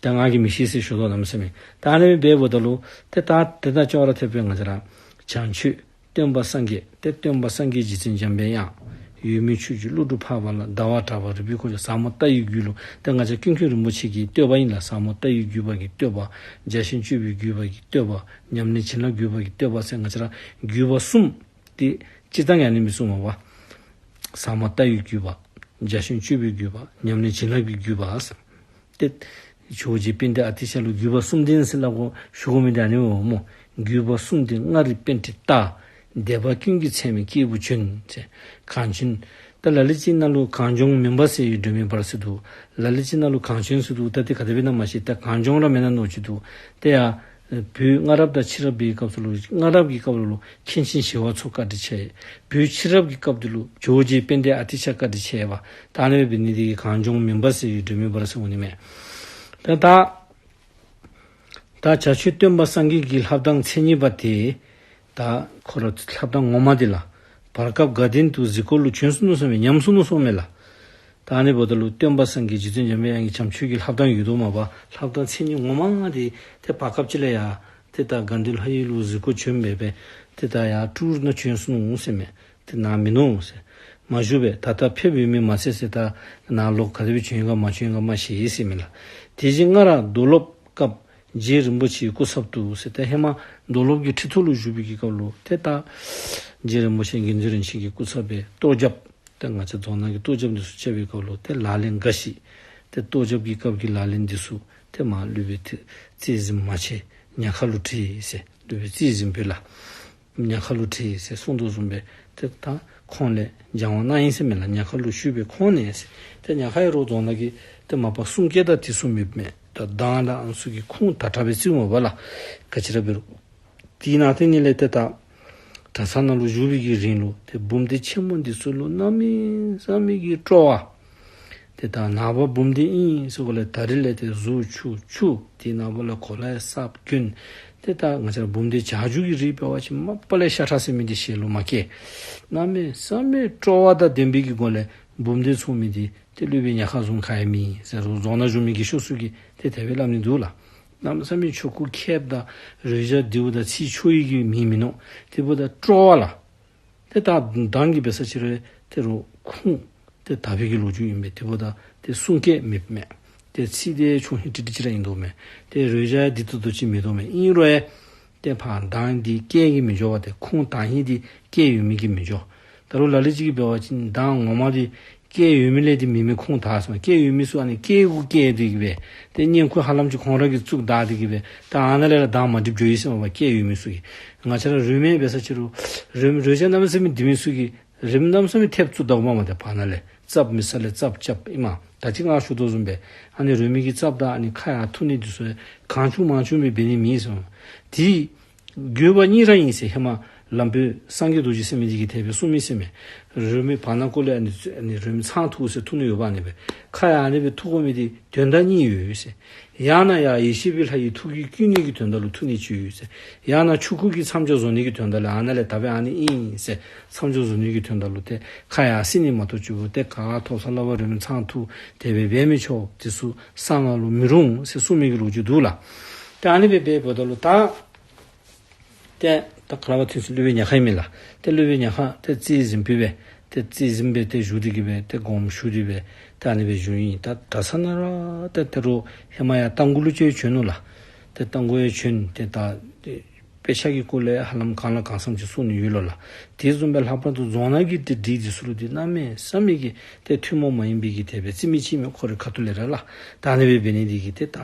ད་ང་གིས་མི་ཤེས་ཟེར་ཞུ་དོ་གནམ་མེད་ས་མེད། ད་ཨ་ནི་སྦེ་འབདཝ་ད་ལུ་ཏེ་ད་དེ་དང་ཅོག་ར་འཐདཔ་སྦེ་ང་བཅས་ར་བྱང་ཆུབ་སྟོན་པ་སངས་རྒྱས་ཏེ་སྟོན་པ་སངས་རྒྱས་རྗེ་བཙུན་འཇམ་པའི་དབྱངས། འོད་མའི་ཆུ་སྐྱེས་ཀླུ་སྒྲུབ་འཕགས་པ་ལྷ། ཟླ་བ་གྲགས་པ་རིག་པའི་འཁོར་ལོ། ཟབ་མོ་ལྟ་བའི་རྒྱུད་ལུ་ཏེ་ང་བཅས་ཀུན་མཁྱེན་རིན་པོ་ཆེ་གི་བསྟོད་པ་ཨིན་ལགས། ཟབ་མོ་ལྟ་བའི་བརྒྱུད་པ་གི་བསྟོད་པ། རྒྱ་ཆེན་སྤྱོད་པའི་བརྒྱུད་པ་གི་བསྟོད་པ། ཉམས་ལེན་བྱིན་རླབས་བརྒྱུད་པ་གི་བསྟོད་པ་ཟེར་ང་བཅས་ར་བརྒྱུད་པ་གསུམ་ཏེ་སྤྱིར་བཏང་ཡང་ཨ་ནི་སྦེ་གསུངས་མས་པ། ཟབ་མོ་ལྟ་བའི་བརྒྱུད་པ། རྒྱ་ཆེན་སྤྱོད་པའི་བརྒྱུད་པ། ཉམས་ལེན་བྱིན་རླབས་ཀྱི་བརྒྱུད་པ་ཟེར། ཏེ་ཇོ་བོ་རྗེ་དཔལ་ལྡན་ཨ་ཏི་ཤ་ལུ་བརྒྱུད་པ་གསུམ་ལྡན་ཟེར་སླབ་དགོ་ཞུ་དགོ་མི་འདི་ཨ་ནི་འོང་སྨོ། བརྒྱུད་པ་གསུམ་ལྡན་མངའ་རིས་པཎྜི་ཏ། སྡེ་པ་ཀུན་གྱི་ཚད་མའི་སྐྱེས་བུ་བྱོན་ཟེར། གངས་ཅན། ད་ལ་ལུ་ཅིག་ནང་ལུ་གངས་ལྗོངས་མུན་པ་སེལ་བའི་སྒྲོན་མེ་འབར་ཟེར་འདུག། ལ་ལུ་ཅིག་ནང་ལུ་གངས་ཅན་ཟེར་འདུག། ད་དེ་ག་དེ་སྦེ་ཨིན་ན་མ་ཤེས། ད་གངས་ལྗོངས་ར་མེན་ན་མནོ་ཅི་འདུག། དེ་ཡང་བོད་སྔ་རབས་དང་ཕྱི་རབས་པའི་སྐབས་སུ་ལུ་སྔ་རབས་ཀྱི་སྐབས་ལུ་མཁན་ཆེན་ཞི་བ་འཚོ་བཀའ་དྲིན་ཆེ། བོད་ཕྱི་རབས་ཀྱི་སྐབས་འདི་ལུ་ཇོ་བོ་རྗེ་དཔལ་ལྡན་ཨ་ཏི་ཤ་བཀའ་དྲིན་ཆེ་བ། ད་ཨ་ནི་སྦེ་འབད་ནི་དེ་གིས་གངས་ལྗོངས་མུན་པ་སེལ་བའི་སྒྲོན་མེ་འབར་ཟེར་འོང་ནི་མས། ད་ད་ད་བྱ་ཁྱོད་སྟོན་པ་སངས་རྒྱས་ཀྱི་ལྷ་མདངས་མཚན་ཉིད་པ་དེ། ད་ཁོ་ར་ལྷ་མདངས་ངོ་མ་དེ་ལགས། བར་སྐབས་དགའ་ལྡན་དུ་གཟིགས་སྐོར་ལུ་བྱོན་སོ་ནུག་གསུངས་མས། ཉམས་སོ་ནུག་གསུངས་མས་ལགས། ད་ཨ་ནི་འབདཝ་ད་ལུ་སྟོན་པ་སངས་རྒྱས་རྗེ་བཙུན་འཇམ་པའི་དབྱངས་ཀྱི་བྱམས་ཆོས་ཀྱི་ལྷ་མདངས་ཡོད་དོ་མས་པ། ལྷ་མདངས་མཚན་ཉིད་ངོ་མ་དེ་ཏེ་བར་སྐབས་ཅིག་ལས་ཡར་ཏེ་ད་དགའ་ལྡན་ལྷ་ཡུལ་ལུ་གཟིགས་སྐོར་བྱོན་སྦེ་སྦེ་ཏེ་ད་ཡར་སྤྲུལ་ནང་བྱོན་སོ་ནུག་གསུངས་མས། ཏེ་ནཱ་མིན་ནུག་ཟེར། མ་བཞུགས་པས། ད་ལྟ་ཕེབས་ཡོད་མེད་མ་ཚད་ཟེར། ད་ནཱ་ལོག་ག་དེ་སྦེ་བྱོན་ཡི་ག་མ་བྱོན་ཡི་ག་མ་ཤེས་ཟེར་མས་ལགས། དེ་བཞིན་སྔར་རྡོར་སློབ་སྐབས་རྗེ་རིན་པོ་ཆེའི་སྐུ་ཚབ་ཏུ་ཟེར། ཏེ་ཧེ་མ་རྡོར་སློབ་ཀྱི་ཁྲི་ཐོག་ལུ་བཞུགས་པའི་གི་སྐབས་ལུ་ཏེ་ད་རྗེ་རིན་པོ་ཆེ་དགེ་འདུན་རིན་ཆེན་གྱི་སྐུ་ཚབ་སྦེ་གཏོར་རྒྱབ་ཏེ་ང་བཅས་རྫོང་ནང་གི་གཏོར་རྒྱབ་འདི་ཚུ་རྐྱབ་པའི་སྐབས་ལུ་ཏེ་ལག་ལེན་འགའ་ཞིག་ཏེ་གཏོར་རྒྱབ་ཀྱི་སྐབས་ཀྱི་ལག་ལེན་འདི་ཚུ་ཏེ་མར་སློབ་དཔོན་རྩིས་ཟིན་མ་ཆེན་ཉག་ཁ་ལུ་དྲིས་ཟེར། སློབ་དཔོན་རྩིས་ཟིན་པོ་ལགས། ཉག་ཁ་ལུ་དྲིས་ཟེར་གསུངས་དོ་བཟུམ་སྦེ་ཏེ་ད་ཁོང་ལས་སྦྱང་བ་གནང་ཡི་ཟེར་མས་ལགས། ཉག་ཁ་ལུ་ཞུས་པས་ཁོང་ནས་ཟེར། ཏེ་ཉག་ཁ་ཡང་རོགས་རྫོང་ནང་གི་ཏེ་མ་པ་གསུང་སྐད་དང་དེ་ཚུ་མེདཔ་མས། ད་གདངས་དང་ཨ་ནི་ཚུ་གི་ཁུངས་དག་དྲགས་སྦེ་བརྩིཝ་མས་པ་ལགས། ག་ཅི་ར་འབད་རུང་དེ་ནང་ཏེ་ཨ་ནི་ལས་ཏེ་ད་གྲྭ་ཚང་ནང་ལུ་བཞུགས་པའི་གི་རིང་ལུ་ཏེ་འབུམ་སྡེ་ཆེན་མོ་འདི་ཚུ་ལུ་གནམ་མེད་ས་མེད་ཀྱི་སྤྲོ་བ། ཏེ་ད་ནངས་པ་འབུམ་སྡེ་ཨིན་ཟེར་གོ་ལས་ད་རིས་ལས་ཏེ་གཟུགས་འཁྱུ་འཁྱུ། ཏེ་ནངས་པ་ལས་གོ་ལ་ཡང་གསརཔ་གྱོན། ཏེ་ད་ང་བཅས་ར་འབུམ་སྡེ་བྱ་རྒྱུད་ཀྱི་རིགས་འབད་བ་ཅིན་མ་པ་ལས་ཤ་ཁྲག་ཟེར་མི་འདི་ཞལ་ལུ་མ་བཀལ། གནམ་མེད་ས་མེད་སྤྲོ་བ་དང་ལྡན་པའི་གི་སྒོ་ལས་འབུམ་སྡེ་ཚོགས་མི་འདི་ཏེ་སློབ་དཔོན་ཉག་ཁ་བཟུམ་ག་ཡང་མེད་ཟེར་རུང་རྫོང་ནང་བཞུགས་མི་གི་ཤོ་སུ་གིས་ཏེ་དེ་སྦེ་སླབ་ནི་འདུག་ལགས། གནམ་མེད་ས་མེད་ཆོ་ག་མཁསཔ་དང་རོལ་ཆ་བདེཝ་དང་ཚིག་ཆོས་ཡི་གི་མི་མིན་ནུག། དེ་འབདཝ་ད་སྤྲོ་བ་ལགས། ཏེ་ད་མདང་གི་འབད་ས་ཅིག་རུང་ཏེ་རུང་ཁུངས་ཏེ་དག་པའི་གི་ལོ་རྒྱུས་ཨིན་པས། དེ་འབདཝ་ད་ཏེ་གསུང་སྐད་མེདཔ་མས། ཏེ་ཚིག་དེ་ཆུང་ཧིང་ཀྲིག་ཀྲི་ཅིག་ར་ཨིན་དོ་མས། ཏེ་རོལ་ཆ་ཡང་འདི་ཏོག་ཏོ་ཅིག་མེད་དོ་མས། ཨིན་རུང་ཡང་ཏེ་ཕར་མདང་འདི་བཀལ་གྱི་མི་འགྱོ་བས། ཏེ་ཁུངས་དག་ཧིང་འདི་བཀལ་ཡོད་མི་གིས་མི་འགྱོ། ད་རུང་ལ་ལུ་ཅིག་གིས་འབད་བ་ཅིན་མདང་ངོ་མ་འདི་བཀལ་ཡོད་མི་ལས་འདི་མེད་མི་ཁུངས་དག་སོང་། བཀལ་ཡོད་མི་ཚུ་ཨ་ནི་བཀལ་དགོ་བཀལ་ཏེ་གི་སྦེ་ཏེ་བསྙེན་བཀུར་ཧ་ལམ་ཅིག་ཁོང་ར་གིས་བཙུགས་ད་དེ་གི་སྦེ་ད་ཨ་ནཱ་ལས་ར་མདང་མ་འགྲིགཔ་འགྱོ་ཡི་ཟེར་མས་པ། བཀལ་ཡོད་མི་ཚུ་གིས། ང་བཅས་ར་རོལ་མོ་འབད་ས་ཅིག་རུང་རོལ་རོལ་ཆ་གནམ་མེད་ས་མེད་འདི་མི་ཚུ་གིས་རོལ་མོ་གནམ་མེད་ས་མེད་ཐེབས་བཙུགས་ད་འོང་མས་མས། ཏེ་བར་ན་ལས་རྩབ་མི་ས་ལས་རྩབ་རྐྱབ་ཨིན་མས། ད་ཅི་ང་ཞུ་དོ་བཟུམ་སྦེ་ཨ་ནི་རོལ་མོ་གི་རྩབ་དང་ཨ་ནི་ཁ་ཡར་འཐུ་ནི་འདི་ཚུ་གང་བྱུང་མང་བྱུང་སྦེ་འབད་ནི་མེད་ཟེར་མས། དེ་དགོས་པ་གཉིས་ར་ཨིན་ཟེར། ཧེ་མ་ལམ་པོ་སངས་རྒྱས་རྡོ་རྗེ་ཟེར་མི་འདི་གིས་དེ་སྦེ་གསུངས་མི་ཟེར་མས། རོལ་མོ་བར་ན་ཀོ་ལས་ཨ་ནི་ཨ་ནི་རོལ་མོ་ཚང་འཐུ་ཟེར་འཐུ་ནི་ཡོདཔ། ཨ་ནི་སྦེ་ཁ་ཡར་ཨ་ནི་སྦེ་འཐུ་དགོ་མི་འདི་དོན་དག་གཉིས་ཡོད་ཟེར། ཡང་ན་ཡར་ཡེ་ཤེས་པའི་ལྷ་ཡི་ཐུགས་ཀྱི་དཀྱུས་མའི་གི་དོན་དག་ལུ་འཐུ་ནི་ཅིག་ཡོད་ཟེར། ཡང་ན་ཆོ་ག་གི་མཚམས་སྦྱོར་བཟོ་ནི་གི་དོན་དག་ལུ་ཨ་ནཱ་ལས་ད་སྦེ་ཨ་ནི་ཨིན་ཟེར་མཚམས་སྦྱོར་བཟོ་ནི་གི་དོན་དག་ལུ་ཏེ་ཁ་ཡར་བསྲིང་ནི་མ་གཏོགས་ཅིག་པོ་ཏེ་ག་ཐོབ་ས་ལུ་འབད་རོལ་མོ་ཚང་འཐུ་དེ་སྦེ་འབད་མི་ཆོག། དེ་ཚུ་གསང་སྔགས་ལུ་མི་རུང་ཟེར་གསུངས་མི་གི་ལོ་རྒྱུས་འདུག་ལགས། ཏེ་ཨ་ནི་སྦེ་འབདཝ་ད་ལུ་ད་ཏེ་ད་ག་ར་བ་ཐུན་སུ་སློབ་དཔོན་ཉག་ཁ་ཨིན་མས་ལགས། ཏེ་སློབ་དཔོན་ཉག་ཁ་ཏེ་རྩེ་གཟིམ་པའི་སྦེ་ཏེ་རྩེ་གཟིམ་སྦེ་ཏེ་བཞུགས་ཏེ་གི་སྦེ་ཏེ་དགོངསམ་ཞུ་སྟེ་སྦེ་ཏེ་ཨ་ནི་སྦེ་བཞུགས་ཡི། ད་གྲྭ་ཚང་ནང་ར་ཏེ་ད་རུང་ཧེ་མ་ཡར་རྟ་མགོ་ལུ་ཅིག་བྱོན་ནུག་ལགས། ཏེ་རྟ་མགོ་ཡང་བྱོན་ཏེ་ད་ཏེ་དཔེ་ཆ་གི་སྐོར་ལས་ཧ་ལམ་གང་ལ་གང་འཚམས་ཅིག་གསུང་ནི་ཡོད་ལོ་ལགས། དེ་བཟུམ་སྦེ་ལྷག་པར་དུ་རྫོང་ནང་གི་ཏེ་སྒྲིག་འདི་ཚུ་ལུ་ཏེ་གནམ་མེད་ས་མེད་ཀྱི་ཏེ་ཐུན་མོང་མ་ཡིན་པའི་གི་དེ་སྦེ་རྩིས་མི་ཅིག་མས། ཁོ་རའི་ཁ་ཐུག་ལས་ར་ལགས། ད་ཨ་ནི་སྦེ་འབད་ནི་འདི་གིས་ཏེ་ད་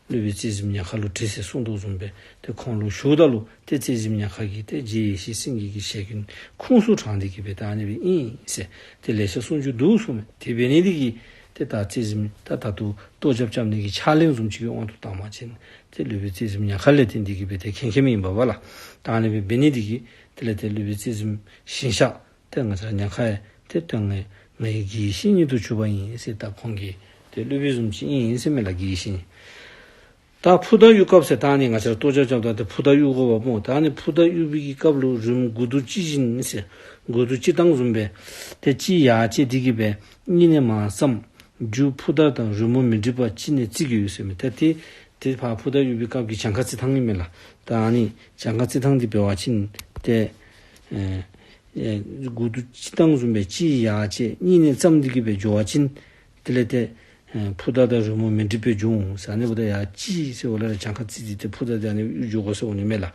སློབ་དཔོན་རྩེ་གཟིམ་ཉག་ཁ་ལུ་དྲིས་ཟེར་གསུངས་དོ་བཟུམ་སྦེ་ཏེ་ཁོང་ལུ་ཞུཝ་ད་ལུ་ཏེ་རྩེ་གཟིམ་ཉག་ཁ་གིས་ཏེ་རྗེ་ཡེ་ཤེས་སེང་གེ་གི་ཞལ་རྒྱུན་ཁུངས་སུ་དྲངས་ཏེ་གི་སྦེ་ད་ཨ་ནི་སྦེ་ཨིན་ཟེར་ཏེ་ལེ་ཤ་གསུང་རྒྱུ་འདུག་གསུངས་མས། དེ་འབད་ནི་འདི་གིས་ཏེ་ད་རྩེ་གཟིམ་ད་ད་ལྟོ་གཏོར་རྒྱབ་རྐྱབ་ནི་གི་ཕྱག་ལེན་བཟུམ་ཅིག་གི་དབང་དུ་བཏང་བ་ཅིན་ཏེ་སློབ་དཔོན་རྩེ་གཟིམ་ཉག་ཁ་ལས་བརྟེན་ཏེ་གི་སྦེ་ཏེ་མཁྱེན་མཁྱེནམ་ཨིན་པས་ལགས། ད་ཨ་ནི་སྦེ་འབད་ནི་འདི་གིས་དེ་ལས་ཏེ་སློབ་དཔོན་རྩེ་གཟིམ་ཞིང་གཤེགས་ཏེ་ང་བཅས་ར་ཉག་ཁ་ཡང་ཏེ་ཏེ་ང་ངེའི་དགེ་བའི་བཤེས་གཉེན་དུ་གྱུར་པ་ཡིན་ཟེར། ད་ཁོང་གི་ཏེ་སློབ་དཔོན་བཟུམ་ཅིག་ཨིན་ཟེར་མས་ལགས། དགེ་བའི་བཤེས་གཉེན། ད་ཕུ་དང་གཡུ་སྐབས་ཟེར་ད་ཨ་ནི་ང་བཅས་ར་གཏོར་རྒྱབ་རྐྱབ་ད་ཏེ་ཕུ་དང་གཡུ་དགོ་པས་སྨོ། ད་ཨ་ནི་ཕུ་དང་གཡུ་པའི་གི་སྐབས་ལུ་རོལ་མོ་མགུ་ཏོ་གཅིག་བཞིན་ཟེར་མགུ་ཏོ་གཅིག་བཏང་བཟུམ་སྦེ་ཏེ་གཅིག་ཡར་བཅད་དེ་གི་སྦེ་གཉིས་ནས་མར་བརྩམ། མཇུག་ཕུ་དང་དང་རོལ་མོ་མི་འགྲིག་པ་གཅིག་ནས་བརྩི་གི་ཡོད་ཟེར་མས། ད་ཏེ་ཏེ་ཕར་ཕུ་དང་གཡུ་པའི་སྐབས་ཀྱི་གྱངས་ཁ་རྩི་ཐངས་ཨིན་མས་ལགས། ད་ཨ་ནི་གྱངས་ཁ་རྩི་ཐངས་འདི་འབད་བ་ཅིན་ཏེ་ཨེ་ཨེ་མགུ་ཏོ་གཅིག་བཏང་བཟུམ་སྦེ་གཅིག་ཡར་བཅད་གཉིས་ནས་བརྩམས་ཏེ་གི་སྦེ་འགྱོ་བ་ཅིན་དེ་ལས་ཏེ་ཨེ་ཕུ་དང་དང་རོལ་མོ་མི་འགྲིག་པའི་འབྱུང་ཟེར། ཨ་ནི་འབདཝ་ད་ཡར་གཅིག་ཟེར་བ་ལས་ར་གྱངས་ཁ་རྩི་སྟེ་ཏེ་ཕུ་དང་དང་ཨ་ནི་གཡུ་འགྱོ་དགོ་ཟེར་འོང་ནི་མས་ལགས།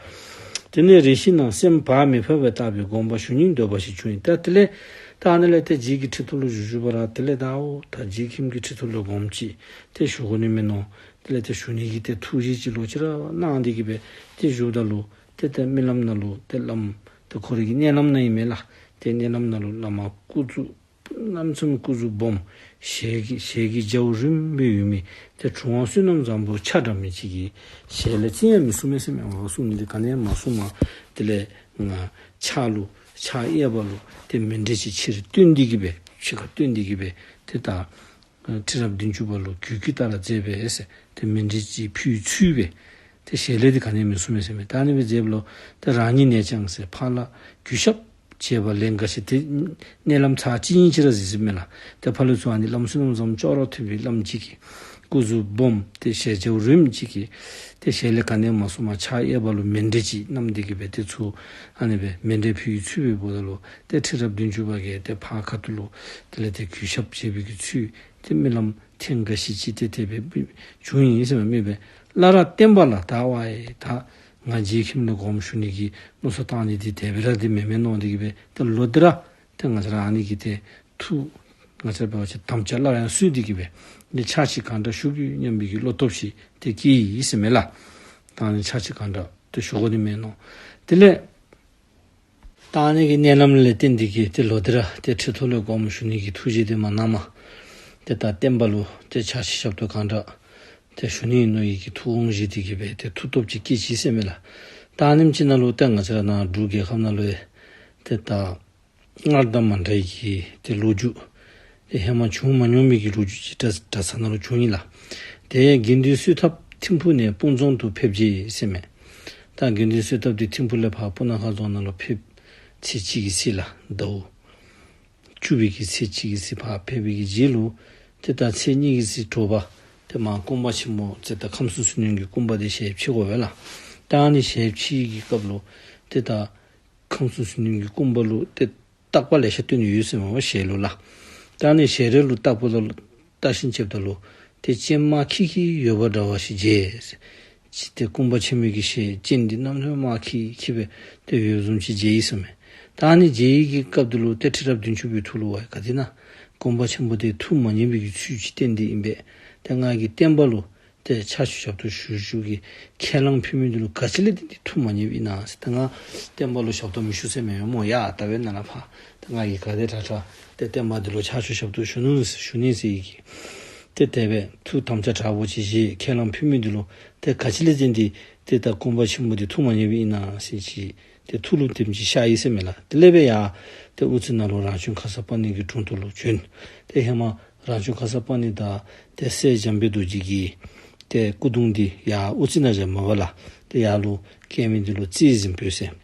དེ་ནས་རེ་ཞིག་ན་སེམས་བག་མེད་ཕབ་པས་བཏགས་པའི་དགོངས་པ་ཞུ་སྙིང་འདོད་པ་ཞིག་བྱུང་ཡི། ད་དེ་ལས་ད་ཨ་ནི་ལས་ཏེ་རྗེ་གི་ཁྲི་ཐོག་ལུ་བཞུགས་བཞུགས་པ་ར་དེ་ལས་ད་འོ་ད་རྗེ་མཁན་གྱི་ཁྲི་ཐོག་ལུ་དགོངསམ་ཅིག་ཏེ་ཞུ་དགོ་ནི་མས་མནོ། དེ་ལས་ཏེ་ཞུ་ནི་གི་ཏེ་ཐུགས་བཞེད་ཅིག་ལོག་ཅི་ར་གནང་སྟེ་གི་སྦེ་ཏེ་བཞུགསཔ་ད་ལུ་ཏེ་ཏེ་རྨི་ལམ་ནང་ལུ་ཏེ་བླམ་ཏེ་ཁོ་རའི་གི་མནལ་ལམ་ནང་ཨིན་མས་ལགས། ཏེ་མནལ་ལམ་ནང་ལུ་བླ་མ་སྐུ་གཟུགས་གནམ་མེད་ས་མེད་སྐུ་གཟུགས་སྦོམ་ཞལ་གྱི་ཞལ་གྱི་རྒྱ་བོ་རིངམོ་སྦེ་ཡོད་མི་ཏེ་གྲུབ་དབང་བསོད་ནམས་བཟང་པོ་ཆ་འདྲ་མི་ཅིག་གི་ཞལ་ལས་རྩིས་ཡང་མི་ཟུང་མས་ཟེར་མས། འོ་ཟུང་འདི་ག་ནི་ཡང་མ་ཟུངམ་དེ་ལས་ང་ཕྱག་ལུ་ཕྱག་གཡས་པ་ལུ་ཏེ་མཎྜལ་ཅིག་ཕྱི་རུ་བཏོན་ཏེ་གི་སྦེ་ཕྱི་ཁར་བཏོན་ཏེ་གི་སྦེ་ཏེ་ད་ཁྲི་རབས་བདུན་ཅུ་པ་ལུ་གུས་བཀུར་བསྟར་མཛད་པས་ཟེར། ཏེ་མཎྜལ་ཅིག་ཕུལ་ཚུལ་སྦེ་ཏེ་ཞལ་ལས་འདི་ག་ནི་ཡང་མི་ཟུང་མས་ཟེར་མས། ད་ཨ་ནི་སྦེ་མཛདཔ་ལུ་ཏེ་རང་ཉིད་ནས་ཀྱང་ཟེར་ཕར་ལ་གུས་ཞབས་བྱས་པ་ལན་འགའ་ཞིག་ཏེ་མནལ་ལམ་ཚར་གཅིག་གཉིས་ཅིག་ར་གཟིགས་ཟེར་མས་ལགས། ཏེ་ཕར་ལས་ཚུར་ཨ་ནི་བླམ་བསོད་ནམས་བཟང་པོ་ཅོག་ར་འཐདཔ་སྦེ་བླམ་ཅིག་གིས་སྐུ་གཟུགས་སྦོམ་ཏེ་ཞལ་རྒྱ་བོ་རིངམོ་ཅིག་གིས་ཏེ་ཞལ་ལས་ག་ནི་ཡང་མ་ཟུངམ་ཕྱག་གཡས་པ་ལུ་མཎྜལ་ཅིག་བསྣམས་ཏེ་གི་སྦེ་ཏེ་ཚུར་ཨ་ནི་སྦེ་མཎྜལ་ཕུལ་བའི་ཚུལ་སྦེ་འབདཝ་ད་ལུ་ཏེ་ཁྲི་རབས་བདུན་ཅུ་པ་གིས་ཏེ་ཕར་ཁ་ཐུག་ལུ་དེ་ལས་ཏེ་གུས་ཞབས་བྱས་པའི་གི་ཚུལ་ཏེ་རྨི་ལམ་ཐེངས་འགའ་ཞིག་ཅིག་ཏེ་དེ་སྦེ་བྱུང་ཡི་ཟེར་མས། མི་སྦེ་སླར་བསྟན་པ་ལ་ད་ཝའི་ད་ང་རྗེ་མཁན་ལུ་དགོངསམ་ཞུ་ནི་གི་མནོ་བསམ་བཏང་ནི་འདི་དེ་སྦེ་ར་འདི་མེན་མས་མནོ་སྟེ་གི་སྦེ་ཏེ་ལོག་སྟེ་ར་ཏེ་ང་བཅས་ར་ཨ་ནི་གི་ཏེ་ཐུགས་ང་བཅས་ར་འབད་བ་ཅིན་དམ་བཅའ་སླར་ཡང་གསོ་སྟེ་གི་སྦེ་ཏེ་ཕྱག་ཕྱིད་གང་དྲག་ཞུ་དགོ་སྙམ་པའི་གི་བློ་སྟོབས་ཤིག་ཏེ་སྐྱེས་ཡི་ཟེར་མས་ལགས། ད་ཨ་ནི་ཕྱག་ཕྱིད་གང་དྲག་ཏེ་ཞུ་དགོ་ནི་མས་མནོ། དེ་ལས་ད་ཨ་ནི་གི་མནལ་ལམ་ལས་བརྟེན་ཏེ་གི་ཏེ་ལོག་སྟེ་ར་ཏེ་ཁྲི་ཐོག་ལུ་དགོངསམ་ཞུ་ནི་གི་ཐུགས་བཞེད་འདི་མ་གནངམ་ཏེ་ད་བསྟན་པ་ལུ་ཏེ་ཕྱག་ཕྱིད་ཞབས་ཏོག་གང་དྲག་ཏེ་ཞུ་ནི་ཨིན་མནོ་བའི་གི་ཐུགས་དགོངས་བཞེས་ཏེ་གི་སྦེ་ཏེ་ཐུགས་སྟོབས་ཅིག་སྐྱེས་ཅི་ཟེར་མས་ལགས། ད་ཨ་ནེམ་ཅིག་ནང་ལུ་ཏེ་ང་བཅས་ར་ནཱ་འབྲུག་རྒྱལ་ཁབ་ནང་ལུ་ཡང་ཏེ་ད་སྔར་དང་མ་འདྲ་བའི་གི་ཏེ་ལོ་རྒྱུས་ཏེ་ཧེ་མ་བྱུང་མ་མྱོང་མི་གི་ལོ་རྒྱུས་ཅིག་གྲྭ་གྲྭ་ཚང་ནང་ལུ་བྱུང་ཡི་ལགས། ཏེ་དགེ་འདུན་གསོལ་ཐབ་ཐིམ་ཕུག་ནས་སྤུངས་རྫོང་དུ་ཕེབས་རྗེས་ཟེར་མས། ད་དགེ་འདུན་གསོལ་ཐབ་འདི་ཐིམ་ཕུག་ལས་ཕར་སྤུ་ན་ཁ་རྫོང་ནང་ལུ་ཕེབས། ཚེས་གཅིག་གི་ཚེ་ལགས། ཟླཝ་བཅུ་པའི་གི་ཚེས་གཅིག་གི་ཚེ་ཕར་ཕེབས་པའི་གི་རྗེས་ལུ་ཏེ་ད་ཚེས་གཉིས་ཀྱི་ཚེ་དྲོ་པ་ཏེ་མར་སྐུ་འབག་ཆེན་པོ་ཏེ་ད་ཁམས་གསུམ་ཟིལ་གནོན་གྱི་སྐུ་འབག་འདི་ཞལ་ཕྱེ་དགོ་པས་ལགས། ད་ཨ་ནི་ཞལ་ཕྱེ་གི་སྐབས་ལུ་ཏེ་ད་ཁམས་གསུམ་ཟིལ་གནོན་གྱི་སྐུ་འབག་ལུ་ཏེ་བརྟག་པ་ལེ་ཤ་སྟོན་ནི་ཡོད་ཟེར་མས་པ་ཞལ་ལུ་ལགས། ད་ཨ་ནི་ཞལ་རས་ལུ་བརྟག་པ་ལུ་བརྟག་ཞིབ་འབདཝ་ད་ལུ་ཏེ་སྤྱན་དམར་ཁྱིག་ཁྱིག་ཡོད་པ་འདྲ་བ་ཞིག་མཇལ། ཅིག་ཏེ་སྐུ་འབག་ཆེན་མོའི་གི་ཞལ་སྤྱན་འདི་གནམ་མེད་ས་མེད་དམར་ཁྱིག་ཁྱིག་སྦེ་ཏེ་ཡོདཔ་བཟུམ་ཅིག་མཇལ་ཡི་ཟེར་མས། ད་ཨ་ནི་མཇལ་ཡི་གི་སྐབས་འདི་ལུ་ཏེ་ཁྲི་རབས་བདུན་ཅུ་པའི་ཐུགས་ལུ་ཝའི་ག་དེ་ན་སྐུ་འབག་ཆེན་པོ་འདི་ཐུགས་མ་མཉེས་པའི་གི་ཚུལ་ཅིག་བསྟན་ཏེ་ཨིན་པས། ཏེ་ང་གིས་བསྟན་པ་ལུ་ཏེ་ཕྱག་ཕྱིད་ཞབས་ཏོག་ཞུ་ཞུ་གི་ཁས་བླངས་ཕུལ་མི་འདི་ལུ་ག་ཅི་ལས་བརྟེན་ཏེ་ཐུགས་མ་མཉེས་པ་ཨིན་ན་ཟེར། ཏེ་ང་བསྟན་པ་ལུ་ཞབས་ཏོག་མི་ཞུ་ཟེར་མེན་སྨོ་ཡ། ད་འབདན་ནཱ་ལས་ཕར་ཏེ་ང་གིས་ག་དེ་དྲག་དྲག་ཏེ་བསྟན་པ་འདི་ལུ་ཕྱག་ཕྱིད་ཞབས་ཏོག་ཞུ་ནི་ཞུ་ནི་ཟེར་གི་ཏེ་དེ་སྦེ་ཐུགས་དམ་བཅའ་དྲག་པོ་ཅིག་བཞེས་ཁས་བླངས་ཕུལ་མི་འདི་ལུ་ཏེ་ག་ཅི་ལས་བརྟེན་ཏེ་ཏེ་ད་སྐུ་འབག་ཆེན་པོ་འདི་ཐུགས་མ་མཉེས་པ་ཨིན་ན་ཟེར་ཅིག་ཏེ་ཐུགས་ལུ་དེམ་ཅིག་ཤར་ཡི་ཟེར་མས་ལགས། དེ་ལས་སྦེ་ཡར་ཏེ་དབུ་རྩེ་ནང་ལུ་རང་བྱུང་ཁརྶ་པཱ་ཎི་གི་དྲུང་དུ་ལུ་བྱོན། ཏེ་ཧེ་མ་རང་བྱུང་ཁརྶ་པཱ་ཎི་དང་ཏེ་སྲས་འཇམ་དཔལ་རྡོ་རྗེ་གི་ཏེ་སྐུ་གདུང་འདི་ཡར་དབུ་རྩེ་ནང་བཞག་མ་པ་ལགས། ཏེ་ཡར་ལུ་བཀལ་མི་འདི་ལུ་རྩེ་གཟིམ་དཔོན་ཟེར།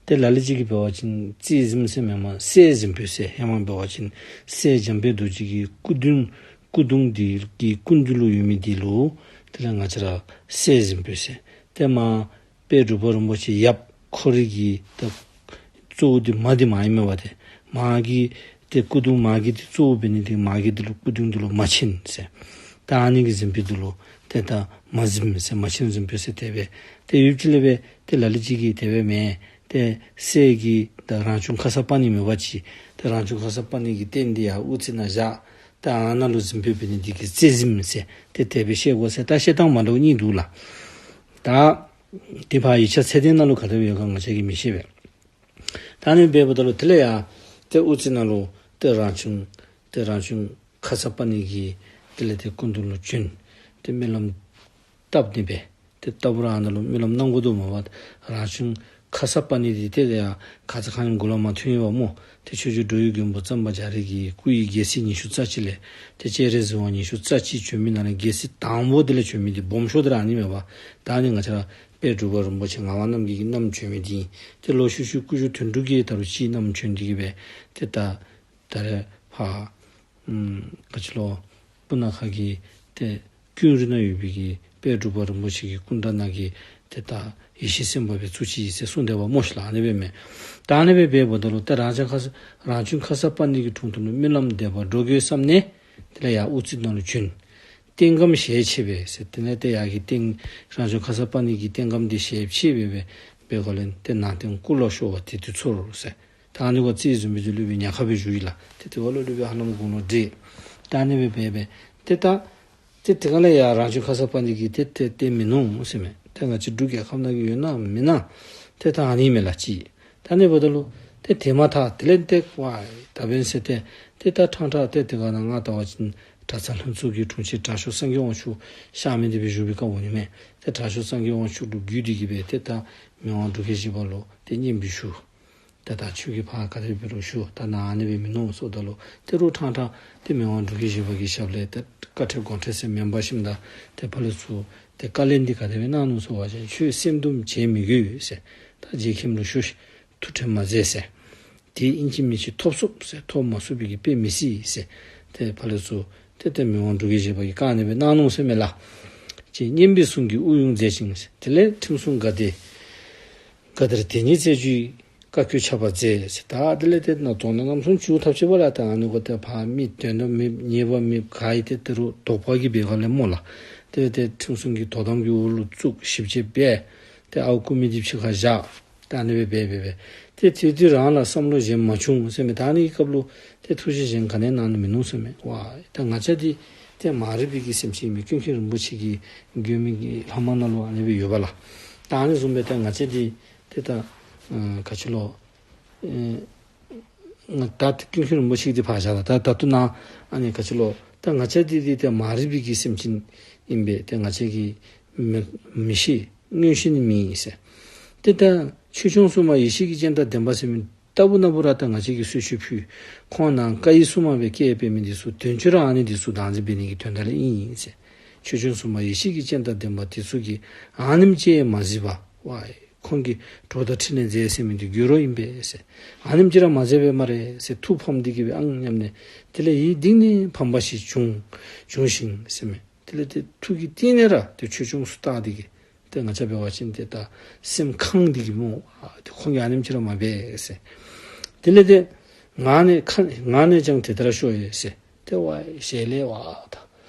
ཏེ་ལ་ལུ་ཅིག་གིས་འབད་བ་ཅིན་རྩེ་གཟིམ་ཟེར་མེན་མས། སྲས་གཟིམ་དཔོན་ཟེར། ཧེ་མ་འབད་བ་ཅིན་སྲས་འཇམ་དཔལ་རྡོ་རྗེ་གི་སྐུ་གདུང་སྐུ་གདུང་འདི་གི་སྐུ་མདུན་ལུ་ཡོད་མི་འདི་ལུ་དེ་ལས་ང་བཅས་ར་སྲས་གཟིམ་དཔོན་ཟེར། ཏེ་མར་དཔལ་འབྲུག་པ་རིན་པོ་ཆེ་ཡབ་ཁོ་རའི་གི་ཏེ་གཙོ་བོ་འདི་མ་འདི་མ་ཨིན་མས་པ། ཏེ་མ་གི་ཏེ་སྐུ་གདུང་མ་གི་འདི་གཙོ་བོ་འབད་ནི་འདི་མ་གི་འདི་ལུ་སྐུ་གདུང་འདི་ལུ་མ་ཆེན་ཟེར། ད་ཨ་ནི་གི་གཟིམ་དཔོན་འདི་ལུ་ཏེ་ད་མ་གཟིམ་ཟེར་མ་ཆེན་གཟིམ་དཔོན་ཟེར་དེ་སྦེ་ཏེ་ཡོདཔ་ཅིག་ལས་སྦེ་ཏེ་ལ་ལུ་ཅིག་གིས་དེ་སྦེ་མེན། ཏེ་སྲས་ཀྱི་ད་རང་བྱུང་ཁརྶ་པཱ་ཎི་མེན་པ་ཅིག་ཏེ་རང་བྱུང་ཁརྶ་པཱ་ཎི་གི་རྟེན་འདི་ཡར་དབུ་རྩེ་ནང་བཞག། ཏེ་ཨ་ནཱ་ལུ་གཟིམ་དཔོན་འབད་ནི་འདི་གིས་རྩེ་གཟིམ་ཟེར་ཏེ་དེ་སྦེ་བཤད་དགོ་ཟེར། ད་བཤད་ཐངས་མ་འདྲཝ་གཉིས་འདུག་ལགས། ད་དེ་ཕར་ཡིག་ཆ་ཚད་ལྡན་ནང་ལུ་ག་དེ་སྦེ་ཡོད་ག་ང་བཅས་ཀྱིས་མི་ཤེས་པས། ད་ཨ་ནི་འབདཝ་ད་ལུ་དེ་ལས་ཡར་ཏེ་དབུ་རྩེ་ནང་ལུ་ཏེ་རང་བྱུང་ཏེ་རང་བྱུང་ཁརྶ་པཱ་ཎི་གི་དེ་ལས་ཏེ་སྐུ་མདུན་ལུ་བྱོན། ཏེ་སྨོན་ལམ་བཏབ་ནི་སྦེ་ཏེ་ལྟ་བུ་ར་ཨ་ནཱ་ལུ་སྨོན་ལམ་གནང་དགོ་དོ་མས་པ། རང་བྱུང་ཁརྶ་པཱ་ཎི་འདི་ཏེ་ཡར་ཁ་ཙ་ཁ་ཉིནམ་གོང་ལུ་མར་ཐོན་ཡི་པ་སྨོ། ཏེ་ཆོས་རྗེ་འགྲོ་བའི་མགོན་པོ་གཙང་པ་རྒྱ་རས་ཀྱི་སྐུ་ཡི་སྒལ་ཚིགས་ཉི་ཤུ་རྩ་གཅིག་ལས་ཏེ་སྤྱན་རས་གཟིགས་དབང་ཉི་ཤུ་རྩ་གཅིག་བྱོན་མི་ནང་ལས་སྒལ་ཚིགས་དང་པོ་དེ་ལས་བྱོན་མི་འདི་སྦོམ་ཤོས་འདི་ར་ཨ་ནི་མས་པ། ད་ཨ་ནི་ང་བཅས་ར་དཔལ་འབྲུག་པ་རིན་པོ་ཆེ་ངག་དབང་རྣམ་རྒྱལ་གྱིས་བསྣམས་བྱོན་མི་འདི་ཨིན། ཏེ་ལོག་ཤུལ་ཤུལ་སྐུ་ཞབས་དོན་གྲུབ་ཀྱིས་ད་རུང་ཅིག་བསྣམས་བྱོན་ཏེ་གི་སྦེ་ཏེ་ད་ད་རེས་ཕར་ཨམ་ག་ཅི་ལོ་སྤུ་ན་ཁ་གི་ཏེ་ཀུན་ར་ནང་ཡོད་པའི་གི་དཔལ་འབྲུག་པ་རིན་པོ་ཆེ་གི་སྐུ་འདྲ་ནང་གི་ཏེ་ད་ཡེ་ཤེས་སེམས་དཔའ་སྦེ་བཙུགས་ཅི་ཟེར་གསུངས་དེས་པ་སྨོ་ཤིག་ལགས། ཨ་ནི་སྦེ་མས། ད་ཨ་ནི་སྦེ་འབདཝ་ད་ལུ་ཏེ་རང་བྱུང་ཁརྶ་རང་བྱུང་ཁརྶ་པཱ་ཎི་གི་དྲུང་དུ་ལུ་སྨོན་ལམ་འདེབས་པར་འགྲོ་དགོས་བསམ་ནས་དེ་ལས་ཡར་དབུ་རྩེ་ནང་ལུ་བྱོན། རྟེན་སྒམ་ཞལ་ཕྱེ་བས་ཟེར། དེ་ལས་ཏེ་ཡར་གྱི་རྟེན་རང་བྱུང་ཁརྶ་པཱ་ཎི་གི་རྟེན་སྒམ་འདི་ཞལ་ཕྱེ་སྦེ་སྦེ་སྦེ་གོ་ལེན་ཏེ་ནང་རྟེན་སྐུ་ལ་ཤོར་བ་དེ་དུས་ཚོར་ཟེར། ད་ཨ་ནི་གུ་རྩེ་གཟིམ་སྦེ་ཏེ་སློབ་དཔོན་ཉག་ཁ་སྦེ་བཞུགས་ཡི་ལགས། ཏེ་དེ་བ་ལུ་སློབ་དཔོན་ཧ་ལམ་དགུང་ལོ་བགྲེས། ད་ཨ་ནི་སྦེ་སྦེ་སྦེ་ཏེ་ད་ཏེ་དེ་ག་ལས་ཡར་རང་བྱུང་ཁརྶ་པཱ་ཎི་གི་ཏེ་ཏེ་ཏེ་མིན་ནུག་ཟེར་མས། ཏེ་ང་བཅས་འབྲུག་རྒྱལ་ཁབ་ནང་གི་ཡོད་ན་མེན་ན་ཏེ་ད་ཨ་ནི་མས་ལགས་ཅིག། ད་ཨ་ནི་འབདཝ་ད་ལུ་ཏེ་དེ་མ་ཐག་དེ་ལས་ཏེ་ཝའི་ད་འབདན་ཟེར་ཏེ་ཏེ་ད་ཕྲང་ཕྲང་ཏེ་དེ་ག་ནང་ང་ལྟ་བ་ཅིན་གྲྭ་ཚང་ལྷན་ཚོགས་ཀྱི་དྲུང་ཆེན་དྲག་ཤོས་སངས་རྒྱས་དབང་ཕྱུག་གཤགས་མི་འདི་སྦེ་བཞུགས་པའི་སྐབས་འོང་ནི་མས། ཏེ་དྲག་ཤོས་སངས་རྒྱས་དབང་ཕྱུག་ལུ་བརྒྱུད་དེ་གི་སྦེ་ཏེ་ད་མི་དབང་འབྲུག་རྒྱལ་བཞི་པ་ལུ་ཏེ་སྙན་འབུལ་ཞུ། ཏེ་ད་ཁྱོད་ཀྱིས་ཕར་ག་དེ་འབད་རུང་ཞུ། ད་ནཱ་ཨ་ནི་སྦེ་མིན་ནུག་ཟེརཝ་ད་ལུ་ཏེ་རུང་ཕྲང་ཕྲང་ཏེ་མི་དབང་འབྲུག་རྒྱལ་བཞི་པ་གི་ཞབས་ལས་ཏེ་བཀའ་ཁྲིད་དགོངས་ཁྲེལ་ཟེར་མེན་པར་ཞིནམ་ད་ཏེ་ཕར་ལས་ཚུར་ཏེ་བཀའ་ལན་འདི་ག་དེ་སྦེ་གནང་ནུག་ཟེར་བ་ཅིན་ཁྱོད་སེམས་སྡུག་བྱེད་མི་དགོས་ཟེར། ད་རྗེ་མཁན་ལུ་ཞུ་ཤིག། ཐུགས་ཁྲལ་མ་མཛད་ཟེར། དེ་ཨིན་ཅི་མིན་ཅི་ཐོབ་ཚུགས་ཟེར། ཐོབ་མ་ཚུགས་པའི་གི་དཔེ་མི་སྲིད་ཟེར། ཏེ་ཕར་ལས་ཚུར་ཏེ་ཏེ་མི་དབང་འབྲུག་རྒྱལ་བཞི་པ་གིས་བཀའ་ཨ་ནི་སྦེ་གནང་ནུག་ཟེར་མས་ལགས། ཅེས་སྙན་པའི་གསུང་གིས་དབུགས་དབྱུང་མཛད་ཅིང་ཟེར། དེ་ལས་ཁྲིམས་སྲུང་འགག་སྡེ་འགག་སྡེར་དེ་ཉིད་རྩད་གཅོད་བཀའ་བཀོད་ཁྱབ་པར་མཛད་ཟེར། ད་དེ་ལས་ཏེ་ནཱ་རྫོང་ནང་ལམ་སྲུང་བཅུག་ཐབས་ཅིག་པ་ལགས། ད་ཨ་ནི་གུ་ཏེ་ཕར་མི་དོན་དག་མེད་ཉེས་པ་མེད་ག་ཡི་ཏེ་ཏེ་རུང་དོགས་པ་གིས་འབད་ག་ལས་སྨོ་ལགས། ཏེ་ཏེ་ཁྲིམས་སྲུང་གི་དོ་དམ་གྱི་འོག་ལུ་བཙུགས་ཞིབ་དཔྱད་འབད། ཏེ་ཨརཝ་རྐུ་མི་འདི་ཕྱི་ཁར་བཞག། ད་ཨ་ནི་སྦེ་འབད་འབད་འབད། ཏེ་དེ་དུས་རང་ལ་བསམ་བློ་གཞན་མ་བྱུང་ཟེར་མས། ད་ཨ་ནི་གི་སྐབས་ལུ་ཏེ་ཐུགས་བཞེད་གཞན་ག་ནི་ཡང་གནང་ནི་མིན་ནུག་ཟེར་མས། ཝའི་ད་ང་བཅས་འདི་ཏེ་མ་རིག་པའི་གི་སེམས་ཅན་ཨིན་མས། ཀུན་མཁྱེན་རིན་པོ་ཆེ་གི་མགོན་པོའི་གི་ལྷག་མ་ནང་ལུ་ཨ་ནི་སྦེ་ཡོད་པ་ལགས། ད་ཨ་ནི་བཟུམ་སྦེ་ཏེ་ང་བཅས་འདི་ཏེ་ད་ཨ་ག་ཅི་ལོ་ཨེ་ང་ད་ཀུན་མཁྱེན་རིན་པོ་ཆེ་འདི་ཕར་བཞག་ད། ད་ད་ལྟོ་ནཱ་ཨ་ནི་ག་ཅི་ལོ་ད་ང་བཅས་འདི་འདི་ཏེ་མ་རིག་པའི་གི་སེམས་ཅན་ཨིན་པས། ཏེ་ང་བཅས་ཀྱིས་མི་མི་ཤེས། མངོན་ཤེས་ནི་མེད་ཟེར། ཏེ་ད་ཆོས་སྐྱོང་སྲུང་མ་ཡེ་ཤེས་ཀྱི་སྤྱན་དང་ལྡན་པ་ཟེར་མི་ལྟ་བུ་ན་བུ་ར་ད་ང་བཅས་ཀྱིས་གསོལ་མཆོད་ཕུལ། ཁོང་ནཱ་བཀའ་ཡི་སྲུང་མ་སྦེ་བསྐོས་པའི་མི་འདི་ཚུ་དོན་གཅོད་ར་ཨ་ནི་འདི་ཚུ་བདག་འཛིན་འབད་ནི་གི་དོན་དག་ལས་ཨིན་ཟེར། ཆོས་སྐྱོང་སྲུང་མ་ཡེ་ཤེས་ཀྱི་སྤྱན་དང་ལྡན་པ་འདི་ཚུ་གིས་ཨ་ནེམ་ཅིག་མ་གཟིགས་པར་ཝའི་ ཁོང་གིས་གྲོགས་དང་འཕྲིན་ལས་མཛད་ཟེར་མི་འདི་གུ་རོ་ཨིན་པས་ཟེར། ཨ་ནེམ་ཅིག་ར་མ་མཛད་པས་སྨ་རེ་ཟེར། ཐུགས་ཕམ་སྟེ་གི་སྦེ་ཨང་སྙམ་ནས། དེ་ལས་ཡིད་གཏིང་ནས་ཕམ་པ་ཞིག་བྱུང་བྱུང་ཞིང་ཟེར་མས། དེ་ལས་ཏེ་ཐུགས་ཀྱི་གཏིང་ནས་ར་ཏེ་ཆོས་སྐྱོང་ཚུ་བལྟ་སྟེ་གི་ཏེ་ང་བཅས་འབད་བ་ཅིན་ཏེ་ད་སེམས་ཁེངས་ཏེ་གི་སྨོ། ཨ་ཏེ་ཁོང་གིས་ཨ་ནེམ་ཅིག་ར་མ་འབད་ཟེར། དེ་ལས་ཏེ་ངག་ནས་ཁ་ངག་ནས་ཀྱང་དེ་ལྟར་ཤོར་ཡོད་ཟེར། ཏེ་ཝའི་ཞལ་ལས་ཝའི་ད་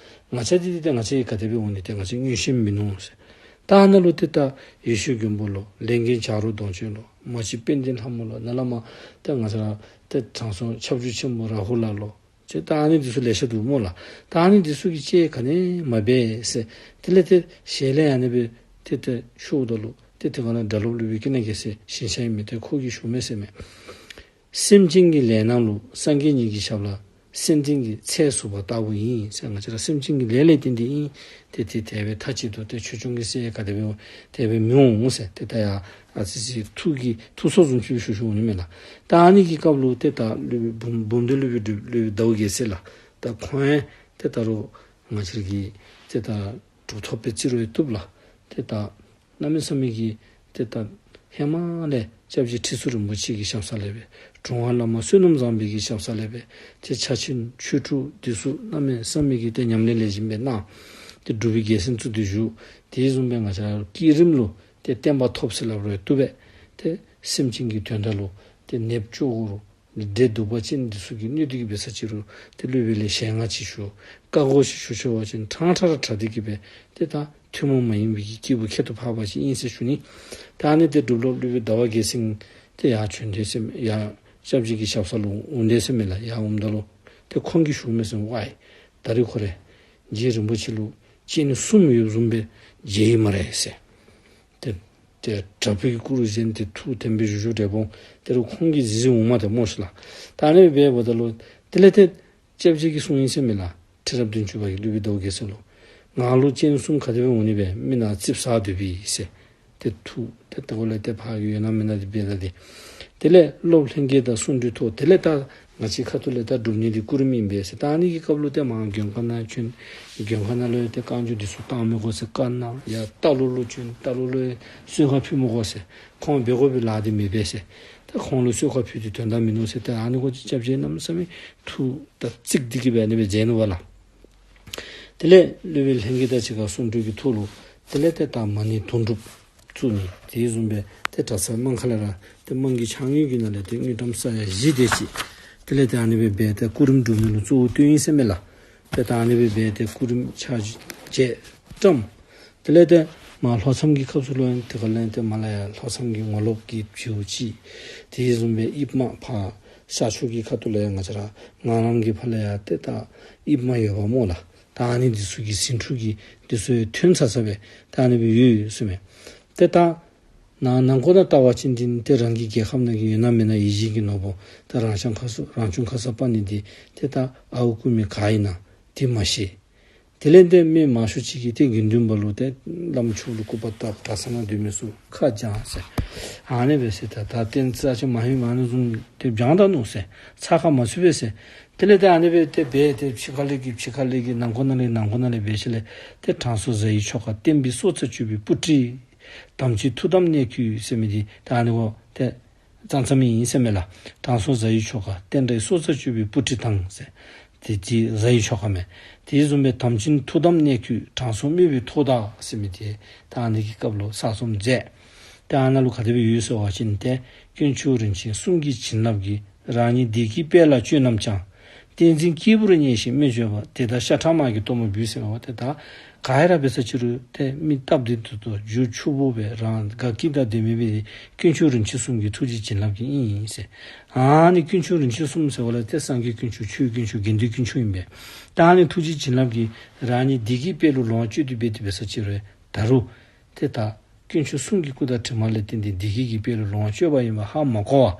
ང་བཅས་འདི་ཏེ་ང་བཅས་ག་དེ་སྦེ་འོང་ནི་ཏེ་ང་བཅས་མངོན་ཤེས་མིན་ནུག་ཟེར། ད་ཨ་ནཱ་ལུ་ཏེ་ད་ཡེ་ཤེས་མགོན་པོ་ལོ། ལས་མགོན་བྱ་རོག་གདོང་ཅན་ལོ། མ་གཅིག་དཔལ་ལྡན་ལྷ་མོ་ལོ། ནཱ་ལས་མར་ཏེ་ང་བཅས་ར་ཏེ་དྲང་སྲོང་ཁྱབ་འཇུག་ཆེན་པོ་རཱ་ཧུ་ལ་ལོ། ཏེ་ད་ཨ་ནི་འདི་ཚུ་ལེ་ཤ་འདུག་སྨོ་ལགས། ད་ཨ་ནི་འདི་ཚུ་གིས་ཅིག་ག་ནི་མ་འབད་ཟེར། དེ་ལས་ཏེ་ཞལ་ལས་ཨ་ནི་སྦེ་ཏེ་ཏེ་ཤོརཝ་ད་ལུ་ཏེ་དེ་ཁར་ནཱ་སྒྲ་སློབ་སློབ་དཔོན་ཀུན་ལེགས་རྒྱལ་མཚན་ཞིང་གཤེགས་ཨིན་མི་ཏེ་ཁོ་གིས་ཞུ་མས་ཟེར་མས། སེམས་ཅན་གྱི་ལས་རྣམས་ལུ་སངས་རྒྱས་ཉིད་ཀྱི་ཞབས་ལ་སེམས་ཅན་གྱི་ཚད་ཟུག་པ་ལྟ་བུ་ཡིན་ཟེར། ང་བཅས་ར་སེམས་ཅན་གྱི་ལས་ལས་བརྟེན་ཏེ་ཨིན། ཏེ་ཏེ་དེ་སྦེ་མཐའ་གཅིག་ཏུ་ཏེ་ཆོས་སྐྱོང་གི་སྲས་ག་དེ་སྦེ་དེ་སྦེ་མི་འོང་ཟེར། ཏེ་ད་ཡ་ཨ་ཙི་ཅིག་ཐུགས་ཀྱི་ཐུགས་སོ་བཟུམ་ཅིག་ཞུ་ཞུཝ་འོང་ནི་མས་ལགས། ད་ཨ་ནི་གི་སྐབས་ལུ་ཏེ་ད་སློབ་དཔོན་འབུམ་འབུམ་སྡེ་སློབ་དཔོན་སློབ་དཔོན་ཟླ་བ་རྒྱལ་མཚན་ལགས། ད་ཁོང་ཡང་ཏེ་ད་རུང་ང་བཅས་ཀྱི་ཏེ་ད་གྲུབ་ཐོབ་སྦེ་བརྩི་རུང་བཏུབ་ལགས། ཏེ་ད་གནམ་མེད་ས་མེད་ཀྱི་ཏེ་ད་ཧེ་མ་ལས་སྐྱབས་རྗེ་ཁྲི་ཟུར་རིན་པོ་ཆེ་གི་ཞབས་ས་ལས་སྦེ་དྲུང་པ་བླ་མ་བསོད་ནམས་བཟང་པོ་གི་ཞབས་ས་ལས་སྦེ་ཏེ་ཕྱག་ཆེན་ཆོས་དྲུག་འདི་ཚུ་གནམ་མེད་ས་མེད་ཀྱི་ཏེ་ཉམས་ལེན་ལེགས་ཤོམ་སྦེ་གནང་། ཏེ་འབྲུག་པའི་རྒྱལ་མཚན་བཙུགས་ཏེ་བཞུགས། དེ་བཟུམ་སྦེ་ང་བཅས་ར་བསྐྱེད་རིམ་ལུ་ཏེ་བསྟན་པ་ཐོབ་ཟེར་སླབ་རུང་བཏུབ་པས། ཏེ་སེམས་ཅན་གྱི་དོན་དག་ལུ་ཏེ་ནདཔ་སྐྱོ་དགོ་རུང་འདྲེ་གདུག་པ་ཅན་འདི་ཚུ་གིས་གནོད་དེ་གི་འབད་ས་ཅིག་རུང་ཏེ་སློབ་དཔོན་ལས་ཞལ་སྔ་ཅིག་ཞུ། བཀའ་བསྒོ་ཅིག་ཞུ་ཆོག་པ་ཅིན་ཕྲང་ཕྲང་ར་དྲག་སྟེ་གི་སྦེ་ཏེ་ད་ཐུན་མོང་མ་ཡིན་པའི་གི་སྐྱེས་བུ་ཁྱད་དུ་འཕགས་པ་ཅིག་ཨིན་ཟེར་ཞུ་ནི། ད་ཨ་ནི་ཏེ་སྒྲུབ་སློབ་སློབ་དཔོན་ཟླ་བ་རྒྱལ་མཚན་ཏེ་ཡར་བྱོན་དེས་ཟེར་མས། ཡར་སྐྱབས་རྗེ་གི་ཞབས་ས་ལུ་འོང་དེས་ཟེར་མས་ལགས། ཡར་འོངམ་ད་ལུ་ཏེ་ཁོང་གིས་ཞུ་མས་ཟེར་མས། ཝའི་ད་རིས་ཁོ་རེ་རྗེ་རིན་པོ་ཆེ་ལུ་སྤྱན་གསུམ་ཡོདཔ་བཟུམ་སྦེ་མཇལ་ཡི་སྨ་རེ་ཟེར། ཏེ་ཏེ་དྲག་པོའི་སྐུ་རུ་བཞེངས་ཏེ་ཐུགས་དམ་པའི་བཞུགས་བཞུགས་འབྲས་སྤུངས་ཏེ་རུང་ཁོང་གིས་གཟིགས་གཟིགསཔ་མས་ཏེ་སྨོ་ཤི་ལགས། ད་ཨ་ནི་སྦེ་འབདཝ་ད་ལུ་དེ་ལས་ཏེ་སྐྱབས་རྗེ་གིས་གསུངས་ཡི་ཟེར་མས་ལགས། ཁྲི་རབས་བདུན་ཅུ་པ་གིས་སློབ་དཔོན་ཟླ་བ་རྒྱལ་མཚན་ལུ་ང་ལུ་སྤྱན་གསུམ་ག་དེ་སྦེ་འོང་ནི་སྦེ་མི་ནཱ་ཙིགཔ་ཟ་སྡོད་པས་ཟེར། ཏེ་ཐུགས་ཏེ་ད་ཁོ་ལུ་ཏེ་ཕར་ཡོད་ན་མེད་ན་འདི་འབད་ད་དེ། དེ་ལས་སློབ་ལྷན་རྒྱས་དང་གསུང་སྒྲོས་ཐོས། དེ་ལས་ད་ང་བཅས་ཁ་ཐུག་ལས་ད་སྒྲུབ་ནི་འདི་སྐུ་རིམ་ཨིན་པས་ཟེར། ད་ཨ་ནི་གི་སྐབས་ལུ་ཏེ་མར་མགོན་ཁང་ནང་བྱོན། མགོན་ཁང་ནང་ལུ་ཡང་ཏེ་བསྐང་གསོ་འདི་ཚུ་བཏང་མི་དགོ་ཟེར་བཀའ་གནང་། ཡར་རྟ་ལོག་ལུ་བྱོན། རྟ་ལོག་ལུ་ཡང་གསོལ་ཁ་ཕུལ་མི་དགོ་ཟེར། ཁོང་འབད་དགོ་པའི་ལཱ་འདི་མེད་པས་ཟེར། ད་ཁོང་ལུ་གསོལ་ཁ་ཕུལ་ཏེ་དོན་དག་མིན་ནུག་ཟེར། ད་ཨ་ནི་གུ་སྐྱབས་རྗེ་གནམ་མེད་ས་མེད་ཐུགས་ད་ཚིག་འདི་གིས་སྦེ་ཨ་ནི་སྦེ་མཛད་ནུག་པ་ལགས། དེ་ལས་སློབ་དཔོན་ལྷན་རྒྱས་དང་གཅིག་ཁར་གསུང་གྲོས་ཀྱི་ཐོག་ལུ་དེ་ལས་ཏེ་ད་མ་ཎི་དུང་སྒྲུབ་བཙུགས་ནི། དེ་བཟུམ་སྦེ་ཏེ་གྲྭ་ཚང་དམངས་ཁ་ལས་ར་ཏེ་དམངས་ཀྱི་ཕྱག་དངུལ་གྱི་ནང་ལས་ཏེ་དངུལ་ཀྲམ་ས་ཡ་བཞི་དེ་ཅིག། དེ་ལས་ཏེ་ཨ་ནི་སྦེ་འབད་དེ་སྐུ་རིམ་སྒྲུབ་ནི་ལུ་གཙོ་བོ་བཏོན་ཡི་ཟེར་མས་ལགས། ཏེ་ད་ཨ་ནི་སྦེ་འབད་དེ་སྐུ་རིམ་ཕྱག་བཞེས་བཀྲམ། དེ་ལས་ཏེ་མར་ལྷོ་མཚམས་ཀྱི་སྐབས་སུ་ལུ་ཡང་དེ་ཁར་ལས་ཏེ་མར་ལས་ཡར་ལྷོ་མཚམས་ཀྱི་ངོ་ལོག་གི་བྱིའུ་ཅིག། དེ་བཟུམ་སྦེ་ཨིཔ་མ་ཕར་ཤར་ཕྱོགས་ཀྱི་ཁ་ཐུག་ལས་ཡར་ང་བཅས་ར་ངང་ལམ་གྱི་ཕར་ལས་ཡར་ཏེ་ད་ཨིཔ་མ་ཡོདཔ་སྨོ་ལགས། ད་ཨ་ནི་འདི་ཚུ་གི་ཟིང་འཁྲུག་གི་འདི་ཚུ་ཡང་ཐོན་ཚར་ཚར་སྦེ་ད་ཨ་ནི་སྦེ་ཡོད་ཡོད་ཟེར་མས། ཏེ་ད་ནང་ནང་འཁོད་ནང་བལྟ་བ་ཅིན་འདི་ཏེ་རང་གི་རྒྱལ་ཁབ་ནང་གི་ཡོད་ན་མེད་ན་ཡིད་བཞིན་གྱི་ནོར་བུ་ད་རང་བྱུང་ཁ་གསོ་རང་བྱུང་ཁ་གསོ་སྤར་ནི་འདི་ཏེ་ད་ཨརཝ་རྐུ་མི་ག་ཨིན་ན་འདི་མ་ཤེས། དེ་ལས་ཏེ་མི་མང་ཤོས་ཅིག་གིས་ཏེ་དགེ་འདུན་པ་ལུ་ཏེ་བླམ་ཆོསཔ་ལུ་སྐུར་པ་བཏབ། གྲྭ་ཚང་ནང་སྡོད་མི་ཚུ་ཁ་བྱང་ཟེར། ཨ་ནི་སྦེ་ཟེར། ད་ད་རྟེན་རྩ་ཆེན་མ་ཧེ་མ་ཨ་ནི་བཟུམ་ཏེ་བྱང་ད་ནུག་ཟེར། ཚ་ཁ་མ་ཚུད་པས་ཟེར། དེ་ལས་ཏེ་ཨ་ནི་སྦེ་ཏེ་འབད་དེ་ཕྱི་ཁ་ལས་ཀྱི་ཕྱི་ཁ་ལས་ཀྱི་ནང་ཁོག་ནང་ལས་ནང་ཁོག་ནང་ལས་འབད་ཞིནམ་ལས་ཏེ་དྲང་སྲོང་གཟའ་ཡི་ཆོ་ག་བསྟན་པའི་སྲོག་རྩ་གཅོད་པའི་སྤུ་གྲི། དམ་ཅན་ཐུགས་དམ་གནད་བསྐུལ་ཟེར་མི་འདི་ད་ཨ་ནི་གུ་ཏེ་ཙང་ཙང་མི་ཨིན་ཟེར་མས་ལགས། དྲང་སྲོང་གཟའ་ཡི་ཆོ་ག་བསྟན་དགྲའི་སྲོག་རྩ་གཅོད་པའི་སྤུ་གྲི་དང་ཟེར། དེ་དེ་གཟའ་ཡི་ཆོ་ག་མས། དེ་བཟུམ་སྦེ་དམ་ཅན་ཐུགས་དམ་གནད་བསྐུལ་དྲང་སྲོང་དམོད་པའི་ཐོག་མདའ་ཟེར་མི་དེ་ད་ཨ་ནི་གི་སྐབས་ལུ་གསར་རྩོམ་མཛད། ད་ཨ་ནཱ་ལུ་ག་དེ་སྦེ་ཡོད་ཟེར་བ་ཅིན་ཏེ་དཀོན་མཆོག་རིན་ཆེན་གསུམ་གྱི་བྱིན་རླབས་ཀྱིས། རང་ཉིད་བདེ་སྐྱིད་དཔལ་ལ་སྤྱོད་རྣམས་ཀྱང་། བསྟན་འཛིན་སྐྱེས་བུར་བརྙས་ཤིང་སྨད་སྤྱོད་པ། དེ་དག་ཤ་ཁྲག་དམར་གྱི་གཏོར་མ་འབུལ་ཟེར་མས་པ། ཏེ་ད་ག་ཡ་ར་འབད་ས་ཅིག་རུང་ཏེ་མི་སྟབས་བདེ་ཏོག་ཏོ་རྒྱུ་ཕྱུག་པོ་སྦེ་རང་དགའ་སྐྱིད་དང་ལྡན་མི་སྦེ་དཀོན་མཆོག་རིན་ཆེན་གསུམ་གྱི་ཐུགས་རྗེ་བྱིན་རླབས་ཀྱིས་ཨིན་ཟེར། ཨ་ནི་དཀོན་མཆོག་རིན་ཆེན་གསུམ་ཟེར་བ་ལས་ཏེ་སངས་རྒྱས་དཀོན་མཆོག་ཆོས་དཀོན་མཆོག་དགེ་འདུན་དཀོན་མཆོག་ཨིན་པས། ད་ཨ་ནི་ཐུགས་རྗེ་བྱིན་རླབས་ཀྱིས་རང་ཉིད་བདེ་སྐྱིད་དཔལ་ལུ་ལོངས་སྤྱོད་དེ་འབད་དེ་འབད་ས་ཅིག་རུང་ད་རུང་ཏེ་ད་དཀོན་མཆོག་གསུམ་གྱི་སྐུ་དང་གྲིབ་མ་ལས་བརྟེན་ཏེ་བདེ་སྐྱིད་ཀྱི་དཔལ་ལུ་ལོངས་སྤྱོད་པ་ཨིནམ་ཧ་མ་གོ་བར་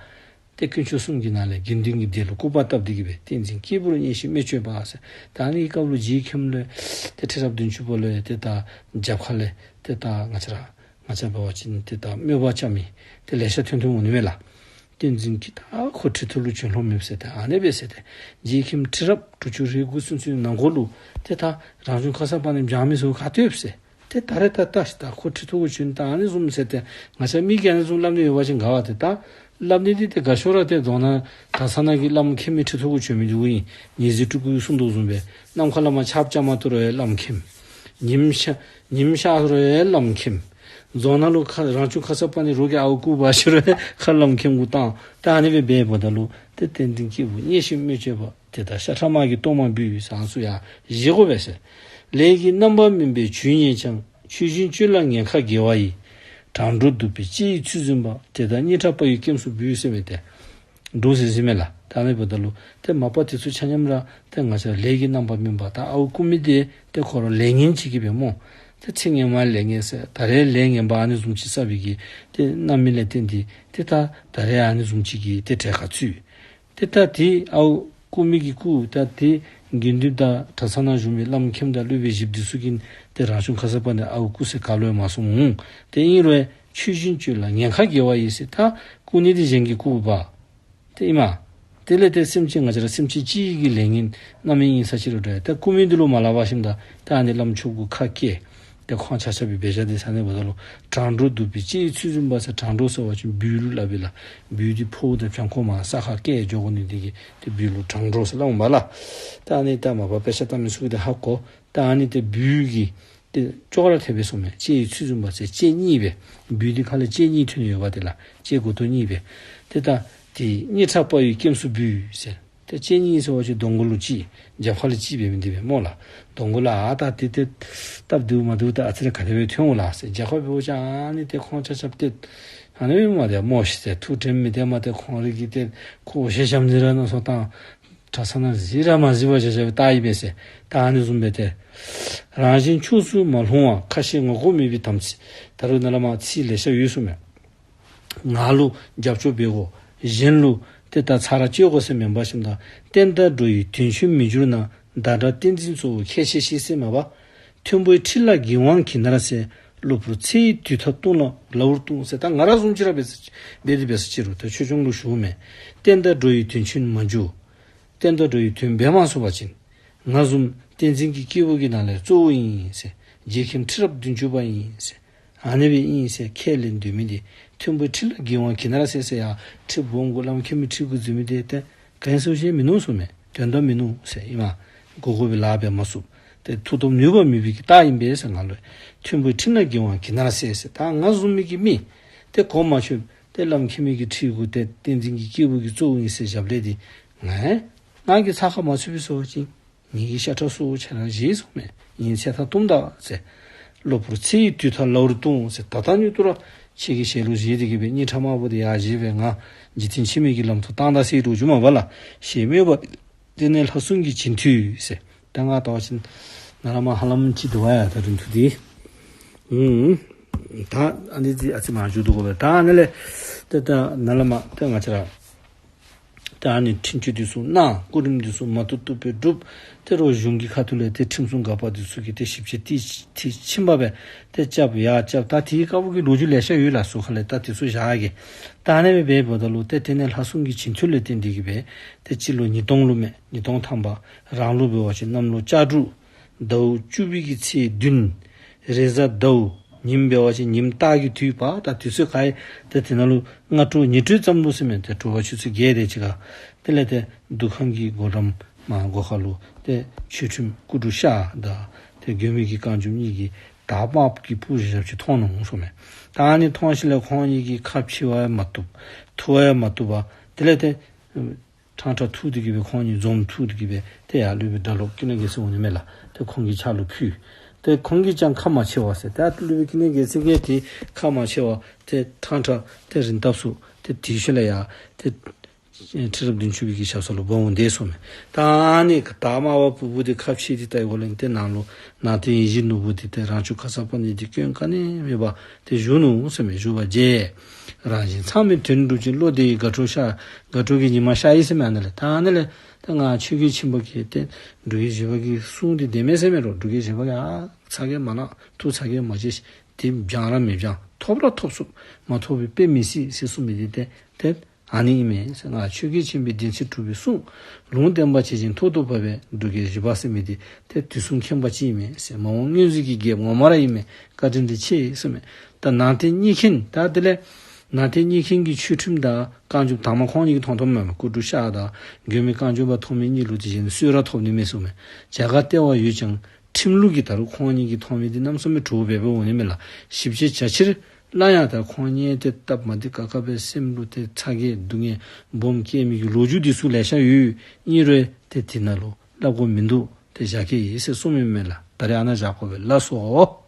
ཏེ་དཀོན་མཆོག་གསུམ་གྱི་ནང་ལས་དགེ་འདུན་གྱི་སྡེ་ལུ་སྐུར་པ་བཏབ་སྟེ་གི་སྦེ་བསྟན་འཛིན་སྐྱེས་བུར་བརྙས་ཤིང་སྨད་སྤྱོད་པ་ཟེར། ད་ཨ་ནི་གི་སྐབས་ལུ་རྗེ་མཁན་ལུ་ཏེ་ཁྲི་རབས་བདུན་ཅུ་པ་ལུ་ཡང་ཏེ་ད་རྒྱབ་ཁ་ལས་ཏེ་ད་ང་བཅས་ར་ང་བཅས་འབད་བ་ཅིན་ཏེ་ད་དམོད་པ་རྐྱབ་མི་ཏེ་ལེ་ཤ་ཐོན་ཐོནམ་འོང་ནི་མས་ལགས། བསྟན་འཛིན་གྱིས་ད་ཁོ་ཁྲི་ཐོག་ལུ་བྱོན་ལོང་མེདཔ་ཟེར། ཏེ་ཨ་ནི་སྦེ་ཟེར་ཏེ་རྗེ་མཁན་ཁྲི་རབས་དྲུག་ཅུ་རེ་དགུ་ཚུན་ཚོད་ནང་འཁོད་ལུ་ཏེ་ད་རང་བྱུང་ཁ་གསར་པ་ནི་འབྱང་མི་ཚུ་ག་ཏེ་ཡོདཔ་ཟེར། ཏེ་ད་རེས་ད་ལྟ་ཤི་ད་ཁོ་ཁྲི་ཐོག་གུ་བྱོན་ད་ཨ་ནི་བཟུམ་ཟེར་ཏེ་ང་བཅས་མི་གིས་ཨ་ནི་བཟུམ་སླབ་ནི་ཡོད་པ་ཅིན་དགའ་བ་ཏེ་ད་སླབ་ནི་འདི་ཏེ་དགའ་ཤོས་ར་ཏེ་རྫོང་ནང་གྲྭ་ཚང་ནང་གི་བླམ་མཁན་མི་ཁྲི་ཐོག་གུ་བྱོན་མི་འདི་གུ་ཨིན། ཉི་ཟེར་སྤྲུལ་སྐུ་གིས་གསུངས་དོ་བཟུམ་སྦེ་ནམ་མཁའ་ལས་མར་ཆརཔ་རྐྱབ་མ་བཏུབ་རུང་ཡང་བླམ་མཁན། ཉིམ་ཤར་ཉིམ་ཤར་རུང་ཡང་བླམ་མཁན། རྫོང་ནང་ལུ་ཁ་རང་བྱུང་ཁ་སར་པ་ཎི་རོགས་ཀྱིས་ཨརཝ་རྐུ་འབག་ཤོར་རུང་ཡང་ཁ་བླམ་མཁན་གུ་བཏང་། ད་ཨ་ནི་སྦེ་འབདཝ་ད་ལུ་ཏེ་བསྟན་འཛིན་སྐྱེས་བུ་མཉེས་ཤིང་སྨོད་བྱེད་པ། དེ་དག་ཤ་ཁྲག་དམར་གྱི་གཏོར་མ་འབུལ་ཟེར་ཨ་ནི་ཚུ་ཡང་བཞེས་དགོ་པས་ཟེར། ལས་ཀྱི་རྣམ་པར་སྨིན་པའི་ཇུས་ཉེས་ཀྱང་། ཆོས་བཞིན་སྤྱོད་ལ་ངན་ཁག་དགེ་བ་ཡིས། གྲང་འགྲོ་གདུག་པའི་ལྕེ་ཡི་ཚུལ་བཟུང་བ། དེ་དག་སྙིང་ཁྲག་དཔའ་བོས་སྐེམས་སུ་འབུལ་ཟེར་མི་འདི་འདྲོག་ཟེར་ཟེར་མས་ལགས། ད་ཨ་ནི་འབདཝ་ད་ལུ་ཏེ་མ་པ་དེ་ཚུ་ཆ་མཉམ་ར་ཏེ་ང་བཅས་ལས་ཀྱི་རྣམ་པར་སྨིན་པ་ད་ཨརཝ་རྐུ་མི་འདི་ཏེ་ཁོ་ར་ལས་ངན་ཅིག་གིས་སྦེ་སྨོ། ཏེ་ཚེ་སྔོན་མ་ལས་ངན་ཟེར་ད་རེས་ལས་ངན་པ་ཨ་ནི་བཟུམ་ཅིག་བསགས་པའི་གི་ཏེ་རྣམ་སྨིན་ལས་བརྟེན་ཏེ་ཏེ་ད་ད་རེས་ཨ་ནི་བཟུམ་ཅིག་གི་ཏེ་གྲལ་ཁར་ཚུད། ཏེ་ད་དེ་ཨརཝ་རྐུ་མི་གི་རྐུ་ད་དེ་དགེ་འདུན་དང་གྲྭ་ཚང་ནང་བཞུགས་མི་བླམ་མཁན་དང་སློབ་དཔོན་བཞིཔོ་འདི་ཚུ་གིས་ཏེ་རང་བྱུང་ཁ་སར་པ་ཎི་ཨརཝ་རྐུ་ཟེར་ག་ལུ་ཡང་མ་གསུངས་འོང་། ཏེ་ཨིན་རུང་ཆོས་བཞིན་སྤྱོད་ལ་ངན་ཁག་དགེ་བ་ཡིས་ཟེར་ད་རྐུ་ནི་འདི་གཞན་གྱིས་རྐུ་འབག་ཏེ་ཨིན་མས། དེ་ལས་ཏེ་སེམས་ཅན་ང་བཅས་ར་སེམས་ཅན་གཅིག་གི་ལས་ངན་རྣམ་སྨིན་ཨིན་ས་ཅིག་རུང་འདྲ། ཏེ་རྐུ་མི་འདི་ལུ་མ་སླབ་པར་ཞིནམ་ད་ཏེ་ཨ་ནི་བླམ་ཆོསཔ་གུ་ཁ་བཀལ། ཏེ་ཁོང་ཆ་ཁྱབ་སྦེ་འབད་བཞག་སྟེ་ཟེར་ཨ་ནི་འབདཝ་ད་ལུ་གྲང་འགྲོ་གདུག་པའི་ལྕེ་ཡི་ཚུལ་བཟུང་བ་ཟེར་གྲང་འགྲོ་ཟེར་བ་ཅིན་སྦུལ་ལུ་སླབ་ཨིན་ལགས། སྦུལ་འདི་ཕོཝ་དང་བྱང་ཁོག་མར་ས་ཁར་བཀལ་འགྱོ་དགོ་ནི་འདི་གིས་ཏེ་སྦུལ་ལུ་གྲང་འགྲོ་ཟེར་སླབ་འོང་པ་ལགས། ད་ཨ་ནི་ད་མ་པ་དཔེ་ཆ་ལྟ་མི་ཚུ་གིས་ཏེ་ཧ་གོ། ད་ཨ་ནི་ཏེ་སྦུལ་གྱི་ཏེ་ཅོག་ར་འཐདཔ་སྦེ་གསུངས་མས། ལྕེ་ཡི་ཚུལ་བཟུང་བ་ཟེར་ལྕེ་གཉིས་སྦེ། སྦུལ་འདི་ཁ་ལས་ལྕེ་གཉིས་ཐོན་ཡོདཔ་འདི་ལགས། ལྕེ་མགུ་ཏོ་གཉིས་སྦེ། ཏེ་ད་དེ་སྙིང་ཁྲག་དཔའ་བོས་སྐེམས་སུ་འབུལ་ཟེར། ཏེ་ལྕེ་གཉིས་ཟེར་བ་ཅིན་གདོང་གུ་ལུ་གཅིག་རྒྱབ་ཁ་ལུ་གཅིག་འབད་མི་འདི་སྦེ་སྨོ་ལགས། གདོང་གུ་ལུ་ཨ་ད་དེ་ཏེ་སྟབས་བདེཝ་མ་བདེཝ་ད་ཨ་ཙི་རེ་ག་དེ་སྦེ་ཐོན་འོང་ལགས་ཟེར། རྒྱབ་ཁར་འབད་བ་ཅིན་ཨ་ནི་ཏེ་ཁོང་ཆ་ཁྱབ་ཏེ་ཨ་ནི་སྦེ་མ་དེ་སྨོ་ཤིག་ཟེར། ཐུགས་དྲན་མི་དྲན་མ་ཏེ་ཁོང་རའི་གི་ཏེ་ཁོ་ཤེས་ཤམ་ཟེར་ར་མནོ་བསམ་བཏང་། གྲྭ་ཚང་ནང་གཟིགས་ར་མ་གཟིགས་པར་བཞག་བཞག་སྦེ་བལྟ་ཡི་པས་ཟེར། ད་ཨ་ནི་བཟུམ་སྦེ་ཏེ་རང་བཞིན་ཕྱོགས་སུ་མ་ལྷུང་བ། ཁ་ཞེ་ངོ་ལྐོག་མེད་པའི་དམ་ཚིག། ད་རུང་ནཱ་ལས་མར་ཚིག་ལེ་ཤ་ཡོད་གསུངས་མས། ང་ལུ་རྒྱབ་སྐྱོར་འབད་དགོ། གཞན་ལུ་ཏེ་ད་ཚར་ར་བཅོལ་དགོ་ཟེར་མེན་པར་ཞིནམ་ད་བསྟན་དང་འགྲོ་བའི་དོན་ཆེན་མི་འགྱུར་ན། བདག་འདྲ་བསྟན་འཛིན་གཙོ་བོ་ཁས་འཆེ་ཞིག་ཟེར་མ་པ། མཐོན་པོའི་ཁྲི་ལ་འགྱིང་བ་གྱིས་ནར་སོན། གློ་བུར་ཚེ་ཡི་དུས་མཐའ་སྟོངས་ལ་ལ་འུར་ལྟུང་ཟེར། ད་ང་ར་བཟུམ་ཅིག་ར་འབད་ས་འབད་དེ་འབད་ས་ཅིག་རུང་ད་ཆོས་སྐྱོང་ལུ་ཞུཝ་མས། བསྟན་དང་འགྲོ་བའི་དོན་ཆེན་མ་འགྱུར། བསྟན་དང་འགྲོ་བའི་དོན་འབད་མ་ཚུགས་པ་ཅིན་ང་བཟུམ་བསྟན་འཛིན་གྱི་སྐྱེས་བུ་གི་ནང་ལས་གཙོ་བོ་ཨིན་ཟེར། རྗེ་མཁན་ཁྲི་རབས་བདུན་ཅུ་པ་ཨིན་ཟེར། ཨ་ནི་སྦེ་ཨིན་ཟེར་ཁས་ལེན་སྡོད་མི་འདི་མཐོན་པོའི་ཁྲི་ལ་འགྱིང་བ་གྱིས་ནར་སོན་ཟེར་ཡར་ཁྲི་སྦོམ་གུ་བླམ་མཁན་མི་ཁྲི་གུ་འཛུལ་མི་འདི་ཏེ་ག་ནི་ཟེར་བ་ཅིན་མིན་ནུག་གསུངས་མས། དོན་དག་མིན་ནུག་ཟེར། ཨིན་མས། དགོ་དགོ་པའི་ལཱ་འབད་མ་ཚུགས། ཏེ་མཐུ་སྟོབས་ནུས་པ་མེད་པའི་གི་རྟགས་ཨིན་པས་ཟེར། ང་ལུ་མཐོན་པོའི་ཁྲི་ལ་འགྱིང་བ་གྱིས་ནར་སོན་ཟེར། ད་ང་བཟུམ་མའི་གི་མི་ཏེ་གོ་མ་ཆོདཔ་ཏེ་བླམ་མཁན་མི་གི་ཁྲི་གུ་ཏེ་བསྟན་འཛིན་གྱི་སྐྱེས་བུ་གི་གཙོ་བོ་ཨིན་ཟེར་ཞབས་ལས་འདི་ང་ང་གིས་ཚ་ཁ་མ་ཚུད་པས་ཟེར་བ་ཅིན་ངེ་གི་ཤ་ཁྲག་སྲོག་ཆ་ར་བཞེས་གསུངས་མས། ངེའི་ཚེ་མཐའ་སྟོངམ་ད་ཟེར། གློ་བུར་ཚེ་ཡི་དུས་མཐའ་ལ་འུར་ལྟུང་ཟེར། ད་ལྟ་ནུས་ཏོ་ར་ཁྱེད་ཀྱི་ཞལ་ལུ་བཞེས་ཏེ་གི་སྦེ་སྙིང་ཁྲག་དམར་པོ་འདི་ཡར་བཞེས་སྦེ་ང་འཇིག་རྟེན་ཕྱི་མའི་གི་ལམ་དུ་བཏང་ད་ཟེར་འདྲོག་འགྱོཝ་མས་པ་ལགས། ཞེས་སྨྲས་པ། དེ་ནས་ལྷ་སྲུང་གིས་བྱིན་མཐུད་ཟེར། ད་ང་ལྟ་བ་ཅིན་ནཱ་ལས་མར་ཧ་ལམ་ཅིག་འདུག་པ་ཡ། ད་རིང་ཐུགས་འདི་ཨུམ་ད་ཨ་ནི་འདི་ཨ་ཙི་མར་མཇུག་བསྡུ་དགོ་པས། ད་ཨ་ནི་ལས་ཏེ་ད་ནཱ་ལས་མར་ཏེ་ང་བཅས་ར་ཏེ་ཨ་ནི་འཕྲིན་བཅོལ་འདི་ཚུ་གནང་། སྐུ་རིམ་འདི་ཚུ་མ་བཏུབ་བཏུབ་སྦེ་སྒྲུབ། ཏེ་རོགས་གཞུང་གི་ཁ་ཐུག་ལས་ཏེ་ཁྲིམས་སྲུང་འགག་པ་འདི་ཚུ་གིས་ཏེ་ཞིབ་དཔྱད་ཏེ་ཏེ་ཕྱིན་པ་སྦེ་ཏེ་རྐྱབ་ཡར་རྐྱབ། ད་དེའི་སྐབས་ཀྱི་ལོ་རྒྱུས་ལེ་ཤ་ཡོད་ལགས་སོ། ཁ་ལས་ད་དེ་ཚུ་བཞག་གེ། ད་ཨ་ནི་སྦེ་འབདཝ་ད་ལུ་ཏེ་དེ་ནས་ལྷ་སྲུང་གིས་བྱིན་མཐུད་ལས་བརྟེན་ཏེ་གི་སྦེ་ཏེ་སྤྱི་ལོ་ཉིས་སྟོང་ལུ་མས། ཉིས་སྟོང་ཐམ་པ། རང་ལུགས་འབད་བ་ཅིན་གནམ་ལོ་ལྕགས་འབྲུག་ཟླཝ་བཅུ་པའི་གི་ཚེས་བདུན། རེས་གཟའ་ཟླཝ། ཉིནམ་འབད་བ་ཅིན་ཉིནམ་སྟག་གི་དུས་པ། ད་དུས་ཚོད་ག་ཡི་ཏེ་དེ་ནང་ལུ་སྔ་དྲོ་ཉི་དྲོད་ཙམ་ལུ་ཟེར་མས། ཏེ་དྲོ་པ་ཆུ་ཚོད་བརྒྱད་དེ་ཅིག་ཁར་དེ་ལས་ཏེ་འདུ་ཁང་གི་སྒོ་འགྲམ་མར་སྒོ་ཁ་ལུ་ཏེ་ཆོས་ཁྲིམས་སྐུ་དྲུང་ཤར་དང་ཏེ་མགོན་པོ་གི་བསྐང་འཇུག་གཉིས་ཀྱིས་དར་དམརཔོ་གི་སྤུ་ཞབས་ཅིག་མཐོང་ནུག་གསུངས་མས། ད་ཨ་ནི་མཐོང་ཞིནམ་ལས་ཁོང་གཉིས་ཀྱིས་ཁ་ཕྱེ་བར་ཡང་མ་བཏུབ། འཐུ་བར་ཡང་མ་བཏུབ་པར་དེ་ལས་ཏེ་ཕྲང་ཕྲང་འཐུ་སྟེ་གི་སྦེ་ཁོང་གཉིས་འཛོམས་འཐུ་སྟེ་གི་སྦེ་ཏེ་ཡར་སློབ་དཔོན་སྒྲ་ལོག་ཀུན་ལེགས་རྒྱལ་མཚན་འོང་ནི་མས་ལགས། ཏེ་ཁོང་གི་ཕྱག་ལུ་ཕུལ། ཏེ་ཁོང་གིས་ཀྱང་ཁ་མ་ཕྱེ་བར་ཟེར། ཏེ་སློབ་དཔོན་ཀུན་ལེགས་རྒྱལ་མཚན་གྱིས་ཏེ་ཁ་མ་ཕྱེ་བར་ཏེ་ཕྲང་ཕྲང་ཏེ་རིངས་སྟབས་སུ་ཏེ་དེའི་ཤུལ་ལས་ཡར་ཏེ་ཁྲི་རབས་བདུན་ཅུ་པའི་གི་ཞབས་ས་ལུ་འབག་འོང་དེས་གསུངས་མས། ད་ཨ་ནི་དར་དམརཔོ་སྤུ་སྤུ་འདི་ཁ་ཕྱེ་སྟེ་བལྟ་བའི་སྒང་ལས་ཏེ་ནང་ལུ་ནང་རྟེན་ཡིད་བཞིན་ནོར་བུ་འདི་ཏེ་རང་བྱུང་ཁ་སར་པ་ཎི་འདི་སྐྱོན་ག་ནི་མེད་པར་ཏེ་བཞུགས་ནུག་ཟེར་མས། བཞུགས་པ་མཇལ། རང་གཞན་ཚང་མའི་དོན་འགྲུབ་ཅིང་། བློ་བདེ་ཡི་དགའ་སྤྲོ་ཤར། དགའ་སྤྲོ་གི་ཉི་མ་ཤར་ཡི་ཟེར་མས། ཨ་ནི་ལས་ད་ཨ་ནི་ལས་ད་ང་ཆོས་གོས་ཆེན་པོ་གི་ཏེ་འབྲུག་རྒྱལ་བཞི་པ་གི་གསུང་འདི་བདེན་མས་ཟེར་མས་རོགས། འབྲུག་རྒྱལ་བཞི་པ་གིས་ཨ་ཚ་གྱང་མ་གནང་། ཐུགས་ཚ་གྱང་མ་བྱེད། དེ་སྦྱང་ར་མི་སྦྱང་། ཐོབ་ར་ཐོབ་ཚུགས། མ་ཐོབ་པའི་དཔེ་མི་སྲིད་ཟེར་གསུངས་མི་འདི་ཏེ་ཏེ་ ཨ་ནི་ཨིན་མས་ཟེར། ང་ཆོས་རྒྱལ་ཆེན་པོའི་བདེན་ཚིག་གྲུབ་པའི་གསུང་། ལུང་བསྟན་པ་ཇི་བཞིན་ཐོག་ཏུ་བབས་པའི་འབྲུག་རྒྱལ་བཞི་པ་ཟེར་མི་འདི་ཏེ་དུས་གསུམ་མཁྱེན་པ་ཅིག་ཨིན་མས་ཟེར། མ་འོངས་མངོན་གཟིགས་ཀྱི་རྒྱལཔོ་ངོ་མ་ར་ཨིན་མས། བཀའ་དྲིན་འདི་ཆེ་ཟེར་མས། ད་ནང་རྟེན་རྙེད་མཁན་ད་དེ་ལས་ནང་རྟེན་རྙེད་མཁན་གྱི་ཆོས་ཁྲིམས་དང་བསྐང་འཇུག་དང་མ་ཁོང་གཉིས་ཀྱིས་མཐོང་མཐོངམ་མས། སྐུ་དྲུང་ཤར་དང་མགོན་མེད་བསྐང་འཇུག་པ་ཐོགས་མེད་གཉིས་ལུ་དེ་བཞིན་གསོལ་རས་ཐོབ་ནི་མས་གསུངམ་མས། བྱ་དགའ་སྟེར་བ་ཡོད་ཀྱང་ཁྲིམས་ལུགས་ཀྱི་ད་རུང་ཁོང་གཉིས་ཀྱིས་མཐོང་མི་འདི་རྣམ་གསུམ་མའི་གྲོགས་སྦེ་འབད་འོང་ནི་མས་ལགས། ཞིབ་དཔྱད་བྱ་ཕྱིར་སླར་ཡང་ད་ཁོང་གཉིས་ཏེ་སྟབས་མ་བདེ་ཁག་ཁ་སྦེ་སེམས་ལུ་ཏེ་ཚ་གྱང་སྡུག་བསྔལ་སྦོམ་སྐྱེ་མི་གི་ལོ་རྒྱུས་འདི་ཚུ་ལེ་ཤ་ཡོད། ཨིན་རུང་ཏེ་དེ་ནང་ལུ་སླབ་དགོཔ་མིན་འདུག། ཏེ་བཞག་གེ་ཟེར་གསུངམ་མས་ལགས། ད་རེས་ཨ་ནཱ་བཞག་དགོ་པས་ལགས་སོ།